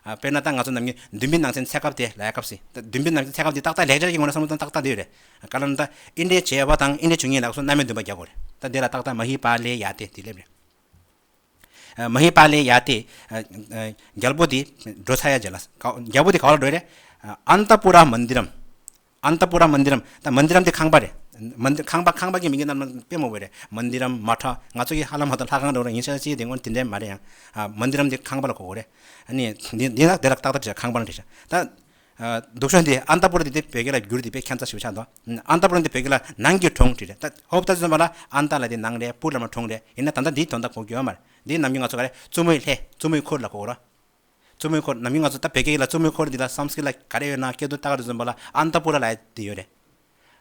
ཨ། དཔེར་ན་ད་ང་ཚོ་ནམ་རྒྱུན་བདུན་པའི་ནང་ཚན་ཚེ་སྐབས་དེ་ལབ་སྐབས་སུ། ད་བདུན་པའི་ནང་ཚན་ཚེ་སྐབས་དེ་ཏག་ཏག་ལེགས་སྦྱར་གྱི་ངོས་ནས་བསམ་བློ་བཏང་ཏག་ཏག་དེ་ཡོད་རེད། ག་ལ་ན་ད་ཨིན་དྲའི་བྱེད་པ་དང་ཨིན་དྲའི་བྱེད་ངེས་ལ་སོགས་རྣམ་དབྱེ་བདུན་པ་རྒྱག་དགོས་རེད། ད་དེ་ལ་ཏག་ཏག་མ་ཧི་པ་ལེ་ཡ་ཏེ་དེ་ལེབ་རེད། ཨ། མ་ཧི་པ་ལེ་ཡ་ཏེ། ཨ། ཨ། རྒྱལ་པོ་དེ་འགྲོ་ཚར་ཡ་རྗེས་ལ། ག་རྒྱལ་པོ་དེ་ག་བ་ལ་འགྲོ་ཡི་རེད། ཨ། अन्तपुरमन्दिरम्། अन्तपुरमन्दिरम्། ད་མན་དི་རམ་དེ་ཁང་པ་རེད། མན་དི་ཁང་པ་ཁང་པ་གི་མིང་གི་རྣམ་པ་དཔེ་མང་པོ་རེད། མན་དི་རམ། མ་ཊ། ང་ཚོ་གི་ཧ་ལམ་ཧ་ད་ལྷ་ཁང་འདྲ་བོ་རེད། ཡིན་ཤག་ཅིག་དེ་སྔོན་དེ་འདྲ་མ་རེད་ཡང་། ཨ། མན་དི་རམ་དེ་ཁང་པ་ལ་གོ་གོ་རེད། ཨ་ནི་འདི་འདི་ན་དེ་ལ་ཏག་ཏག་བྱས་ཁང་པ་ལ་བྲིས་ཤག་ད། ཨ། སྡུག་ཤོས་འདི་ཨན་ཏི་པུ་ར་འདི་དེ་བོད་སྐད་ལ་བསྒྱུར་དེ་དཔེ་ཁྱད་མཚར་ཞིག་ཆགས་འདུག་ཨན་ཏི་པུ་ར་འདི་བོད་སྐད་ལ་ནང་གི་གྲོང་བྲིས་རེད། ད་ཧོབ་ད་ཙམ་པ་ལ་ཨན་ཏ་ལ་དེ་ནང་རེད། པུ་ལ་མ་གྲོང་རེད། ཡིན་ན་ད་ལྟ་འདིའི་དོན་དག་གོ་གི་ཡོད་མ་རེད། འདི་ནམ་རྒྱུན་ང་ཚོ་ག་རེ་བཙུན་མོའི་ལྷས་བཙུན་མོའི་འཁོར་ལ་གོ་གོ་ར། བཙུན་མོའི་འཁོར་ནམ་རྒྱུན་ང་ཚོ་ད་བོད་སྐད་ལ་བཙུན་མོའི་འཁོར་འདི་ལ་སམ་སྐྲིད་ལ་ག་རེ་ཡོད་ན་སྐད་དོད་ལྟ་ག་རེ་ཙམ་པ་ལ་ཨན་ཏ་པུ་ར་ལ་དེ་ཡོད་རེད།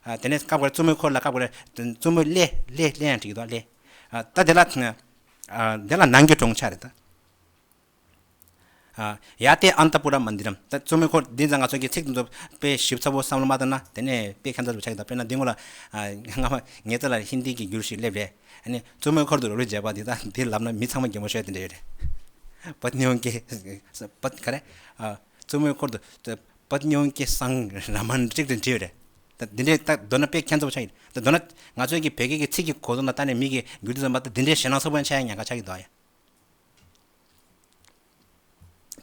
ཨ། དེ་ནས་སྐབས་འགར་བཙུན་མོའི་འཁོར་ལ་སྐབས་འགར་བཙུན་མོའི་ལྷས་ལྷས་ལྷས་ཡང་བྲིས་ཀྱི་འདུག་ལྷས། ཨ། ད་དེ་ལ། ཨ། དེ་ལ་ནང་གི་གྲོང་ཆ་རེད་ད། ཨ། याते अन्तपुरमन्दिरम्། ད་བཙུན་མོའི་འཁོར་འདི་ཙང་ང་ཚོ་གི་ཚིག་འདི་ཚོ་དཔེ་ཞིབ་ཚགས་པོ་བསམ་བློ་མ་བཏང་ན་དེ་ནས་དཔེ་ཁྱད་མཚར་པོ་ཆགས་ཀྱི་འདུག་དཔེར་ན་འདི་སྔོན་ལ། ཨ། སྔ་མ་ངས་ད་ལ་ཧིན་དི་གི་བསྒྱུར་ཞིག་སླེབས་རེད། ཨ་ནི་བཙུན་མོའི་འཁོར་དུ་རོལ་རོལ་བྱས་པ་འདི་ད་འདི་ལབ་ན་མི་ཚང་མ་གད་མོ་ཤོར་དེ་འདྲ་ཡོད་རེད། पत्नियों के पत ག་རེ། ཨ། བཙུན་མོའི་འཁོར་དུ་पत्नियों के संग रमण ཅིག་དེ་འདྲ་ཡོད་རེད། ད་འདི་འདྲའི་ད་མདོར་ན་དཔེ་ཁྱད་མཚར་པོ་ཆགས་ཀྱི་རེད། ད་མདོར་ན་ང་ཚོའི་གི་བོད་སྐད་ཀྱི་ཚིག་གི་གོ་དོན་ལ་ལྟ་ནས་མི་གི་བསྒྱུར་དུས་ཙམ་པ་ད་འདི་འདྲའི་ཞེད་སྣང་ཚ་པོ་ཡང་ཆགས་ཡ་ཉེན་ཁ་ཆགས་ཀྱི་འདུག་ཨ་ཡ།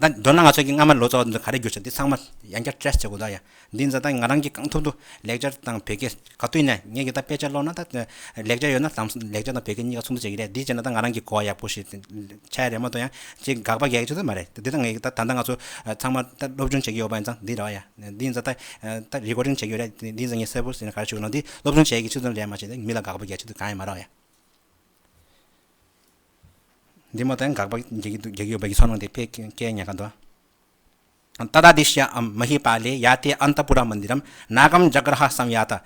ད་མདོར་ན་ང་ཚོ་གི་སྔ་མ་ལོ་ཙཱ་བ་འདི་ཚོ་ག་རེ་བསྒྱུར་བྱ་འདི་ཚང་མ་ཡང་བསྐྱར་ཊེསི་བྱེད་དགོས་ད་ཡ། འདི་ཚོ་ད་ང་རང་གིས་གང་ཐུབ་ཐུབ་ལེགས་སྦྱར་དང་བོད་སྐད་ག་དུས་ནས་ངས་ཀྱི་ད་དཔེ་ཆ་ཀློག་ན་ད་ལེགས་སྦྱར་ཡོད་ན་དང་ལེགས་སྦྱར་དང་བོད་སྐད་གཉིས་ཀ་ཚོགས་འདུ་བྱེད་ཀྱི་རེད། འདི་བྱས་ན་ད་ང་རང་གི་གོ་བ་ཡག་པོ་ཞིག་ཆགས་ཡ་རེད་མ་གཏོགས་ཡང་ཅིག་དགག་པ་རྒྱག་ཡ་ཆེད་དུ་མ་རེད། འདི་ད་ངས་ཀྱི་ད་ད་ལྟ་ང་ཚོ་ཚང་མ་ད་སློབ་སྦྱོང་བྱེད་ཀྱི་ཡོད་པ་ཡིན་ཙང་འདི་རེད་བ་ཡ། འདི་ཡིན་ཙང་ད་ད་རི་ཀོར་ཌིང་བྱེད་ཀྱི་ཡོད་རེད། འདི་ཡིན་ཙང་ངས་གསལ་པོ་ཟེར་ན་ག་རེ་ཞུ་གི་ན་འདི་སློབ་སྦྱོང་བྱེད་ཀྱི་ཆེད་དུ་རེད་མ་བྱས་ཏེ་མི་ལ་དགག་པ་རྒྱག་ཆེད་དུ་གང་ཡང་མ་རེད་བ་ཡ། འདི་མ་གཏོགས་དགག་པ་རྒྱག་གི་འདུག་རྒྱག་གི་ཡོད་པ་གི་ཚོར་སྣང་དེ་དཔེ་སྐྱེལ་ཉེན་ཁ་འདུག तदादिश्य महीपाले याते अन्तपुरमन्दिरं नागं जग्रह संयात།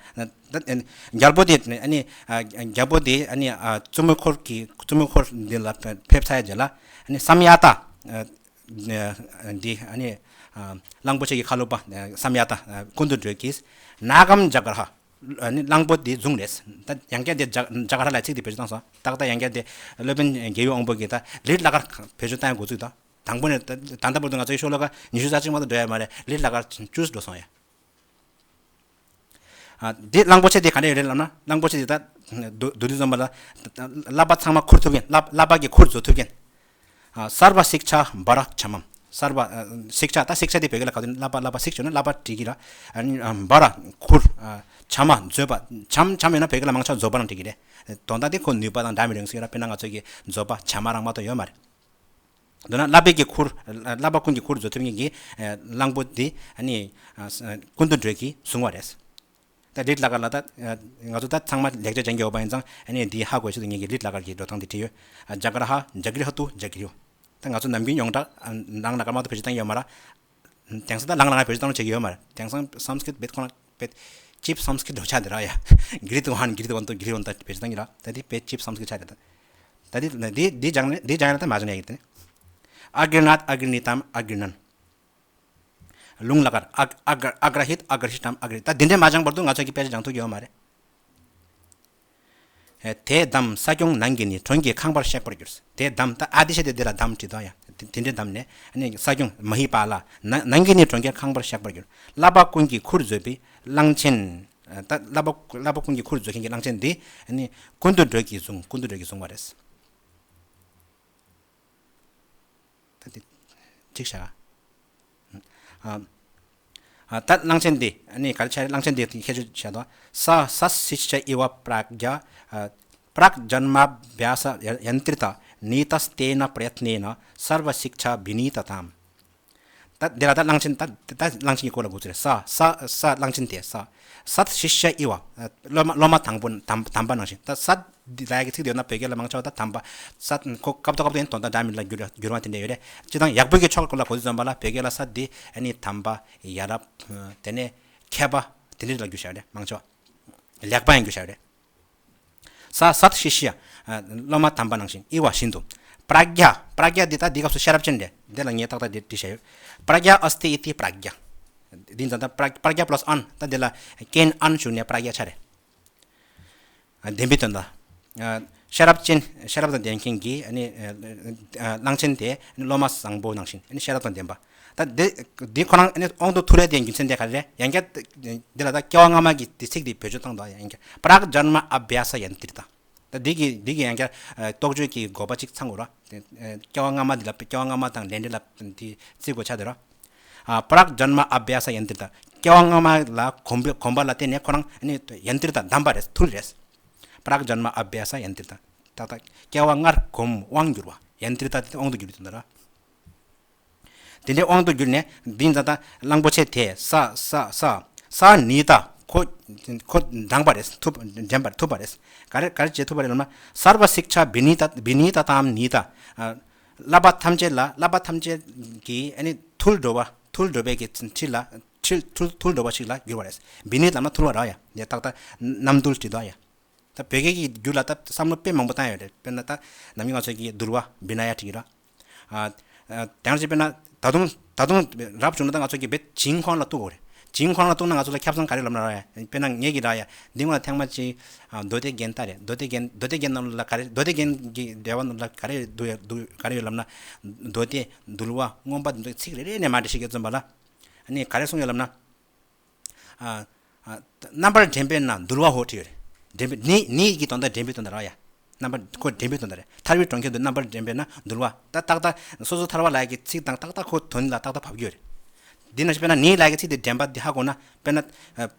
རྒྱལ་པོ་དེ་ཨ་ནི་རྒྱལ་པོ་དེ་ཨ་ནི་བཙུན་མོའི་འཁོར་གྱི་བཙུན་མོའི་འཁོར་འདི་ལ་ཕེབས་ཚར་རྗེས་ལ་ཨ་ནི་संयात འདི་ཨ་ནི་གླང་པོ་ཆེ་གི་ཁ་ལོ་པ་संयात སྐུ་མདུན་བགྲོད་ཀྱིས། नागं जग्रह ཨ་ནི་གླང་པོ་དེ་བཟུང་རེད། ད་ཡང་བསྐྱར་དེ་ཇ་ཇ་ག་ར་ལ་ཚིག་དེ་བེད་སྤྱོད་བཏང་སོང་། ཏག་ཏག་ཡང་བསྐྱར་དེ་སློབ་དཔོན་རྒྱལ་བའི་དབང་པོ་གིས་ད་ལིཊ་ལ་ཀར་བེད་སྤྱོད་བཏང་ཡ་འགོ་ཚུགས་ད། དང་པོ་ནས་ད་ད་ལྟ་བར་དུ་ང་ཚོའི་ཤོ་ལོ་ཀ་ཉི་ཤུ་རྩ་གཅིག་མ་གཏོགས་འགྲོ་ཡ་མ་རེད། ལིཊ་ལ་ཀར་བཅུ་འགྲོ་སོང་ཡ། ཨ། འདི་གླང་པོ་ཆེ་དེ་ག་འདྲ་ཡོད་རེད་ལབ་ན། གླང་པོ་ཆེ་དེ་ད་འདུག་འདུག་དུས་ཙམ་པ་ལ་བསླབ་པ་ཚང་མ་ཁུར་ཐུབ་མཁན། བསླབ་བསླབ་པ་གི་ཁུར་བཟོ་ཐུབ་མཁན། ཨ། सर्वशिक्षाभरक्षमम्། सर्व ཨ། शिक्षा ད་शिक्षा དེ་བོད་སྐད་ལ་ག་དུས་བསླབ་པ་བསླབ་པ་शिक्षा ནི་བསླབ་པ་བྲིས་ཀྱི་ར། ཨ་ནི་ཨ། འབར་ཁུར། ཨ། क्षमा བཟོད་པ། क्षम क्षम ཡོད་ན་བོད་སྐད་ལ་མང་ཆེ་བ་བཟོད་པ་རང་བྲིས་ཀྱི་རེད། དོན་དག་དེ་ཁོ་ནུས་པ་དང་འདྲ་མི་འདྲ་ཡོང་སྲིད་ཀྱི་ར། དཔེར་ན་ང་ཚོ་གི་བཟོད་པ་क्षमा རང་མ་གཏོགས་ཡོད་མ་རེད། མདོར་ན་བསླབ་པའི་གི་ཁུར། བསླབ་པ་ཀུན་གྱི་ཁུར་བཟོད་ཐུབ་མཁན་གྱི་གླང་པོ་འདི་ཨ་ནི་སྐུ་མདུན་བགྲོད་ཀྱིས་བཟུང་བ་རེད། ད་ལིཊ་ལ་ཀར་ལ་ད་ང་ཚོ་ད་ཚང་མ་ལེགས་སྦྱར་སྦྱང་གི་ཡོད་པ་ཡིན་ཙང་ཨ་ནི་འདི་ཧ་གོ་ཆེད་དུ་ངས་ཀྱི་ལིཊ་ལ་ཀར་གྱི་འགྲོ་སྟངས་འདི་བྲིས་ཡོད། ཨ། जग्रह जगृहतु जगृह्། ད་ང་ཚོ་ནམ་རྒྱུན་ཡོངས་གྲགས་ཨ་ནང་ལ་ཀར་མ་གཏོགས་བེད་སྤྱོད་བཏང་ཡོད་མ་རེད། དེང་སང་ད་ལང་ལང་བེད་སྤྱོད་བཏང་བྱེད་ཀྱི་ཡོད་མ་རེད། དེང་སང་སཾ་སྐྲྀཏ་བེད་ཁོ་ན་བེད་ཅིབ་སཾ་སྐྲྀཏ་འགྲོ་ཆགས་འདི་ར་ཡ། གྲྀཏ་ཝཱན་གྲྀཏ་ཝཱན་ཏུ་གྲྀཏ་ཝཱན་ཏ་བེད་སྤྱོད་བཏང་གི་ར། ད་འདི་བེད་ཅིབ་སཾ་སྐྲྀཏ་ཆགས་རེད་ད། ད་འདི་འདི་འདི་སྦྱང་ནས་འདི་སྦྱང་ཡ་ད་མ་སྦྱང་ཡ་ཡིན་ཏེ། अगृह्णात् अगृह्णीताम् अगृह्णन्། ལུང་ལ་ཀར། अग अग अग्रहीत् अग्रहीष्टाम् अग्रहीत्། ད་འདི་འདྲས་མ་སྦྱངས་བར་དུ་ང་ཚོ་གི་དཔེ་ཆ་སྦྱང་ཐུབ་ཀྱི་ཡོད་མ་རེད། དེ་བསྡམས་ས་སྐྱོང་ནང་གི་ནི་གྲོང་ཁྱེར་ཁང་པར་གཤེགས་པར་གྱུར། དེ་བསྡམས་ད་ཨ་དེ་ཤ་དེ་འདི་ལ་བསྡམས་བྲིས་དོ་ཡ། དེ་དེ་འདྲས་བསྡམས་ནས་ཨ་ནི་ས་སྐྱོང་མ་ཧི་པ་ལ་ན་ནང་གི་ནི་གྲོང་ཁྱེར་ཁང་པར་གཤེགས་པར་གྱུར། བསླབ་པ་ཀུན་གྱི་ཁུར་བཟོད་པའི་གླང་ཆེན། ད་བསླབ་པ་བསླབ་པ་ཀུན་གྱི་ཁུར་བཟོད་མཁན་གྱི་གླང་ཆེན་འདི་ཨ་ནི་སྐུ་མདུན་བགྲོད་ཀྱིས་བཟུང་། སྐུ་མདུན་བགྲོད་ཀྱིས་བཟུང་བ་རེད། ད་དེ་གཅིག་བྱ། ཨ། ཨ། ད་གླང་ཆེན་འདི་ཨ་ནི་ག་རེ་བྱས་རེད། གླང་ཆེན་འདི་ཁྱད་ཆོས་བྱས་དོ། स सस्सिच्छ इव प्राज्ञ प्राग्जन्माभ्यासयन्त्रित नीतस्तेन प्रयत्नेन सर्वशिक्षाभिनीतताम्। ད་འདི་ལ་ད་གླང་ཆེན། ད་ད་གླང་ཆེན་གྱི་སྐོར་ལ་འགོ་ཚུགས་རེད། ས་ས་ས་གླང་ཆེན་དེ། ས་སཱ་ཤི་ཤ་ཨི་བ། སློབ་མ་སློབ་མ་དང་པོ་དམ་དམ་པ་ནང་བཞིན། ད་སཱ་འདི་ལ་ཡ་གི་ཚིག་དེ་ཡོད་ན་བོད་སྐད་ལ་མང་ཆེ་བ་ད་དམ་པ། སཱ་ཁོ་སྐབས་ཐོག་སྐབས་ཐོག་ཡིན་དོན་དག་འདྲ་མིན་ལ་འགྱུར་འགྱུར་བ་དེ་འདྲ་ཡོད་རེད། སྤྱིར་བཏང་ཡག་པོའི་གི་ཕྱོགས་སྐོར་ལ་གོ་དུས་ཙམ་པ་ལ་བོད་སྐད་ལ་སཱ་འདི་ཨ་ནི་དམ་པ། ཡ་རབས། དེ་ནས་མཁས་པ། དེ་འདྲ་ལ་འགྱུར་བཞག་རེད། མང་ཆེ་བ་ལེགས་པ་ཡང་འགྱུར་བཞག་རེད། ས་སཱ་ཤི་ཤ། ཨ། སློབ་མ་དམ་པ་ནང་བཞིན། ཨི་བ་བཞིན་དུ། པྲ་ཛྙཱ། པྲ་ཛྙཱ་འདི་ད་འདི་སྐབས་སུ་ཤེས་རབ་ཅན་རེད། འདི་ལ་ངས་ཏག་ཏག་འདི་བྲིས་བཞག་ཡོད། པྲ་ཛྙཱ་ཨསྟི་ཨིྟི་པྲ་ཛྙཱ། འདི་ཙམ་ད་པྲ་པྲ་ཛྙཱ་པ་ལ་སི་ཨན། ད་འདི་ལ་ཀྱེན་ཨན་ཞུགས་ནས་པྲ་ཛྙཱ་ཆགས་རེད། ཨ། ལྡན་པའི་དོན་དག་ཨ། ཤེས་རབ་ཅན། ཤེས་རབ་དང་ལྡན་མཁན་གྱི་ཨ་ནི་ཨ་གླང་ཆེན་དེ་སློབ་མ་བཟང་པོ་ནང་བཞིན་ཨ་ནི་ཤེས་རབ་དང་ལྡན་པ། ད་འདི་འདི་ཁོ་རང་ཨ་ནི་དབང་དུ་ཐལ་བའི་རྒྱུ་མཚན་དེ་ག་རེ་རེད། ཡང་བསྐྱར་འདི་ལ་ད་སྐྱེ་བ་སྔ་མ་གི་དེ་ཚིག་འདི་བེད་སྤྱོད་བཏང་འདུག་ཡང་བསྐྱར་པྲག་ཛན་མ་ཨབ་བྷྱཱ་ས་ཡན་ཏིར་ཏ། ད་འདི་གི་འདི་གི་ཡང་བསྐྱར་ཨ་རྟོགས་བརྗོད་ཀྱི་དགོས་པ་གཅིག་ཚང་དགོས་ར། དེ་ཨ་སྐྱེ་བ་སྔ་མ་འདི་ལ་སྐྱེ་བ་སྔ་མ་དང་ལས་འབྲས་ལ་འདི་བརྩི་དགོས་ཆགས་འདུག་ར། ཨ། པྲག་ཛན་མ་ཨབ་བྷྱཱ་ས་ཡན་ཏིར་ཏ། སྐྱེ་བ་སྔ་མ་ལ་གོམས་པ་གོམས་པ་ལ་བརྟེན་ནས་ཁོ་རང་ཨ་ནི་ཡན་ཏིར་ཏ་བསྡམས་པ་རེད། ཐུལ་རེད། པྲག་ཛན་མ་ཨབ་བྷྱཱ་ས་ཡན་ཏིར་ཏ། ཏག་ཏག་སྐྱེ་བ་སྔར་གོམས་དབང་གྱུར་པ། ཡན་ཏིར་ཏ་དེ་དབང་དུ་གྱུར་པའི་དོན་དག་ར། དེ་འདྲའི་དབང་དུ་གྱུར་ནས་འདི་ཙམ་ད་གླང་པོ་ཆེ་དེ་ས་ས་ས་སཱ་ནི་ཏ། ཁོ་ཁོ་འགྲངས་པ་རེད། ཐུབ་འགྲན་པར་ཐུབ་པ་རེད། ག་རེ་ག་རེ་བྱེད་ཐུབ་པ་རེད་ལབ་ན། སརྦ་སིཀྵ་བི་ནི་ཏ་བི་ནི་ཏ་ཏམ་ནི་ཏ། ཨ། བསླབ་པ་ཐམས་ཅད་ལ། བསླབ་པ་ཐམས་ཅད་ཀྱི་ཨ་ནི་ཐུལ་འགྲོ་བ། ཐུལ་འགྲོ་བའི་གི་ཁྲིད་ལ། ཁྲིད་ཐུལ་ཐུལ་འགྲོ་བ་ཞིག་ལ་གྱུར་བ་རེད། བི་ནི་ཏ་ལབ་ན་ཐུལ་བ་ར་ཡ། དེ་ཏག་ཏག་རྣམ་ཐུལ་བྲིས་འདུག་ཡ། ད་བོད་སྐད་ཀྱི་རྒྱུད་ལ་ད་བསམ་བློ་དཔེ་མང་པོ་བཏང་ཡོད་རེད། དཔེར་ན་ད་ནམ་རྒྱུན་ང་ཚོ་གི་དུལ་བ་བི་ན་ཡ་བྲིས་ཀྱི་ར། ཨ། ཨ། དེང་སང་དཔེར་ན་ད་དུང་ད་དུང་རབ་བྱུང་ན་ད་ང་ཚོ་གི་བེད་བྱིང་ཁོང་ལ་གཏུག་དགོས་རེད། བྱིང་ཁོང་ལ་གཏུག་ན་ང་ཚོ་ལ་ཁྱབ་ཚང་ག་རེ་ལབ་ན་ར་ཡ། དཔེར་ན་ངེད་ཀྱི་ར་ཡ། འདི་སྔོན་ལ་ཐེངས་མ་གཅིག་ཨ། མདོ་སྡེ་རྒྱན་ལྟ་རེད། མདོ་སྡེ་རྒྱན། མདོ་སྡེ་རྒྱན་ནང་ལ་ག་རེ། མདོ་སྡེ་རྒྱན་གྱི་འགྲེལ་པ་ནང་ལ་ག་རེ་འདུག་ཡ། འདུག་ག་རེ་ཡོད་ལབ་ན། མདོ་སྡེ། དུལ་བ། མངོན་པ་འདི་ཚོ་ཚིག་རེ་རེ་ནས་མར་འགྲེལ་བཤད་བརྒྱབ་ཙམ་པ་ལ། ཨ་ནི་ག་རེ་གསུངས་ཡོད་ལབ་ན། ཨ། ཨ། རྣམ་པར་འདྲེན་པས་ན་དུལ་བའོ་བྲིས་ཡོད་རེད། འདྲེན་པའི་ནི། ནི་གི་དོན་དག་འདྲེན་པའི་དོན་དག་རེད་ཡ། རྣམ་པར་ཁོ་འདྲེན་པའི་དོན་དག་རེད། ཐར་པའི་གྲོང་ཁྱེར་དུ་རྣམ་པར་འདྲེན་པས་ན་དུལ་བ། ད་ཏག་ཏག་སོ་སོ་ཐར་པ་ལབ་ཡག་གི་ཚིག་དང་ཏག་ཏག་ཁོ་དོན་ལ་ཏག་ཏག་བབས་ཀྱི་ཡོད་རེད། འདི་ན་དཔེར་ན་ནི་ལབ་ཡག་གི་ཚིག་དེ་འདྲེན་པ་འདི་ཧ་གོ་ན། དཔེར་ན་ཨ།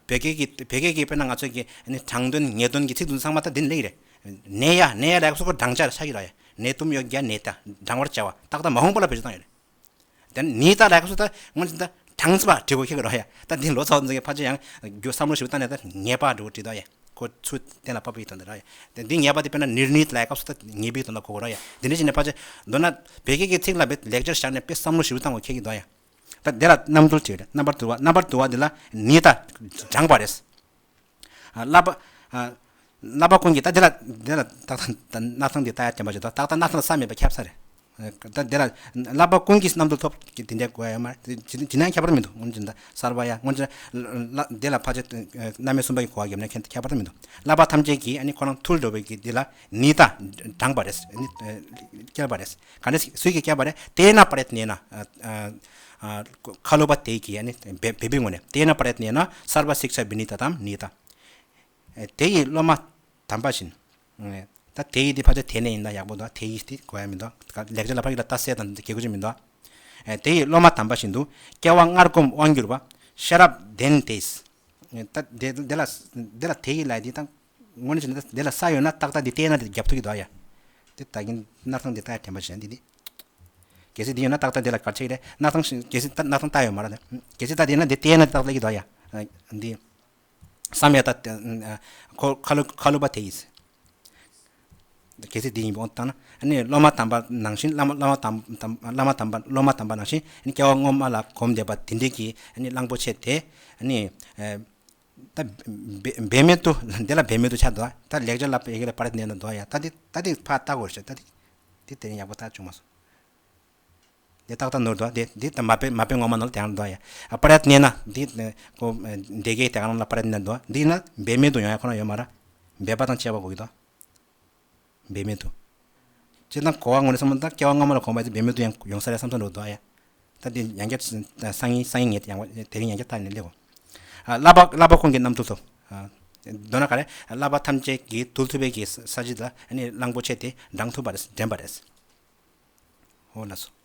བོད་སྐད་ཀྱི་བོད་སྐད་ཀྱི་དཔེར་ན་ང་ཚོ་གི་ཨ་ནི་དྲང་དོན་ངེས་དོན་གྱི་ཚིག་དེ་ཚོ་ཚང་མ་ད་འདི་ནས་སླེབས་ཀྱི་རེད། ནེ་ཡ། ནེ་ཡ་ལབ་ཡག་སོ་ཁོ་འགྲང་བྱ་ཆགས་ཀྱི་རེད་ཡ། ནེ་ཏུམ་ཡོ་གྱ་ནེ་ཏ། འགྲང་བར་བྱ་བ། ཏག་ཏག་མ་འོངས་པ་ལ་བེད་སྤྱོད་བཏང་ཡོད་རེད། དེ་ནི་ཏ་ལབ་སྐབས་སུ་ད་སྔོན་ཆད་ད་གྲངས་པ་འབྲི་དགོས་ཁེལ་གི་རོ་ཡ། ད་འདི་ལོ་ཚོགས་འཛིན་གྱི་ཕལ་ཆེར་ཡང་རྒྱུ་བསམ་བློ་ཞིབ་བཏང་ནས་ད་ངེས་པ་འབྲི་དགོས་བྲིས་དོ་ཡ། ཁོ་ཚུར་གཏན་ལ་ཕབ་པའི་དོན་དུ་ར་ཡ། དེ་འདི་ངེས་པ་དེ་དཔེར་ན་ནིར་ནི་ཏ་ལབ་སྐབས་སུ་ད་ངེས་པའི་དོན་དུ་གོ་གི་རོ་ཡ། དེ་འདྲ་བྱས་ནས་ཕལ་ཆེར་མདོར་ན་བོད་སྐད་ཀྱི་ཚིག་ལ་བེད་ལེགས་སྦྱར་བཞག་ནས་དཔེ་བསམ་བློ་ཞིབ་བཏང་དགོས་ཁེལ་གི་འདུག་ཡ། ད་དེ་ལ་རྣམ་འདུལ་བྲིས་ཡོད་རེད། རྣམ་པར་དུལ་བ། རྣམ་པར་དུལ་བ་འདི་ལ་ནི་ཏ་འགྲངས་པ་རེད། ཨ། བསླབ་པ། ཨ། བསླབ་པ་ཀུན་གྱིས། ད་འདི་ལ་འདི་ལ་ཏག་ཏག་ད་སྣར་ཐང་འདི་ལྟ་ཡ་དྲན་པ་བྱེད་དོ། ཏག་ཏག་སྣར་ཐང་ལ་ས་མེད་པ་ཁྱབ་ས་རེད། ད་འདི་ལ་བསླབ་པ་ཀུན་གྱིས་རྣམ་དུ་ཐོབ་ཀྱི་དེ་འདྲའི་གོ་ཡ་ཡོད་མ་རེད། ཇི་ཇི་ནའང་ཁྱད་པར་མི་འདུག་སྔོན་ཆད་ད་གསར་པ་ཡ་སྔོན་ཆད་ལ་འདི་ལ་ཕལ་ཆེར་རྣམ་དབྱེ་གསུམ་པ་གི་གོ་བ་བརྒྱབ་ན་ཁྱད་ཁྱད་པར་མི་འདུག་བསླབ་པ་ཐམས་ཅད་ཀྱིས་ཨ་ནི་ཁོ་རང་ཐུལ་འགྲོ་བའི་གི་འདི་ལ་ནི་ཏ་འགྲངས་པ་རེད། ཨ་ནི་བསྐྱལ་བ་རེད། ག་འདྲ་སུས་ཀྱིས་བསྐྱལ་བ་རེད། ཏེ་ན་པྲ་ཡཏ་ནེ་ན། ཨ། ཨ། ཨ། ཁ་ལོ་པ་ཏེ་གིས་ཨ་ནི་འབད་འབད་པའི་ངོ་ནས། ཏེ་ན་པྲ་ཡཏ་ནེ་ན་སརྦ་སིཀྵ་བི་ནི་ཏ་ཏམ་ནི་ཏ། ཨེ། དེ་ཡི་སློབ་མ་དམ་པ་བཞིན། ཨེ། ད་དེ་ཡི་དེ་ཕལ་ཆེར་དེ་ནས་ཡིན་ན་ཡག་པོ་འདུག་དེ་ཡི་དེ་གོ་ཡ་མི་འདུག་ལེགས་སྦྱར་ལ་ཕ་གི་ལ་ད་སེ་དང་གེ་གུ་ཅིག་མི་འདུག་ཨེ། དེ་ཡི་སློབ་མ་དམ་པ་བཞིན་དུ། སྐྱེ་བ་སྔར་གོམས་དབང་གྱུར་པ། ཤེས་རབ་ལྡན་དེས། ཨེ། ད་དེ་དེ་ལ་དེ་ལ་དེ་ཡི་ལ་དེ་དང་། དངོས་གནས་བྱས་ན་དེ་ལ་ས་ཡོད་ན་ཏག་ཏག་དེ་ཏེ་ན་དེ་རྒྱབ་ཐུབ་ཀྱི་འདུག་ཡ། དེ་ད་གིན་སྣར་ཐང་དེ་ལྟ་ཡ་དྲན་པ་བྱས་ན་དེ་དེ། གལ་སྲིད་དེ་ཡོད་ན་ཏག་ཏག་དེ་ལ་ག་རེ་བྱེད་ཀྱི་རེད། སྣར་ཐང་ཞིག་གལ་སྲིད་ད་སྣར་ཐང་ལྟ་ཡོད་མ་རེད། གལ་སྲིད་ད་དེ་ན་དེ་ཏེ་ན་དེ་ཏག་ཏག་ལབ་ཀྱི་འདུག་ཡ། འདི། བསམ་ཡས་ད། ཁོ་ཁ་ལོ་ཁ་ལོ་པ་དེ་ཡིས། གལ་སྲིད་འདི་ཡིན་པ་འོང་བཏང་ན། ཨ་ནི་སློབ་མ་དམ་པ་ནང་བཞིན། བླ་མ་བླ་མ་དམ་དམ་བླ་མ་དམ་པ་སློབ་མ་དམ་པ་ནང་བཞིན། ཨ་ནི་སྐྱེ་བ་སྔོན་མ་ལ་གོམས་བསྡད་པ་དེ་འདྲའི་གི་ཨ་ནི་གླང་པོ་ཆེ་དེ། ཨ་ནི། ཨ། ད་འབད་འབད་མེད་དུ། འདི་ལ་འབད་མེད་དུ་ཆགས་འདུག་ད་ལེགས་སྦྱར་ལ་ཡི་གེ་ལ་པྲ་ཡཏ་ནེ་ན་འདུག་ཡ། ད་འདི་ད་འདི་ཕར་ལྟ་དགོས་རེད་ཤག་ད་འདི་འདི་དེ་རིང་ཡག་པོ་ལྟ་བྱུང་མ་སོང་། འདི་ཏག་ཏག་ནོར་འདུག་འདི་འདི་ད་མ་དཔེ་མ་དཔེ་ངོ་མ་ནང་ལ་དེ་ཡང་འདུག་ཡ། ཨ། པྲ་ཡཏ་ནེ་ན་འདི་ཁོ་འདི་གའི་དེ་ག་ནང་ལ་པྲ་ཡཏ་ནེ་ན་འདུག་འདི་ན་འབད་མེད་དུ་ཡོང་ཡ་ཁོ་ན་ཡོད་མ་རེད། འབད་པ་དང་བཅས་པ་དགོས་ཀྱི་འདུག་འབད་མེད་དུ། སྤྱིར་བཏང་གོ་བ་ངོ་ནས་བསམ་ན་ད་སྐྱེ་བ་སྔ་མ་ལ་གོམས་པ་དེ་འབད་མེད་དུ་ཡང་ཡོང་ས་རེད་བསམ་བསམ་འགྲོ་འདུག་ཨ་ཡ། ད་དེ་ཡང་བསྐྱར་སང་ཉིན་སང་ཉིན་ངས་ཡང་དེ་རིང་ཡང་བསྐྱར་ལྟ་ནས་སླེབས་གོ། ཨ། བསླབ་པ་བསླབ་པ་ཀུན་གྱིས་རྣམ་ཐུལ་ཐུབ། ཨ། མདོར་ན་ག་རེ། བསླབ་པ་ཐམས་ཅད་ཀྱིས་ཐུལ་ཐུབ་པའི་གི་ས་གཞི་ལ་ཨ་ནི་གླང་པོ་ཆེ་དེ་འགྲངས་ཐུབ་པ་རེད། འགྲན་པ་རེད། འོ་ལགས་སོ།